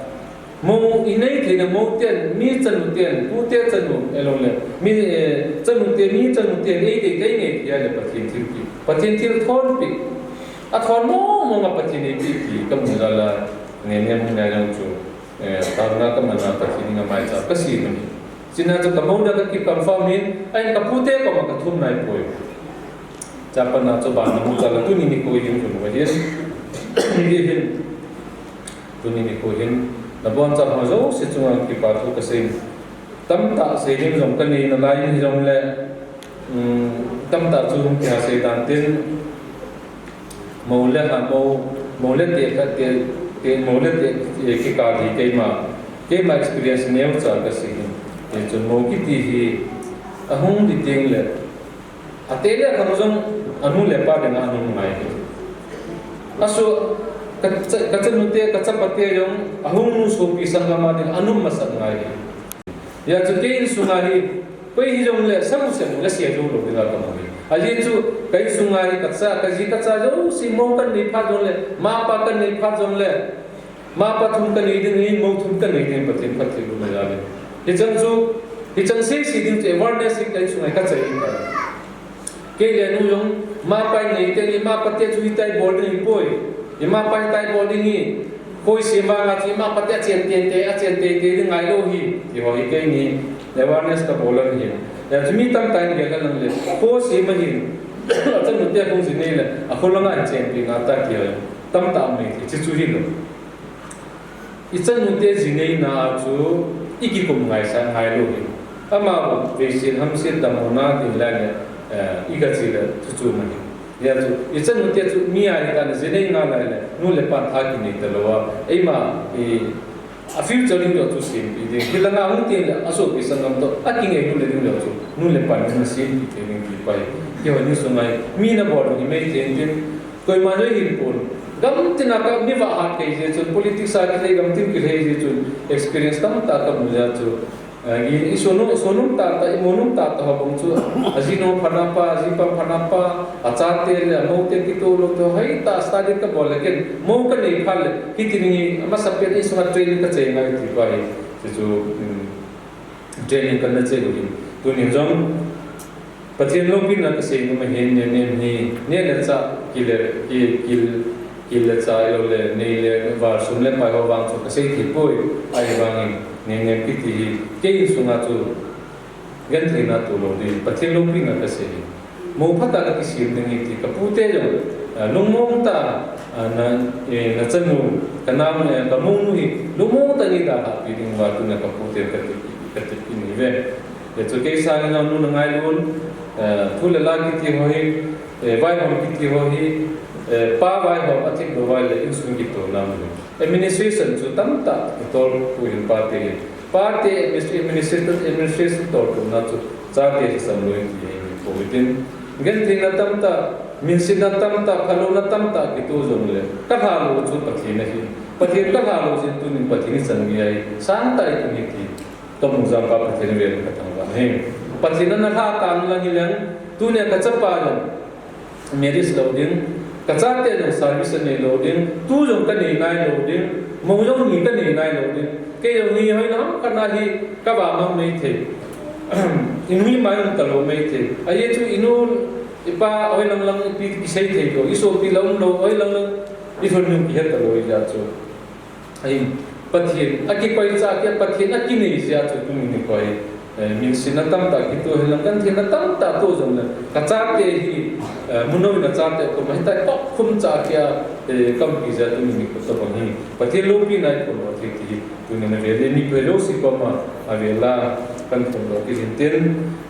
Mou inei theina mou ten, mi chanu ten, pu te chanu, elou le, mi, eh, chanu te, mi chanu ten, eidei tei ngai tia le Pathen thilpi. Pathen thilthonpi. Athon mong mong a Pathen eipeh ti, kamu jal a, Nenem hung nai jong chu, eh, taona kaman a Pathen henga maicham kasem ahi. Chuna chu kamouna kakiconfirm in, ahin kapu te koma kathum nai poi. Chapana chu bana mu chala tuni nikho hin jun va hin. Hi hin. Tuni nikho hin. Nabonchauva jouse chunga kipa thu kasei. Tamtah sei ding jong kanei nalai in hijongle, um, tamtah chu hung kiha sei dan tin. Mou le ha, mou, mou le te kha te, te, mou le te, eh, kikah hi keima, keima experience neocha kasei hin. Hichun mou kiti hi, ahung di teng le, Ate le akhang jong anu le apa dinga anom ngai hi. Asu, ka cha-, kachanu te, kachapa te jong ahung nu sopi sanggam a dinga anom masat ngai hi. Hia chu kei insunga hi, koi hijongle, samu semu le sia jou lou dinga kamu hi. Ajeh chu, kei insunga hi kacha, kaji kacha jouse mou kanei phat jongle, mapa kanei phat jongle, Mapa thum kanei ding hi, mou thum kanei ding, Pathen phatthei boh na jal in. Hichang chu, hichang sese ding chu awareness hi kei sunga kachai in. Kei le nu jong, mapa inei teng, imapa te chu hitia bol ding hipoi. Imapa hitia bol ding hi. Koi sem vang a chu imapa te achen tei tei, achen tei tei ding ngailou hi. Ti ho hi keini awareness kabol ahi. Hijeh chun mi tamtah in gel alang le, post hi ma hin, achanu te kong jinei le, akholanga chenpi na ta kiti tamtah um e, chuchu hilou. Ichanu te jinei na chu ikikum ngai sa ngai lou hi. Ama veiset hamset damna tin la le, eh, ikachi le chuchu ma hi. Hijeh chun ichanu te chu mi ahi ta na jinei na lai le, nu le pan tha kinei talou a. Eima, i, a future ding jong chu sempi ding. Hilanga hung tin le, asopi sanggam toh, akingai nu le ding jong chu, nu le pan na sempi ding ti pa hi. Keiho insung a hi, mi na bol hi mei tin tin, koima jong hin pon. Gam tina ka mi va hat kei jeh chun, politics a kilhei gam tin kilhei jeh chun, experience tamtah kamu jeh chun, eh, i, i sonu, sonum tah tah, i monum tah tah ho bang chu, aji nu phat na pa, aji pa phat na pa, achate le, amou te kitoh lou toh, hoi ta study kabol le ken, mou kanei phat le, hiti ding hi, amasapen in isunga training kachai ngai ti pa hi, chuchu, um, training kana chai lou hin. Tuni jong, Pathen loupina kasei nom ahin, nenem hi, neh le chah, kil le, ki, kil, kil le chah ahilou le, nei le val sum le pai ho vang chu kasei thei poi, ahivangin, nenem kiti hi, kei insunga chu, gentheina tolou ding, Pathen loupina kasei hi. Mou phatah a kisem ding hi ti, kapu te jong, ah, lungmong tah a, ah, na, eh, nachanu, kanam, eh, kamounu hi, lungmong tah a nei dalhah pi ding uva tuna kapu te katep, katep in ahi ve. Hijeh chun kei sangin nanu na ngailun, eh, thu le la kiti ho hi, eh, vaihom kiti ho hi, eh, pa vaihom athip lou vai le insung kitoh na mu. Administration chu tamtah kitol poi pa te hi. Pa te administ-, administration, administration toltohna chu chate hi sam lou ti hi po hitin. Gentheina tamtah, minsetna tamtah, phatlouna tamtah kitoh jongle, kalha lou chu Pathen ahi. Pathen kalha lou jeh in tunin Pathen ichan gei ahi. Sangtah itum hi ti. Kamu jeh a Pathen vel kathangvah e. Pathen in ana lha tan lang hileng, tunia kachapa jong marriage lou ding, kachate jong service anei lou ding, tu jong kanei nai lou ding, mou jong ni kanei nai lou ding. Kei jong ni hoilang khat na hi kava mang mai thei. Inu ima um talou mai thei. Ajeh chu inu ipa hoilang lang ipi kisei thei lou, isopi la um lou, hoilang lang ilhun jong kihe talou ijeh chu. Ahin, Pathen akikoi cha kia, Pathen akinei jeh a chu tuni nikho hi, eh, minsetna tamtah kitoh hilang, gentheina tamtah toh jongle, kachate hi, eh, mun nova chate koma hitia tohkhum cha kia, eh, kaumpi jeh a tuni nikho tobang hi Pathen loupina ikholdoh thei ti hi tuni na vel in mipi jouse koma avela kaphondoh kit in tin,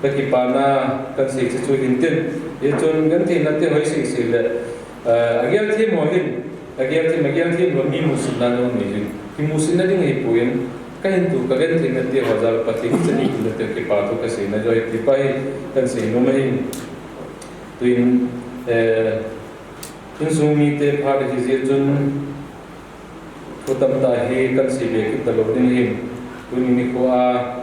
kakipana kasei chu chu hin tin. Hichun gentheina te hoisei sei le, eh, agel them ho hin, Agel them, agel them lou mi musit na jong nei jin. Kimusit na ding ahipoi, kahin tu, kagentheina te ho jal Pathen chan in tu na te kipa thu kaseina jong ahi ti pa hi kahin sei nom ahi. Tuin, eh, insung mite phat ahi jeh chun thu tamtah hi kahin sei be kit talou ding ahi. Tuni nikho a,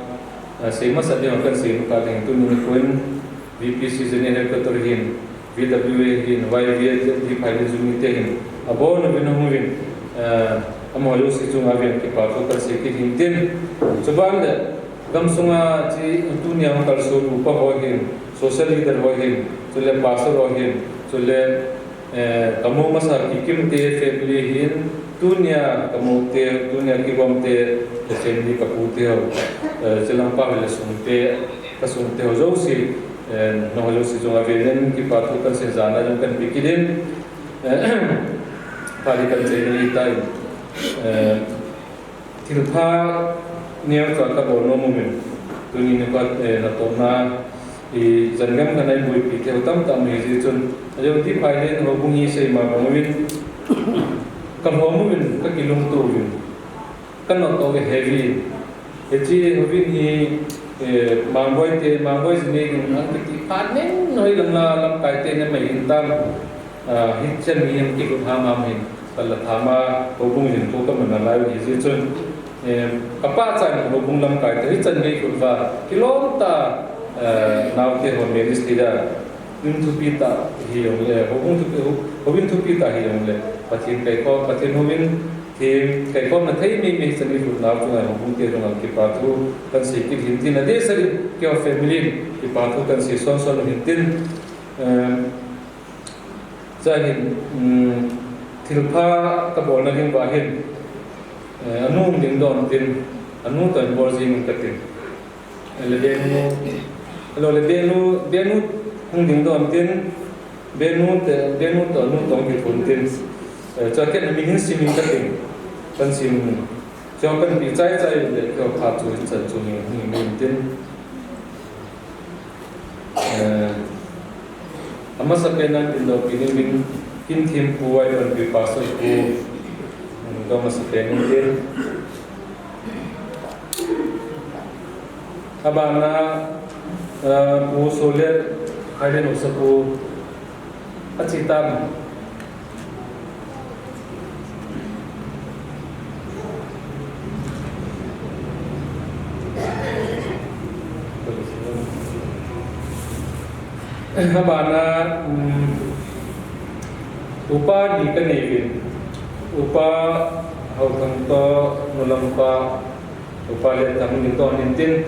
ah, sei masa ding kahin sei nom kha ding, tuni nikho in V P C General Headquarter hin, V W A hin, Y V A hin, D Phailin Zunmi te hin, abon uvin ahung uvin, eh, amaho jouse chunga ven kipa thu kahin sei kit hin tin. Chuban le, gamsunga chi tunia hung kalson upa ho hin, social leader ho hin, chule pastor ho hin, chule, eh, kamou masa Kikim te family hin, tunia kamou te, tunia kigom te, ka family kapu te ho, eh, chilang pa le sung te, kasung te ho jouse, eh, nangho jouse chunga ven in kipa thu kahin sei jana jong kahin pe kit in, eh, phat hi kahin sei ni tai, eh, thilpha neo cha kabol nom uvin, tuni nikho, eh, natohna, i, jan gam khat a iboipi thei tamtah um ahi jeh chun, ajeh chu D Phailin houbung hi sei ma bang uvin, kalhom uvin, kakilungto uvin. Kanoto ve heavy. Hiche houbung hi, eh, Mangboi te, Mangboi jinei ding ang kiti phat nen hoilang la lamkai te na mai hin tam, ah, hichan mi hin kilut ham ham hin, kala thama houbung hin ko kaman nalai u hi jeh chun, eh, kapa chan houbung lamkai te hichan gei kut va, kilom ta, eh, naote ho marriage ti da, in thupi ta hi jong le, houbung thupi, houbung thupi ta hi jong le, Pathen kaikhom, Pathen houbung Hi, kaikhomna thei mei mei chan in lhut nau chunga houbung te chunga kipa thu kahin sei kit hin tin, adeh seh in keiho family in kipa thu kahin sei son son hin tin, eh, cha hin, um, thilpha kabolna ding uva hin, eh, anu um ding don tin, anu toh in bol jing in katin. Ele benu, elo le benu, benu hung ding don tin, benu te, benu to nu tong ki pun tin. Eh, cho ken mi hin simin ka tin, kan sim, cho kan pi chai chai le, cho pha chu hin chan chu ni, ni min tin. Eh, Amasa pen a tin lo pi ding min kin thim pu ai pan pi pastor pu, mm, ka masa pen in tin. Abana, eh, pu Sole, ai den usa pu, a chi tam. Abana, um, upa ni ka nei uvin. Upa Hauthang to, nulampa, upa le tam ni to nin tin.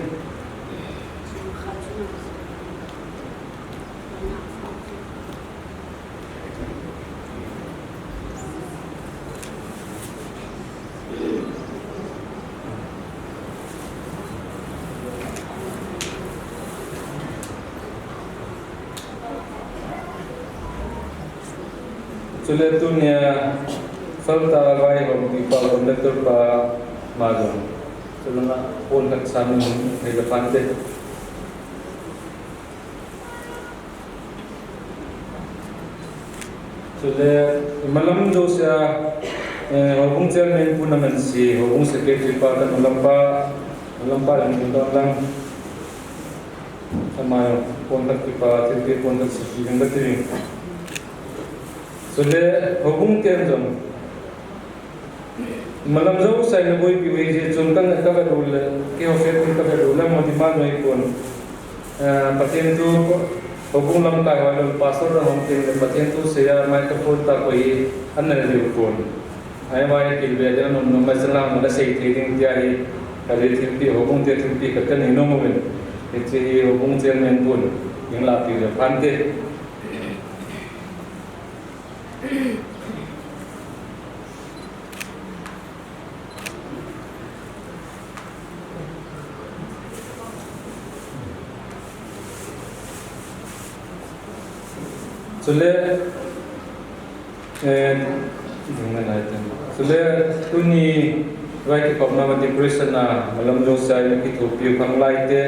Chule tunia Salta vaihom pi pa conductor pa ma jong. Chule na phone khat sa min hei le phante. Chule, malam jousea, eh, houbung chairman pu na man si, houbung secretary pa kan malam pa, malam pa yang kin don lang. Sama contact ki pa, thil ki contact si ki yang kati. Chule, houbung ten jong. Malam jousea na boipi u hi jeh chun kan ka ve u le, keiho Facebook ka ve u le, mo demand noi pon. Eh, Pathen thu, houbung lamkai ho le, pastor dang hung tin le, Pathen thu seiya microphone tah koi hi, an na le pon. Ai mai kil ve ding nom nom mai salang na sei thei ding tia hi, ka le thilpi, houbung te thilpi ka kan nei nom uvin. Hiche hi houbung chairman pun, ing la pi le phante. Chule, eh, chule, tuni vai kikopna ma decoration a, malam jousea kithopi u khanglai te,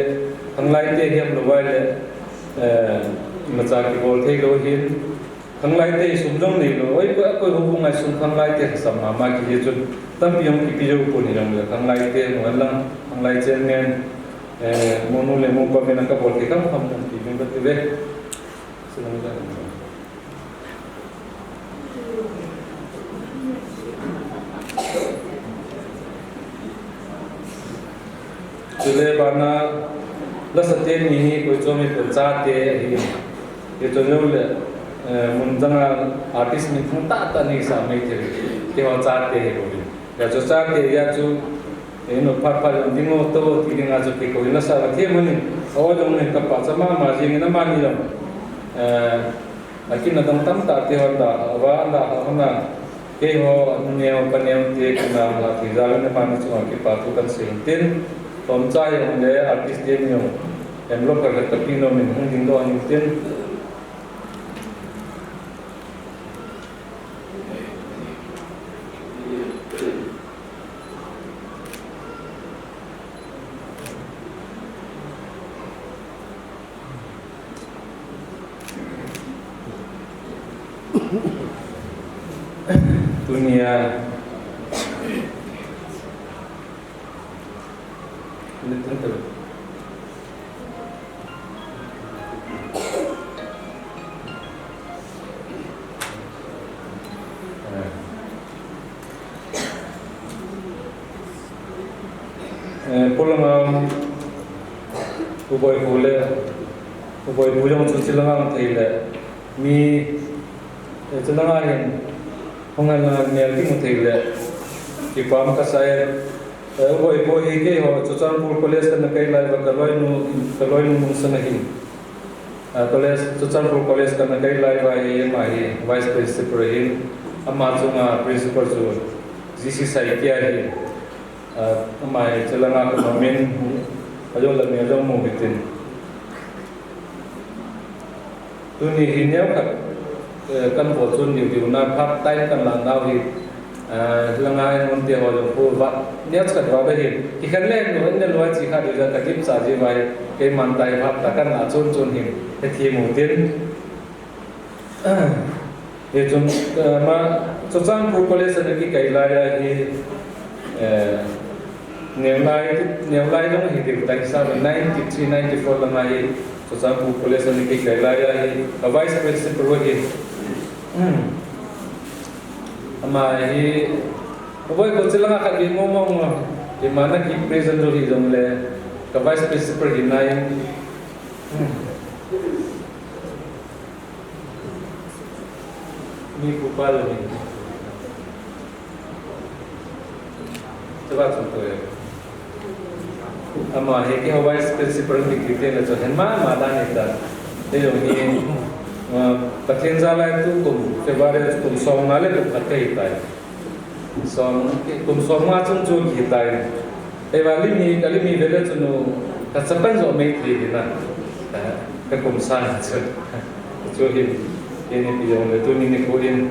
khanglai te hiam lou vai le, eh, imacha kibol thei lou hin, khanglai te sum jong nei lou, oi, koi, koi houbung a sum khanglai te sam mama kiti chun, tampi jong kipe jou pon hijongle, khanglai te, mo lang, khanglai chairman, eh, mo nu le mo pa min a kabol thei kham kham tampi min kati ve. Chule bana lasa teni hi koi chom hi pon, chate ahi. Hichun jongle, eh, mun dang a artist min thang tah tah nei sa mai thei. Keiho chate hi bou. Hijeh chun chate hijeh chun, eh, no phat phat jong ding o to ti ding a chu keiho in lasa ka them ahin. O jong nei ka pachat mama jing in amani jong. Eh, Akin adang tamtah te hon da, ava da, hon da, keiho, aneo, kaneo te, kina, la, ti, ja, le, mani, chunga, kipa, thu, kan, sei, tin, tomcha, jong, le, artist, te, ni, jong, envelope, khat, khat, kape, nom, in, hung, ding, doh, in, tin. Tunia. Eh, polanga u Boipu le, u Boipu jong chu chilanga thei le, mi, eh, chilanga hin, hung hen la mel kimu thei le, kipah kasa e, eh, u Boipu hi keiho, Churachandpur College kana kai lai uva ka loinu, ka loinu nung sanga hin. Ah, college, Churachandpur College kana kai lai uva hi, ama hi Vice Principal ahin, ama chunga Principal chu G C Saikia ahi. Ah, ama hi chilanga ka nom in, Ajong la mi ajong mu hitin. Tuni hi neo khat, eh, kan bol chun diu diu na part time kan la nau hi, eh, langa in mun te ho jong pu va, neo khat va da hi. Ki khan le nu ne loi chi kha diu ja ka gim sa ji vai, keiman tai part ta kan la chun chun hi, he thi mu tin. Hichun, eh, ma, Churachandpur College a kikai lai a hi, eh, neo lai, neo lai jong hi ding tai sa, ninety three, ninety four lama hi, Churachandpur College a kikai lai a hi, a vice principal hi. Hmm. Ama hi, a voi ko chilanga khat hi mo mo mo, hi mana ki present lo hi jong le, ka vice principal hi nai. Hmm. Mi pu pa lo ni. Chaba chung to e. Ama hi ki vice principal ni ki te na cho hen ma ma da ni ta. Te jong hi, ah, Pathen jal'a tu kum February kum som nga le kum khat te hi tai. Som, kum som nga chung chu kitai. Eiva limi, ka limi vele chu nu, ka chapan jo mei ti hi na. Ka kum sang chu. Chu hi, kini pi jong le tuni nikho in.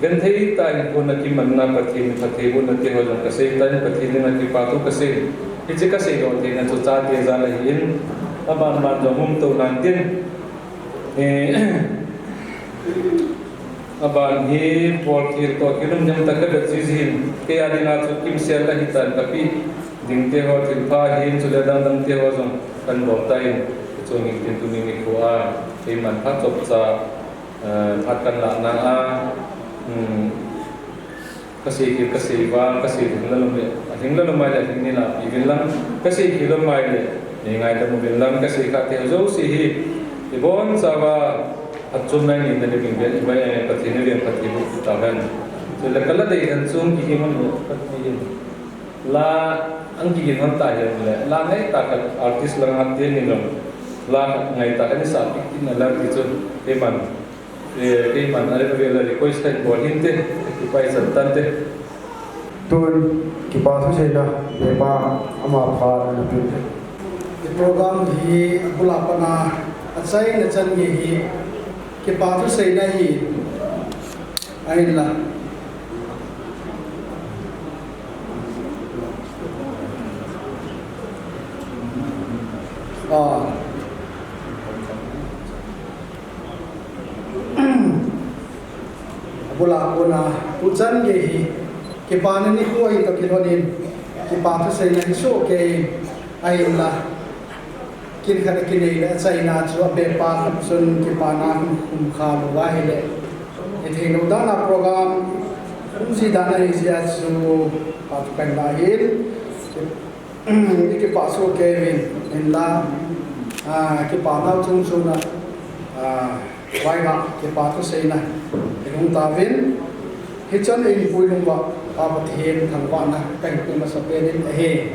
Genthei tah in kona kimanna Pathen, Pathen kona ti ho jong ka sei tan, Pathen dinga kipa thu ka sei. Hiche ka sei doh theina chu chate jal'a hin. Aban ban jong hung to nan tin. Eh, Aban hi bol thil toh kilum ding tah ka vet jiji hin, kei a dinga chu kimsel ahi tan ka pi ding te ho thil pha hin chule dang dang te ho jong kan bol ta in, chung in tin tuni nikho a, keiman phat chop cha, eh, phat kan la na a, um, Ka sei khel, ka sei vang, ka sei lhing lalom le, a lhing lalom mai le, a lhing ni la pi vin lang, ka sei khel lam mai le, ni ngai lam vin lang, ka sei kha te jouse hi, i bon chauva, a chun nai ni na le vin vin, i mai, eh, Pathen ni vin Pathen ni ta hen. Chule ka la dei han chung ki hing hon lo, ka ti hin. La, ang ki hing hon ta hen le, la ngai ta ka artist la ngai te ni lo, la ngai ta ka ni sa pi ti na la ti chun, keiman. Eh, keiman a le ka vel a request ka bol hin te, kipa i chan tan te. Tun, kipa thuseina, Beba, ama pha, ana tun te. I program hi, a bula pana, a chaina chan nge hi, kipa thuseina hi, ahin la. Ah. Abula kona, tuchan gei hi, kipana nikho ahi toh kilhonin, kipa thuseina hi soh kei, ahinla, kin khat a kinei le, achaina chu abepa khat chun kipana hung, hung kha lou ahile. Hithei lou dan a program, hung ji dan ahi jeh a chu, pa thu kahin la hin, I kipah soh kei uvin, hinla, ah, kipah nau chungchang a, ah, vaihah, kipah thuseina, i hung tauvin, hichan in puilung uva, Pa Pathen thangvahna, kahin pe masapen in ahi.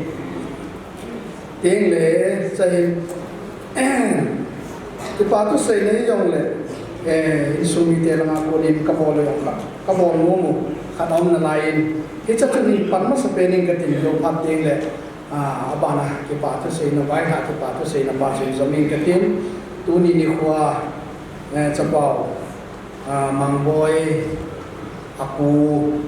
Tin le, chahin, kipah thuseina hi jongle, eh, insung mite langa konin kabol jong kha, kabol nom u, khat aum nalai in, hicha chun in pan masapen in katin lou phat ding le, Ah, abana kipah thuseina, vaihah kipah thuseina pa chu jom in katin, tuni nikho a, eh, chapau, ah, Mangboi, apu,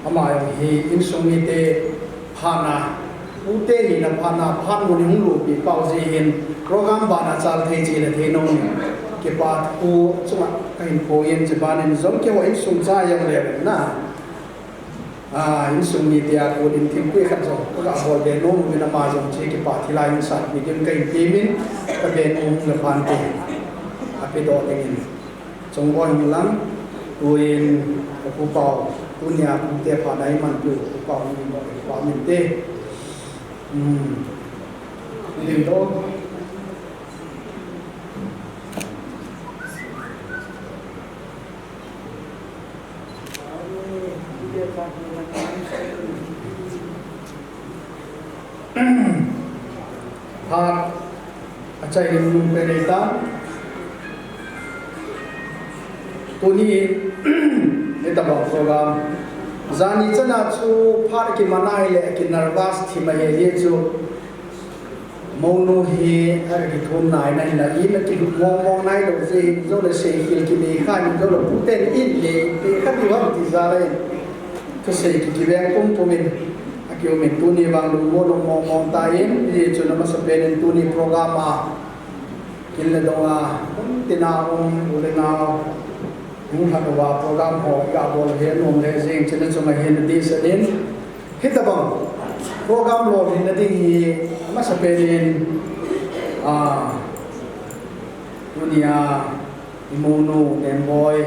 ama jong hi insung mite phatna, pute hina phatna, phat mun in hung loupi pau jeh hin, program bana chal thei chile thei nom in, kipa thu chunga kahin phong in, chuban in jong keiho insung cha jong le na. Ah, insung mite a kon in thilpeh khat jong, ka ga bol be nom uvin ama jong chu kipah thilha in sanpeh ding kahin temin, ka be nom le phante, ape doh dingin. Chongboi hung lang, tuin, ka Pu Pau, tunia pute phatna imanpiu, Pu Pau min doh, Pu Pau min te. Hmm. Min doh. Phat, achai lim lum pe nei ta. Tuni, hitabang program. Jani chana chu phat kiman ahile, ki nervous thim ahi jeh chu. Mounu hi a kithum nai nai la in a kilut mong mong nai lo je in zo le sei kil ki nei kha in zo le pu ten in le pe kha di wan ti za le in. Thusei ki kiveng pum pum in a kium in tuni vang lungmong lungmong mong ta in, hichu na masa pen in tuni program a kin le dong a, um, tina um, u le nau, um, hak a program ho, i ga bol he, nom le jing, china chunga hin, di sa din. Hitabang program lolhinna ding hi, masa pen in, a, tunia, i mounu, Nemboi,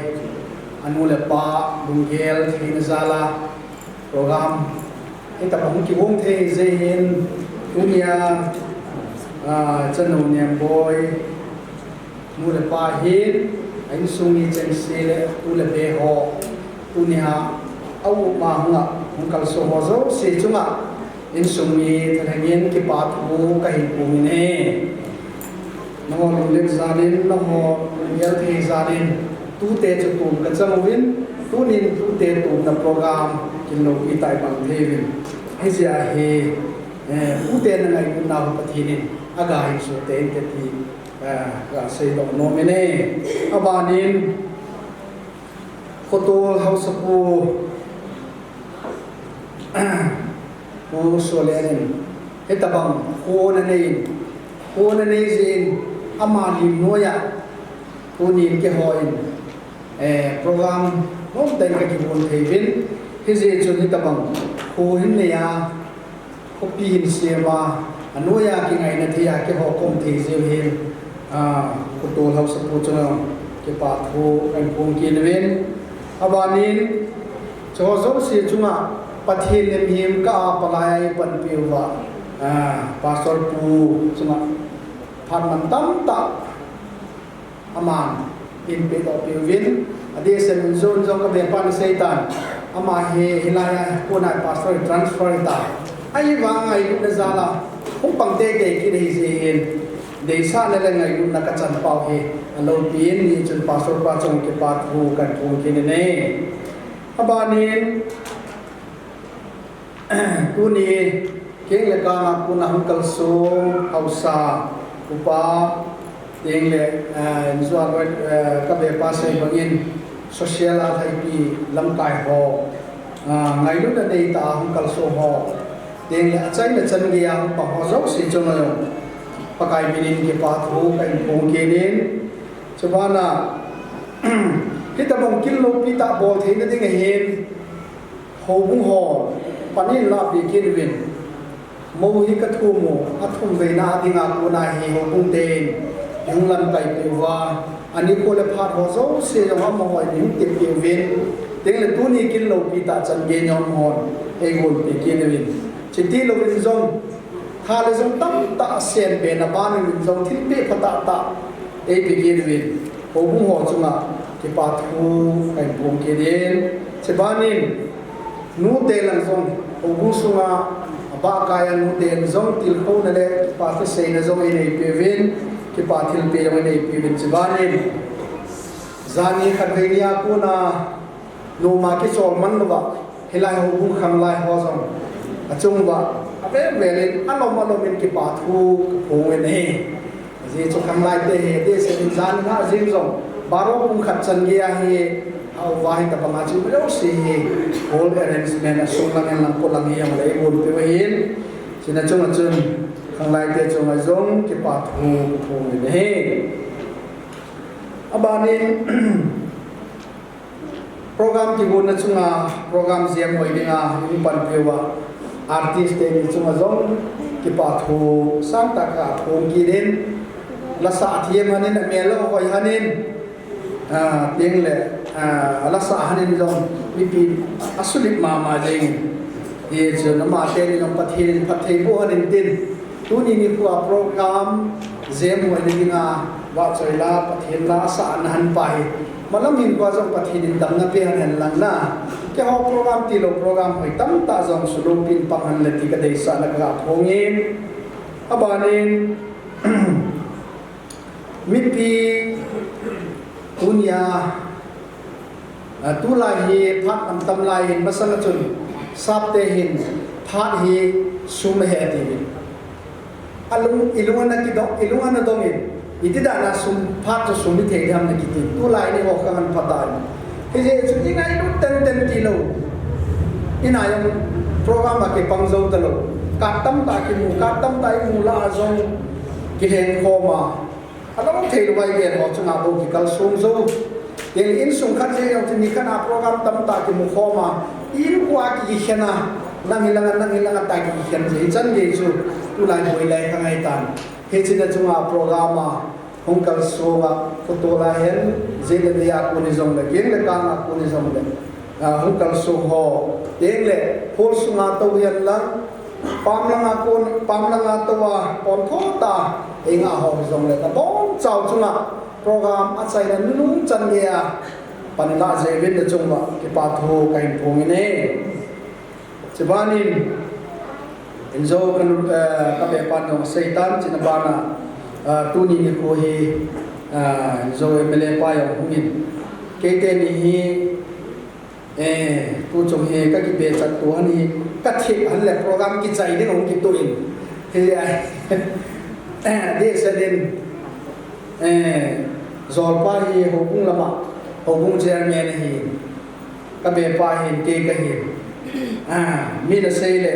anu le apa, lunggel, theina jal a, program. Hitabang kigong thei jeh hin, tunia, a, chanu Nemboi, nu le pa hin, a insung mi chengse le, u le pe ho, tunia, a u ma hunga, hung kalsong ho jouse chunga, insung mi thalheng in kipa thu kahin pung in e. Nangho lunglen jal in, nangho lunggel thei jal in, tute chu tum kachang uvin, tunin tute tumna program kin loupi tai bang thei uvin. Hijeh a hi, eh, tute na ngailutna ho Pathen in aga hin soh tein kati, eh, kasei doh nom in e. Abanin, Khotol Haosapu, Pu Solen in, hitabang, kho ana nei in, kho ana nei jeh in, ama lim noiya, tunin keiho in, eh, program, nom tah in kakibol thei uvin, hijeh chun hitabang, kho hin nei a, khopi hin sem a, anoiya kingaina thei a, keiho kom thei jeh u hin, a, Khotol Haosapu chunga kipa thu kahin phong kit uvin. Abanin, chuho jouse chunga Pathen lim him ka a palai a eipanpi uva, a, Pastor Pu chunga phat mantam tah aman eipe doh peh uvin, adeh seh in jong jong ka bengpa in asei tan. Ama hi, hilai a kona pastor transfer ta. Ahivang ngailutna jal a, hung pang teitei kit ahi jeh in, deisahna le ngailutna kachan pau hi, aloupi in, hichun pastor pa chunga kipa thu kahin phong kit in e. Abanin, tuni, keng le kang a kona hung kalsong, haosa, upa, teng le, eh, injua loi, eh, ka bengpa sei bangin, social a lhaipi lamkai ho, ah, ngailutna nei tah a hung kalsong ho, teng le achaina chan gei a hung pang ho jouse chunga jong, Pakai min in kipa thu kahin phong kit in, chubana, hitabang kin loupi tah bol theina ding ahin, houbung ho, pan in lahpeh kit uvin. Mou hi kathum u, athum veina dinga kona hi houbung ten, ihung lamkai peh uva, anikho le phat ho jouse jong amaho in ihung tep peh uvin. Teng le tuni kin loupi tah chan gei in jong amahon, eigonpeh kit uvin. Chuti louvin jong, tha le jong tamtah asem pen a ban uvin jong thilpeh phatah tah, eipe kit uvin. Houbung ho chunga, kipa thu kahin phong kit in. Chubanin, nute lang jong, houbung sunga, abahkai a nute lang jong, tilkhouna le, kipa thuseina jong einei peh uvin, kipa thilpeh jong einei peh uvin, chubanin. Jani khatvei nia kona, noma kichol man louva, hilai houbung khanglai ho jong, achung uva, avel vel in, alom alom in kipa thu kaphong in ahi. Ajeh chu khanglai te hi, adeh seh in jan nga jing jong, baro pung khat chan gei ahi, aum uva hitabang a chu, jouse hi, hall arrangement, asung lang in lang, kot lang hi, jong le eigonpeh u ahin, chuna chunga chun, khanglai te chunga jong, kipa thu kaphong in ahi. Abanin, Program kigonna chunga, program jem hoi dinga, hung panpi uva, artist teni chunga jong, kipa thu sangtah kaphong kit in, lasa athem hanin, amel lo hoi hanin, a, teng le, a, lasa hanin jong, mipi asulit mama jeng in. Hichun ama teni jong Pathen in phatthei boh hanin tin, tuni nikho a program jem hoina dinga, vahchoi la, Pathen la, asah nahan pa hi. Malam hinkho a jong Pathen in damna pe hen lang na. Keiho program tilou program hoi tamtah jong suloupin pang hen lang ti kadeisahna kaga phong in. Abanin, mipi tunia, a, tulai hi phat mantam lai in masang a chun, sapte hin phat hi sum ahi atiuvin. Alung, ilung ana kidong, ilung ana dong in. Iti dan a sum phat chu sum ithei diham na kiti. Tulai ni ho kha ngan phatai. Hijeh chun ingailut tenten tilou. Ina jong program a kipang jou talou. Kat tamtah kimu, kat tamtah imu lah a jong kilhen khom a. Alou thei lou vai ven ho chunga bou kikalsong jou. Tin insung khat jeng jong tin nikhat a program tamtah kimu khom a. Inkoa kikhen a. Nang hilanga, nang hilanga ta kikhen jeh. Hichan gei chu tulai boi lai kha ngai tan. Hiche na chunga program a hung kalsong a, photo la hen, jeh le dia kon hijongle, geng le kang a kon hijongle. A, hung kalsong ho, teng le, hall sunga tou hen lang, pam langa kon, pam langa tou a, pon tho ta, enga ho hijongle, tabon chau chunga, program achaina nunung chan gei a, pan la jeh uvin nachung uva, kipa thu kahin phong in e. Chubanin, injo ka, eh, ka bepan jong asei tan, chuna bana, eh, tuni nikho hi, eh, injo M L A pa jong hungin. Keite ni hi, eh, tu chung hi ka kibe chat tu han hi, ka thip han le program kichai ding hung kituh in. Hi ai, eh, dehset in, eh, jolpa hi houbung lama, houbung chairman ahi. Ka bepa hin, kei kahin. Ah, mi nasei le,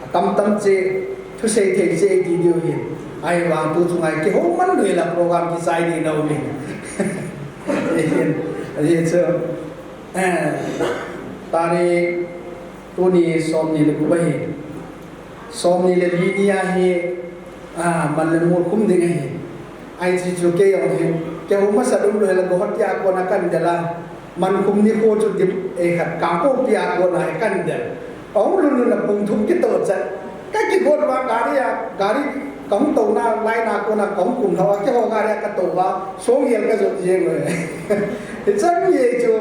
atam tam che, thusei thei che ti diu hin. Ahivang tu chunga hi kihou man lou hela program kichai ding na um in. Hin, ahi chu. Eh, tarik tuni somni le gup ahi. Somni le li ni ahi, ah, man le mol khum ding ahi. Ahi chu chu kei jong hi, kihou masat um lou hela gohot tia kona kan del a. Man khum nikho chu dim, eh, khat kangpokpi a kona hi kan del. Ahung lhun lhun a pung thum kitoh chat. Ka kigot uva gari a, gari kahung touna laina kona kahung kum lhau a, keiho gari a katou uva, song gel kajot jeng uve. Hichan gei chu,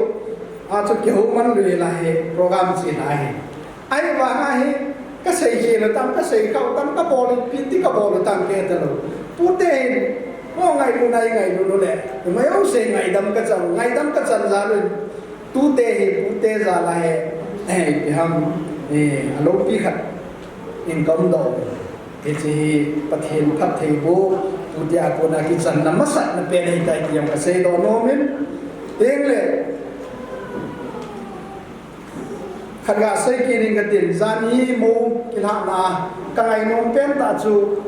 a chu kihou man lou hela hi, program chena hi. Ahivanga hi, kasei khel u tam, kasei khah u tam, kabol u pi ti kabol u tam kei talou. Pute hin, ho ngailu nai ngailu lou le, ima jouse ngaidam kachan, ngaidam kachan jal un. Tute hi, pute jal a hi, eh, ipi ham, eh, aloupi khat in kaum doh. Hiche hi Pathen phattheiboh, pute a kona kichanna masatna pen ahitai ti jong kasei doh nom in. Tengle, khat ga sei kit ing katin, jan hi mou kilhahna, ka ngainom pen tah chu,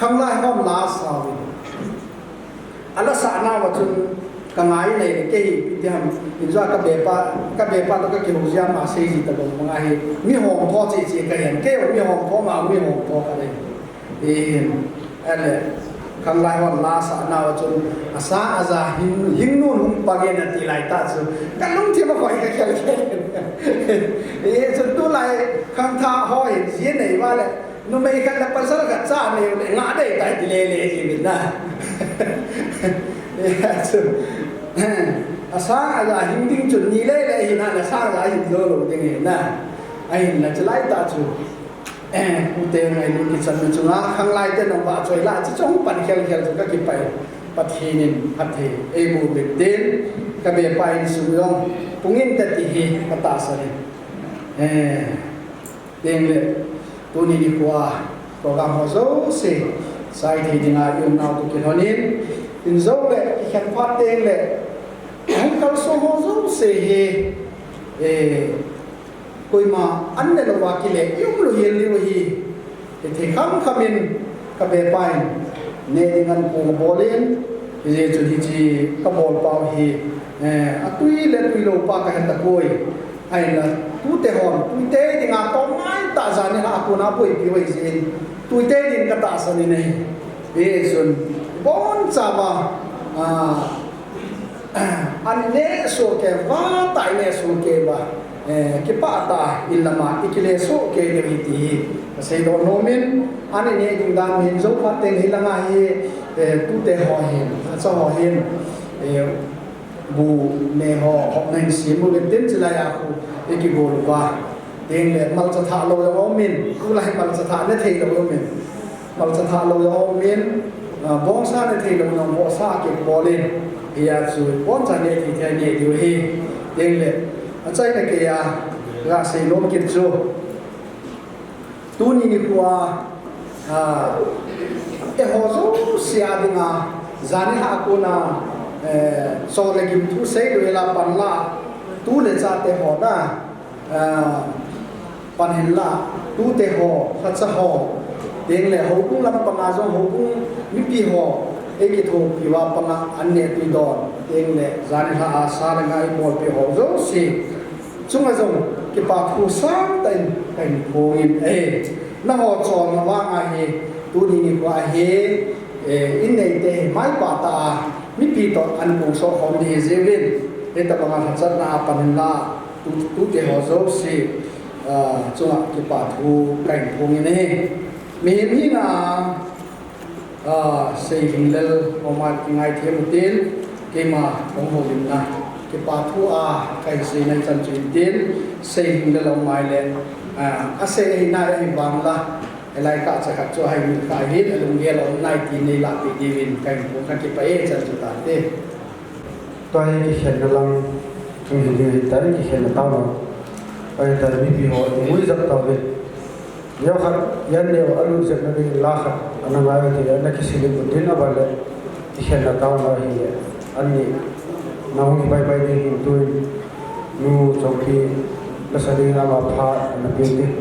khanglai hon la sa uvin. Ala sahna uva chun, ka ngai nei le kei hi, iti ham, injo ka bepa, ka bepa toh ka kihou jia ma sei ji tabang bang ahi, mi hom tho che che kahin, kei mi hom tho ma, mi hom tho ka nei. Ahin, ale, khanglai hon la sahna uva chun, asa aja hing, hing nun hung pang in ati lai tah chu, ka lungthim a khoi ka khel khel. Hichun tulai khangthah ho hin ji nei uva le, numei khat le pasal khat cha nei u le ngah dei tai ti le le ji uvin na. Hichu, asa aja hing ding chun ni le le hin na, asa aja hin jou lou ding hin na. Ahinla chulai tah chu. Eh, pute ngailut kichanna chunga, khanglai te nung vahchoi la, chuche chu hung pan khel khel chu kakipah e. Pathen in phatthei eiboh uvin tin, ka bepa insung jong, pung inte ti hi, ka tahsan in. Eh, tengle, tuni nikho a, program ho jouse, chai thei dinga, i umnau toh kilhon in, injo le, kikhen phat tengle, hung kalsong ho jouse hi, eh, Koima an ne louva kile, i um lou hel diu ahi. Hithei kham kham in ka bepa in, neh ding an kong bol in, hijeh chun hiche ka bol pau hi, eh, atui le atui lou pa ka he tapoi. Ahinla, tute hon, tuite dinga tong ngai tah jani ha a kona boipi u ahi jeh in, tuite din ka tahsan in ahi. Hijeh chun, bonchauva, ah, An neh soh kei uva, tah i neh soh kei uva, eh, kipah tah in lama i kile soh kei diu ahi ti hi ka seidoh nom in, an i neh ding dan hin jou phat teng hi langa hi, eh, tute ho hin, acha ho hin, eh, bu neh ho, hopna hin sem uvin tin chulai a khu i kigol uva. Tengle malcha thah lou jong um in, tulai malcha thah ne thei lou um in. Malcha thah lou jong um in, ah, bongsa ne thei lou jong bongsa kibol in. Hia chu bongsa ne thei thei ne diu ahi. Tengle, achaina kei a, ga seinom kit chu. Tuni nikho a, Ah, eiho jouse a dinga, janhi a kona, eh, chol le gim thu seilou hela panla, tu le cha te ho na, ah, pan hinla, tute ho, lhacha ho, tengle houbung lampanga jong houbung mipi ho, eikithopiuva panga an neh tui don, tengle janhi a sa le nga eibolpi ho jouse chunga jong kipa thu sangtah in kahin phong in ahi. Nangho cholna vanga hi, tuni nikho hi, eh, in neite hi maipah tah a, mipi toh an pung soh khom ding ahi jeh uvin, hitabanga lhachatna a pan hinla, tu, tute ho jouse, ah, chunga kipa thu kahin phong in ahi. Mihem hina a, ah, Seilhinglel Haomai kingaithem utin, keima kahung houlimna kipa thu a kahin sei nai chan chu hitin, Seilhinglel Haomai le, ah, asei ahi nai ahi vangla, hilai kah cha khat chu ahimil kha ahin, alunggel a um nai ti neilahpeh diuvin kahin phong, kakipah e chan chu tate. Tua hi kikhenna lang, chung hi ding ahitan, kikhenna taona ahitan, mipi ho, i muijat tauvin. Neokhat, jan neo alut jepna ding la khat ana ngai u hile, ana kisil in utin, aban le kikhenna taona hile, anni nahung hi baibai ding hin tuin, Nu Chongpi, lasa ding ama pha ana pe ding.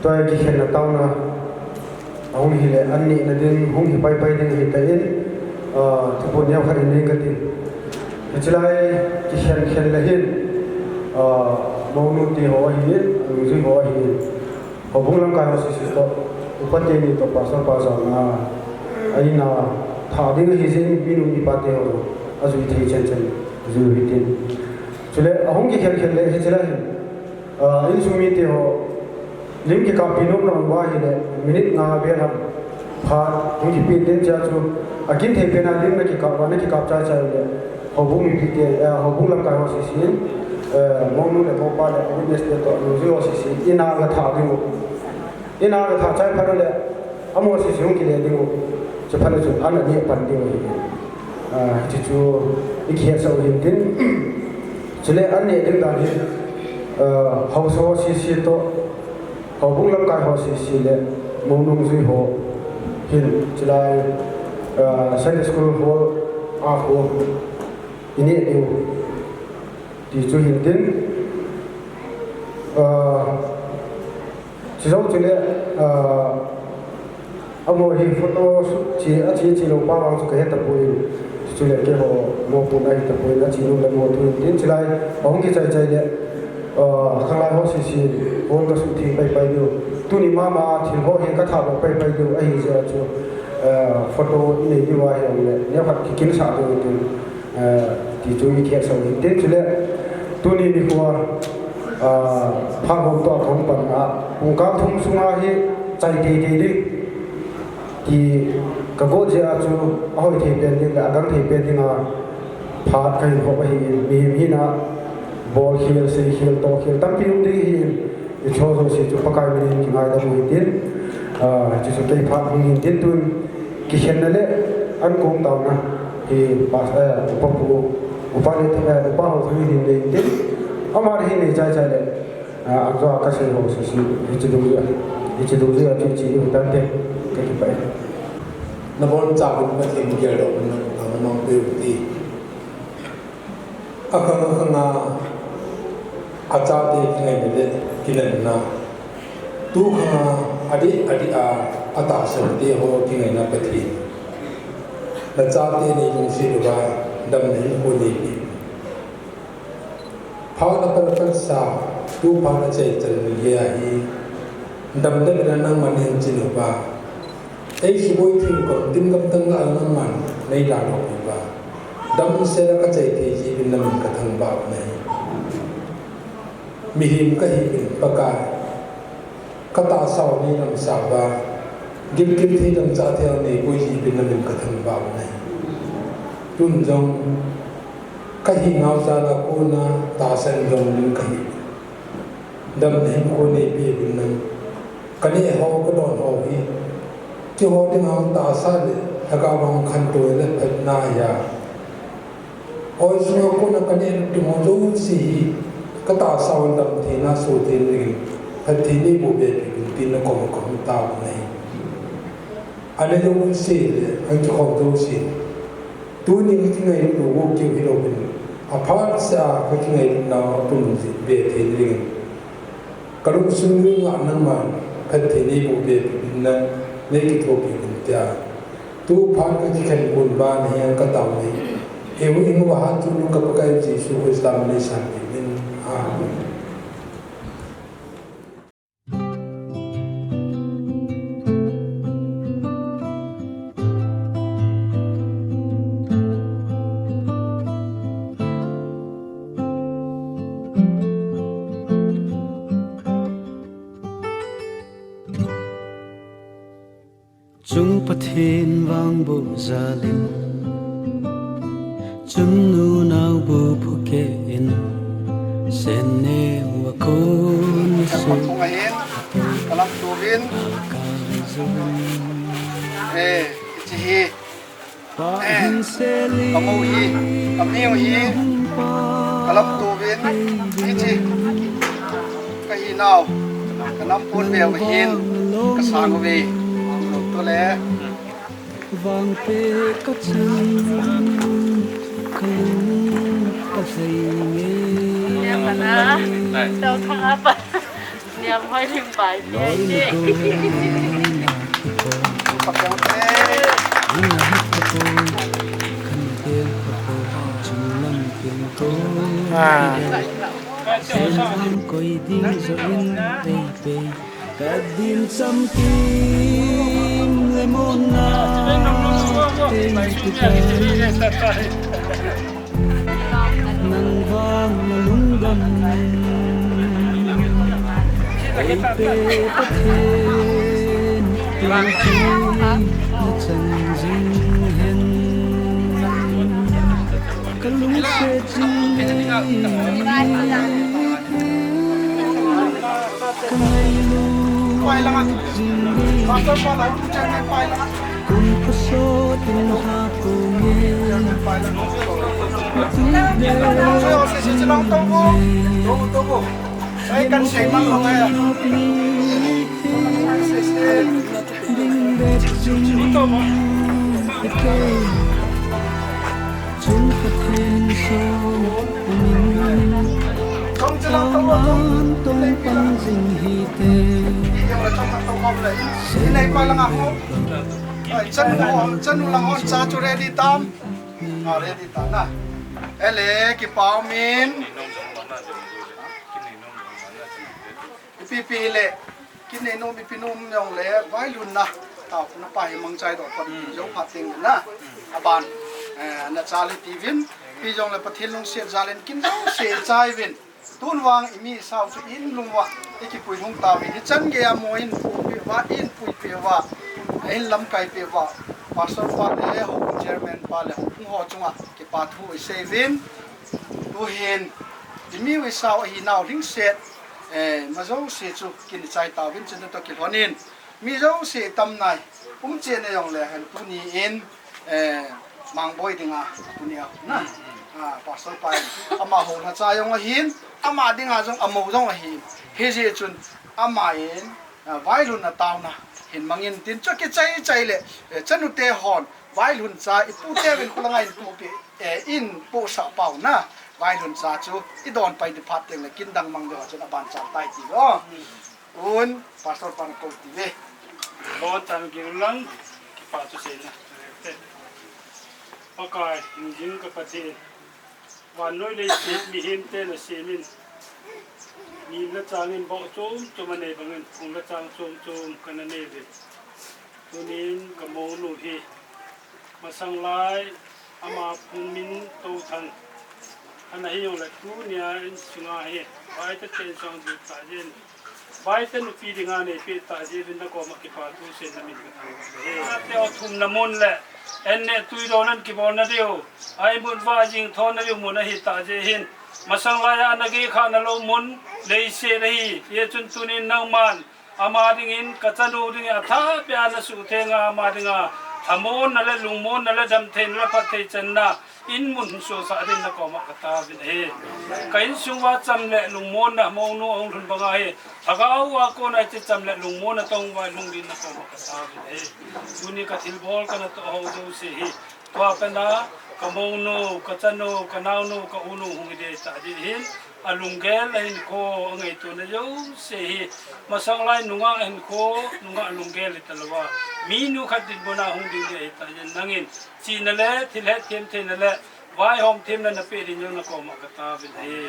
Tua kikhenna taona ahung hile, an nehna ding hung hi paipai ding ahitan, ah, thuphon neokhat in nei kati. Hichelai kikhen khen le hin, ah, mounu te ho ahin, anungjui ho ahin, houbung lamkai ho sese toh, upa teni toh, pastor pa jong a, a in a thah ding ahi jeh in, minu mipa te ho ajui thei chen chen jui u hitin. Chule ahung kikhen khen le hichelai hin, ah, insung mite ho, lim kikappi nom nom uva ahile, minute nga vel ham phat hung kipe intin, chea chu akin thei pen a lim na kikap uva, na kikap chai chai le, houbung mipite, eh, houbung lamkai ho sese in, eh, mounu le mopa le witness te toh, anungjui ho sese in a ga thah ding u. In a ga thah chai phat le, amaho sese hung kile ding u. Chuphat le chun an aneh pan ding u ahi. Ah, hiche chu i kihetsah u hintin. Chule an neh ding dan hi, ah, haosa ho sese toh, houbung lamkai ho sese le, mou nungjui ho hin, chulai, ah, Sunday school hall a khu i neh diu ti chu hintin. Ah, Chujou chule, ah, amaho hi photo shoot che, ache che lou pa vang chu kahe tapoi. Chule keiho mopohna ahi tapoi, ache nom le mo thu hintin, chulai ahung kichai chai le, ah, khanglai ho sese, hall kasuhtheng paipai diu. Tuni mama thil ho hi kathah doh paipai diu ahi jeh a chu, ah, photo i nei diu ahi jongle, neokhat kikinsah diu tin. Eh, ti chu i kihetsah u hintin, chule tuni nikho a, ah, phat hom toh a kahung pan a, pungkal thum sunga hi chai teitei ding ti kagot jeh a chu ahoi thei pen ding le agang thei pen dinga phat kahin hop ahin, mihem hina bolkhel, seikhel, tohkhel tampi um ding ahin, Hicheho jouse chu Pakai minin kingaidam u hitin, ah, hiche chu kei phat hung hintin, tun kikhenna le an kong taona hi pas-, eh, upa pu, upa le, eh, upa ho thu hin nei intin, ama hin nei chai chai le, ah, an jo a kasei ho sese, hiche dungjui a, hiche dungjui a chu hiche hi u tante, kakipah e. Nabonchauvin Pathen geldoh na, na, namang peh u hite. Akhang akhang a, achate kingaina le kinepna. Tukhang a, adih adih a, atahsan te ho kingaina Pathen. Nachate nei lungset uva, damna hinkho neipeh. Phat apalpal sa, tu phat achai chan gei ahi. Damna bena nangman neihin chin uva. Ei suboi thei u kam, tin gam tang lah a nangman nei ladoh uva. Damsel a kachai thei jeh uvin namin kathangvah u ahi. Mihem kahi uvin Pakai. Katahsa u nei damsah uva. Gilkel thei damsah thei u neiboi jeh uvin namin kathangvah u ahi. Tun jong kahinau jal a kona tahsan jong ding kahi. Damna hinkho neipeh uvin lang. Kaneh ho, kadon ho hi. Keiho dinga tahsa le, lhagao vang khantou le phatna ahi a. Oi sunga kona kaneh ding ho jouse hi. Katahsa u damtheina, sohtheina dingin. Phatthei neiboh behpeh uvin tin nakom a kahung tao u ahi. Ana jouse le, ana kikhom jouse. Tuni kingailut u keu hilouvin, aphat seh a kakingailutnau apun jing be theina dingin, kalungsung u ngah nangman phatthei neiboh be uvin lang, neikithopi uvin tia. Tu phat kakikhen gon uva nahen katao u ahi. Eiho hinguva hatchungnung ka Pakai Jesu Christa min in sanpeh uvin. Amen. Chung Pathen vangboh jal in, chungnung nao bu phuke in, sen neo a kon su. Ka lam thung ahin, ka lam thung in. Eh, hiche hi. Eh, ka mou hi, ka miu hi, ka lam thung in, hiche. Ka hinau, ka nampon veu ahin, ka sang uve. Tule. Vangpeh kachan, kalung kathei nge. Tau thang apa. Yam hoi lim bai. Loi na ko na ko. Ina hit ko ko. Kan tel ko ko. Chunglam ken ko. Ah. Sen ang koi ding zo in pei pei. Kadin chamkim le mona. Nang vang na lungdam. Ei pe Pathen, na chan jing hen. Ka lungset jing. Ka ngailut jing. Kum ka sot in ha ko nge. Kum ka sot in ha ko nge. Kan sei mang lo ngai. Ding det jing. Ike. Chung Pathen so. Tong chilang tong tong tong pan jing hite. Nei pa langa ho. Ai, chanu ho, chanu lang hon cha chu ready tam. Ah, ready tam na. Ele, kipa umin. Ipi pi le, kinei nom ipi nom jong le, vailhunna. Tao, na pa hi mangchai doh pan, jong phat teng na. Aban, eh, na cha le tivin, pi jong le Pathen lungset jal in kin jong se chai vin. Tun vang i mi sao chu in lung uva, i kipui lhung tauvin. Hichan gei a mo in pui peh uva, in pui peh uva, in lamkai peh uva. Pastor pa le, home chairman pa le, hung ho chunga kipa thu i sei vin. Tu hin, i mi u i sao ahi nau lhingset, eh, ma jouse chu kin i chai tauvin chun to kilhon in. Mi jouse tam nai, um che na jong le hen tuni in, eh, Mangboi dinga, tuni a, na. Ah, Pastor pa in, ama ho na cha jong ahin, ama dinga jong, amo jong ahin. Hijeh chun, ama in, ah, vailhunna taona, hin mangin tin, chu kichai chai le, eh, chanu te hon, vailhun cha, i pu te vin khulanga in pu pi, eh, in pu sa pau na, vailhun cha chu, i don pai di phat teng le, kin dang mang deu a chun, aban chang tai ti lo. Un, Pastor pan ko ti ve. Bon tan ki lang, kipa thu seina. Pakai, hingjing ka Pathen. Vannoi leiset mihem te na semin. Ni la changin bo chom chom anei bangin, kung la chang chom chom kana nei ve. Tunin ka monu hi. Masang lai, ama phung min to thang. Ana hi jong le tunia in sunga hi. Vai ta chen song du ta jin. Vai ta nupi dinga nei pe ta je vin na koma kipa thu sen na min ka thang. He. Te o thum na mun le. En ne tui do nan kibol na diu. Ai mun va jing thon na diu mun ahi ta je hin. Masang lai ana ge kha na lo mun. Lei se na hi. Ye chun tunin nang man. Ama dingin, ka chanu dingin, athah pia na suhtheng a, ama dinga, amonna le, lungmonna le, damtheina le, phatthei channa, in mun suhsah din na koma ka taovin ahi. Ka insung uva cham le, lungmonna, monu ahung lhun banga hi, lhagao a kona hiche cham le, lungmonna tong uva lhung din na koma ka taovin ahi. Tuni ka thilbol kana toh ho jouse hi, Tua pena, ka monu, ka chanu, ka naonu, ka unu hung hi ding tah ding hin, alunggel, ahinkho, angaitona jouse hi, masang lai nungah ahinkho, nungah lunggel hita louva, minu khat dinmuna hung ding ding ahitah jeh in nangin, chihna le, thil hetthem theina le, vaihom themna napeh ding jong nakoma ka taovin ahi.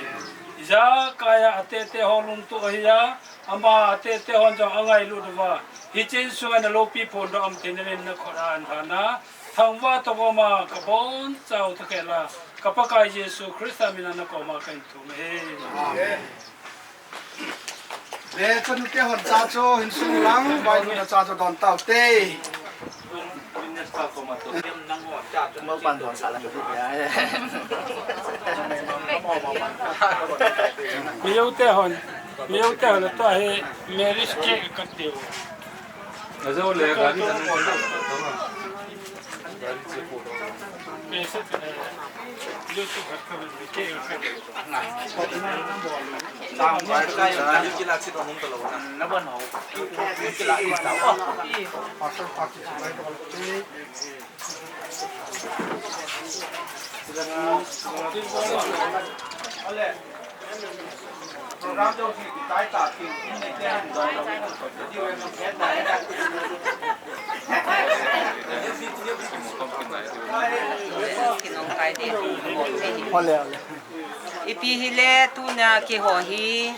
Ijakai a atete ho lungtup ahi a, ama atete hon jong angailut uva, hiche insunga naloupi phondoh am theina le nakhut a ahin lhana, Thangvah toh koma kabonchau takhel a, ka Pakai Jesu Christa mina nakoma kahin thum ahi. Amen. Le chanu te hon cha chu hin sung lang, vailhunna cha chu don taute. Mo pan don sa la. Miyou te hon, miyou te hon tua hi marriage cake kat diu. Ajo le gari tan. Ole, ole. Ipi hile tuna keiho hi,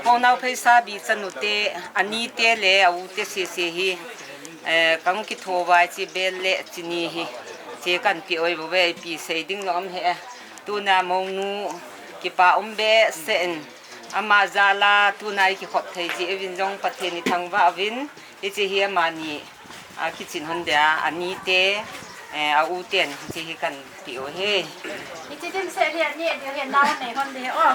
Khongnau Pheisabi chanu te, ani te le a u te sese hi, eh, kahung kitho uva hiche bel le chini hi, hiche kahin pe u ahi bou ve, ipi sei ding lou ham he. Tuna mounu kipa um behseh in, ama jal a tuna i kikhop thei jeh uvin jong Pathen i thangvah uvin, hiche hi amani a kichin hon dia, ani te, eh, a u ten, hiche hi kahin pe u ahi. Hiche dimset hi ani a ding hi nao nei hon ding o.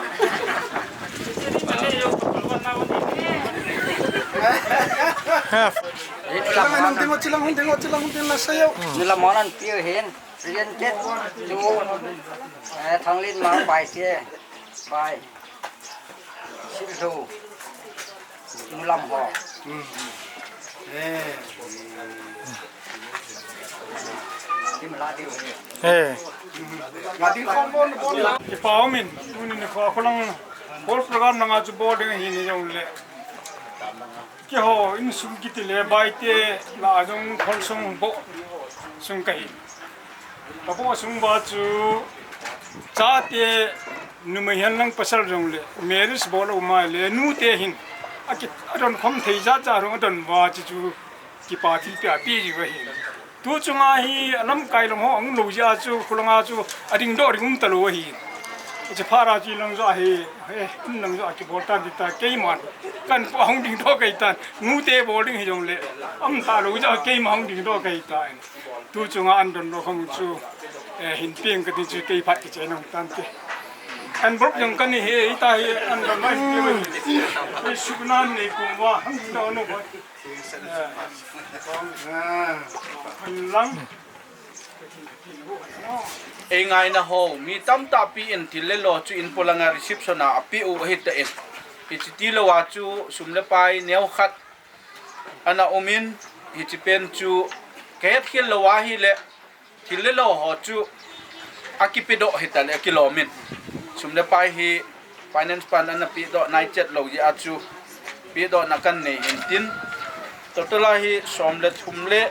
Chilang hon ding o, chilang hon ding o, chilang hon ding na sayo. Nula monan piu hin, rian tet, tu, eh, Thanglinmang bai te, bai. Silhou. Mulam ho. Hmm. Eh. Kim la diu ni. Eh. Nga ding khom bon bon la. Kipa umin, tuni nikho a kholang whole program langa chu bol ding ahi ni jong le. Keiho insung kiti le bai te la jong khol sung bo sung kahi. Ka bo sung uva chu chate numei hen lang pasal jong le marriage bol a um a le nu te hin a ki, a don khom thei jat jat jong a don uva chu chu kipa thilpeh a pe ji uva hin. Tu chunga hi a lamkai lam ho ahung lou jeh a chu khulanga chu a ding doh ding um talou ahi. Hiche phat a chu lang jo a hi, he, um lang jo a kibol tan ti ta keiman. Kapu ahung ding doh kei tan. Nu te bol ding hi jong le. Um talou jeh a keima hung ding doh kei tan. Tu chunga an don lou khang chu, eh, hin peng kati chu kei phat kichai nung tante. An bol jong kani he, hita hi an don mai ti. Ni suknan nei kum uva, hang ti doh no. Eh, an lang. Ei ngaina ho, mi tamtah pi in thil le lo chu in polanga reception a ape u ahi tan. Hiche tilou a chu sum le pai neo khat ana um in, hiche pen chu ka het khel lou ahi le, thil le lo ho chu a kipe doh hita le a kilom in. Sum le pai hi finance pan ana pe doh nai chet lou jeh a chu pe doh na kan nei hin tin. Total a hi som le thum le,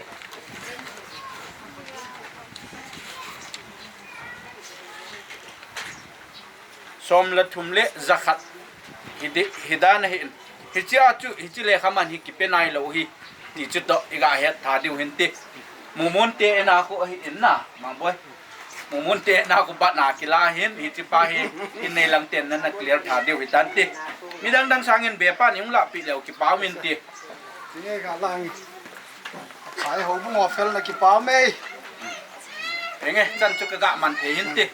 som le thum le jakhat hi di, hi dan ahi in. Hiche a chu, hiche lekha man hi kipe nai lou hi. Ti chu toh i ga het tha diu hin ti. Mumun te ina khu ahi in na, Mangboi. Mumun te ina khu bat na kila hin, hiche pa hi in nei lang ten na na clear tha diu hi tan ti. Midang dang sangin be pan i hung lah pi leu kipa umin ti. Ti nge ga lang. Pai ho bu ngo fel na kipa mei. Enge, chan chu ka ga man thei hin ti.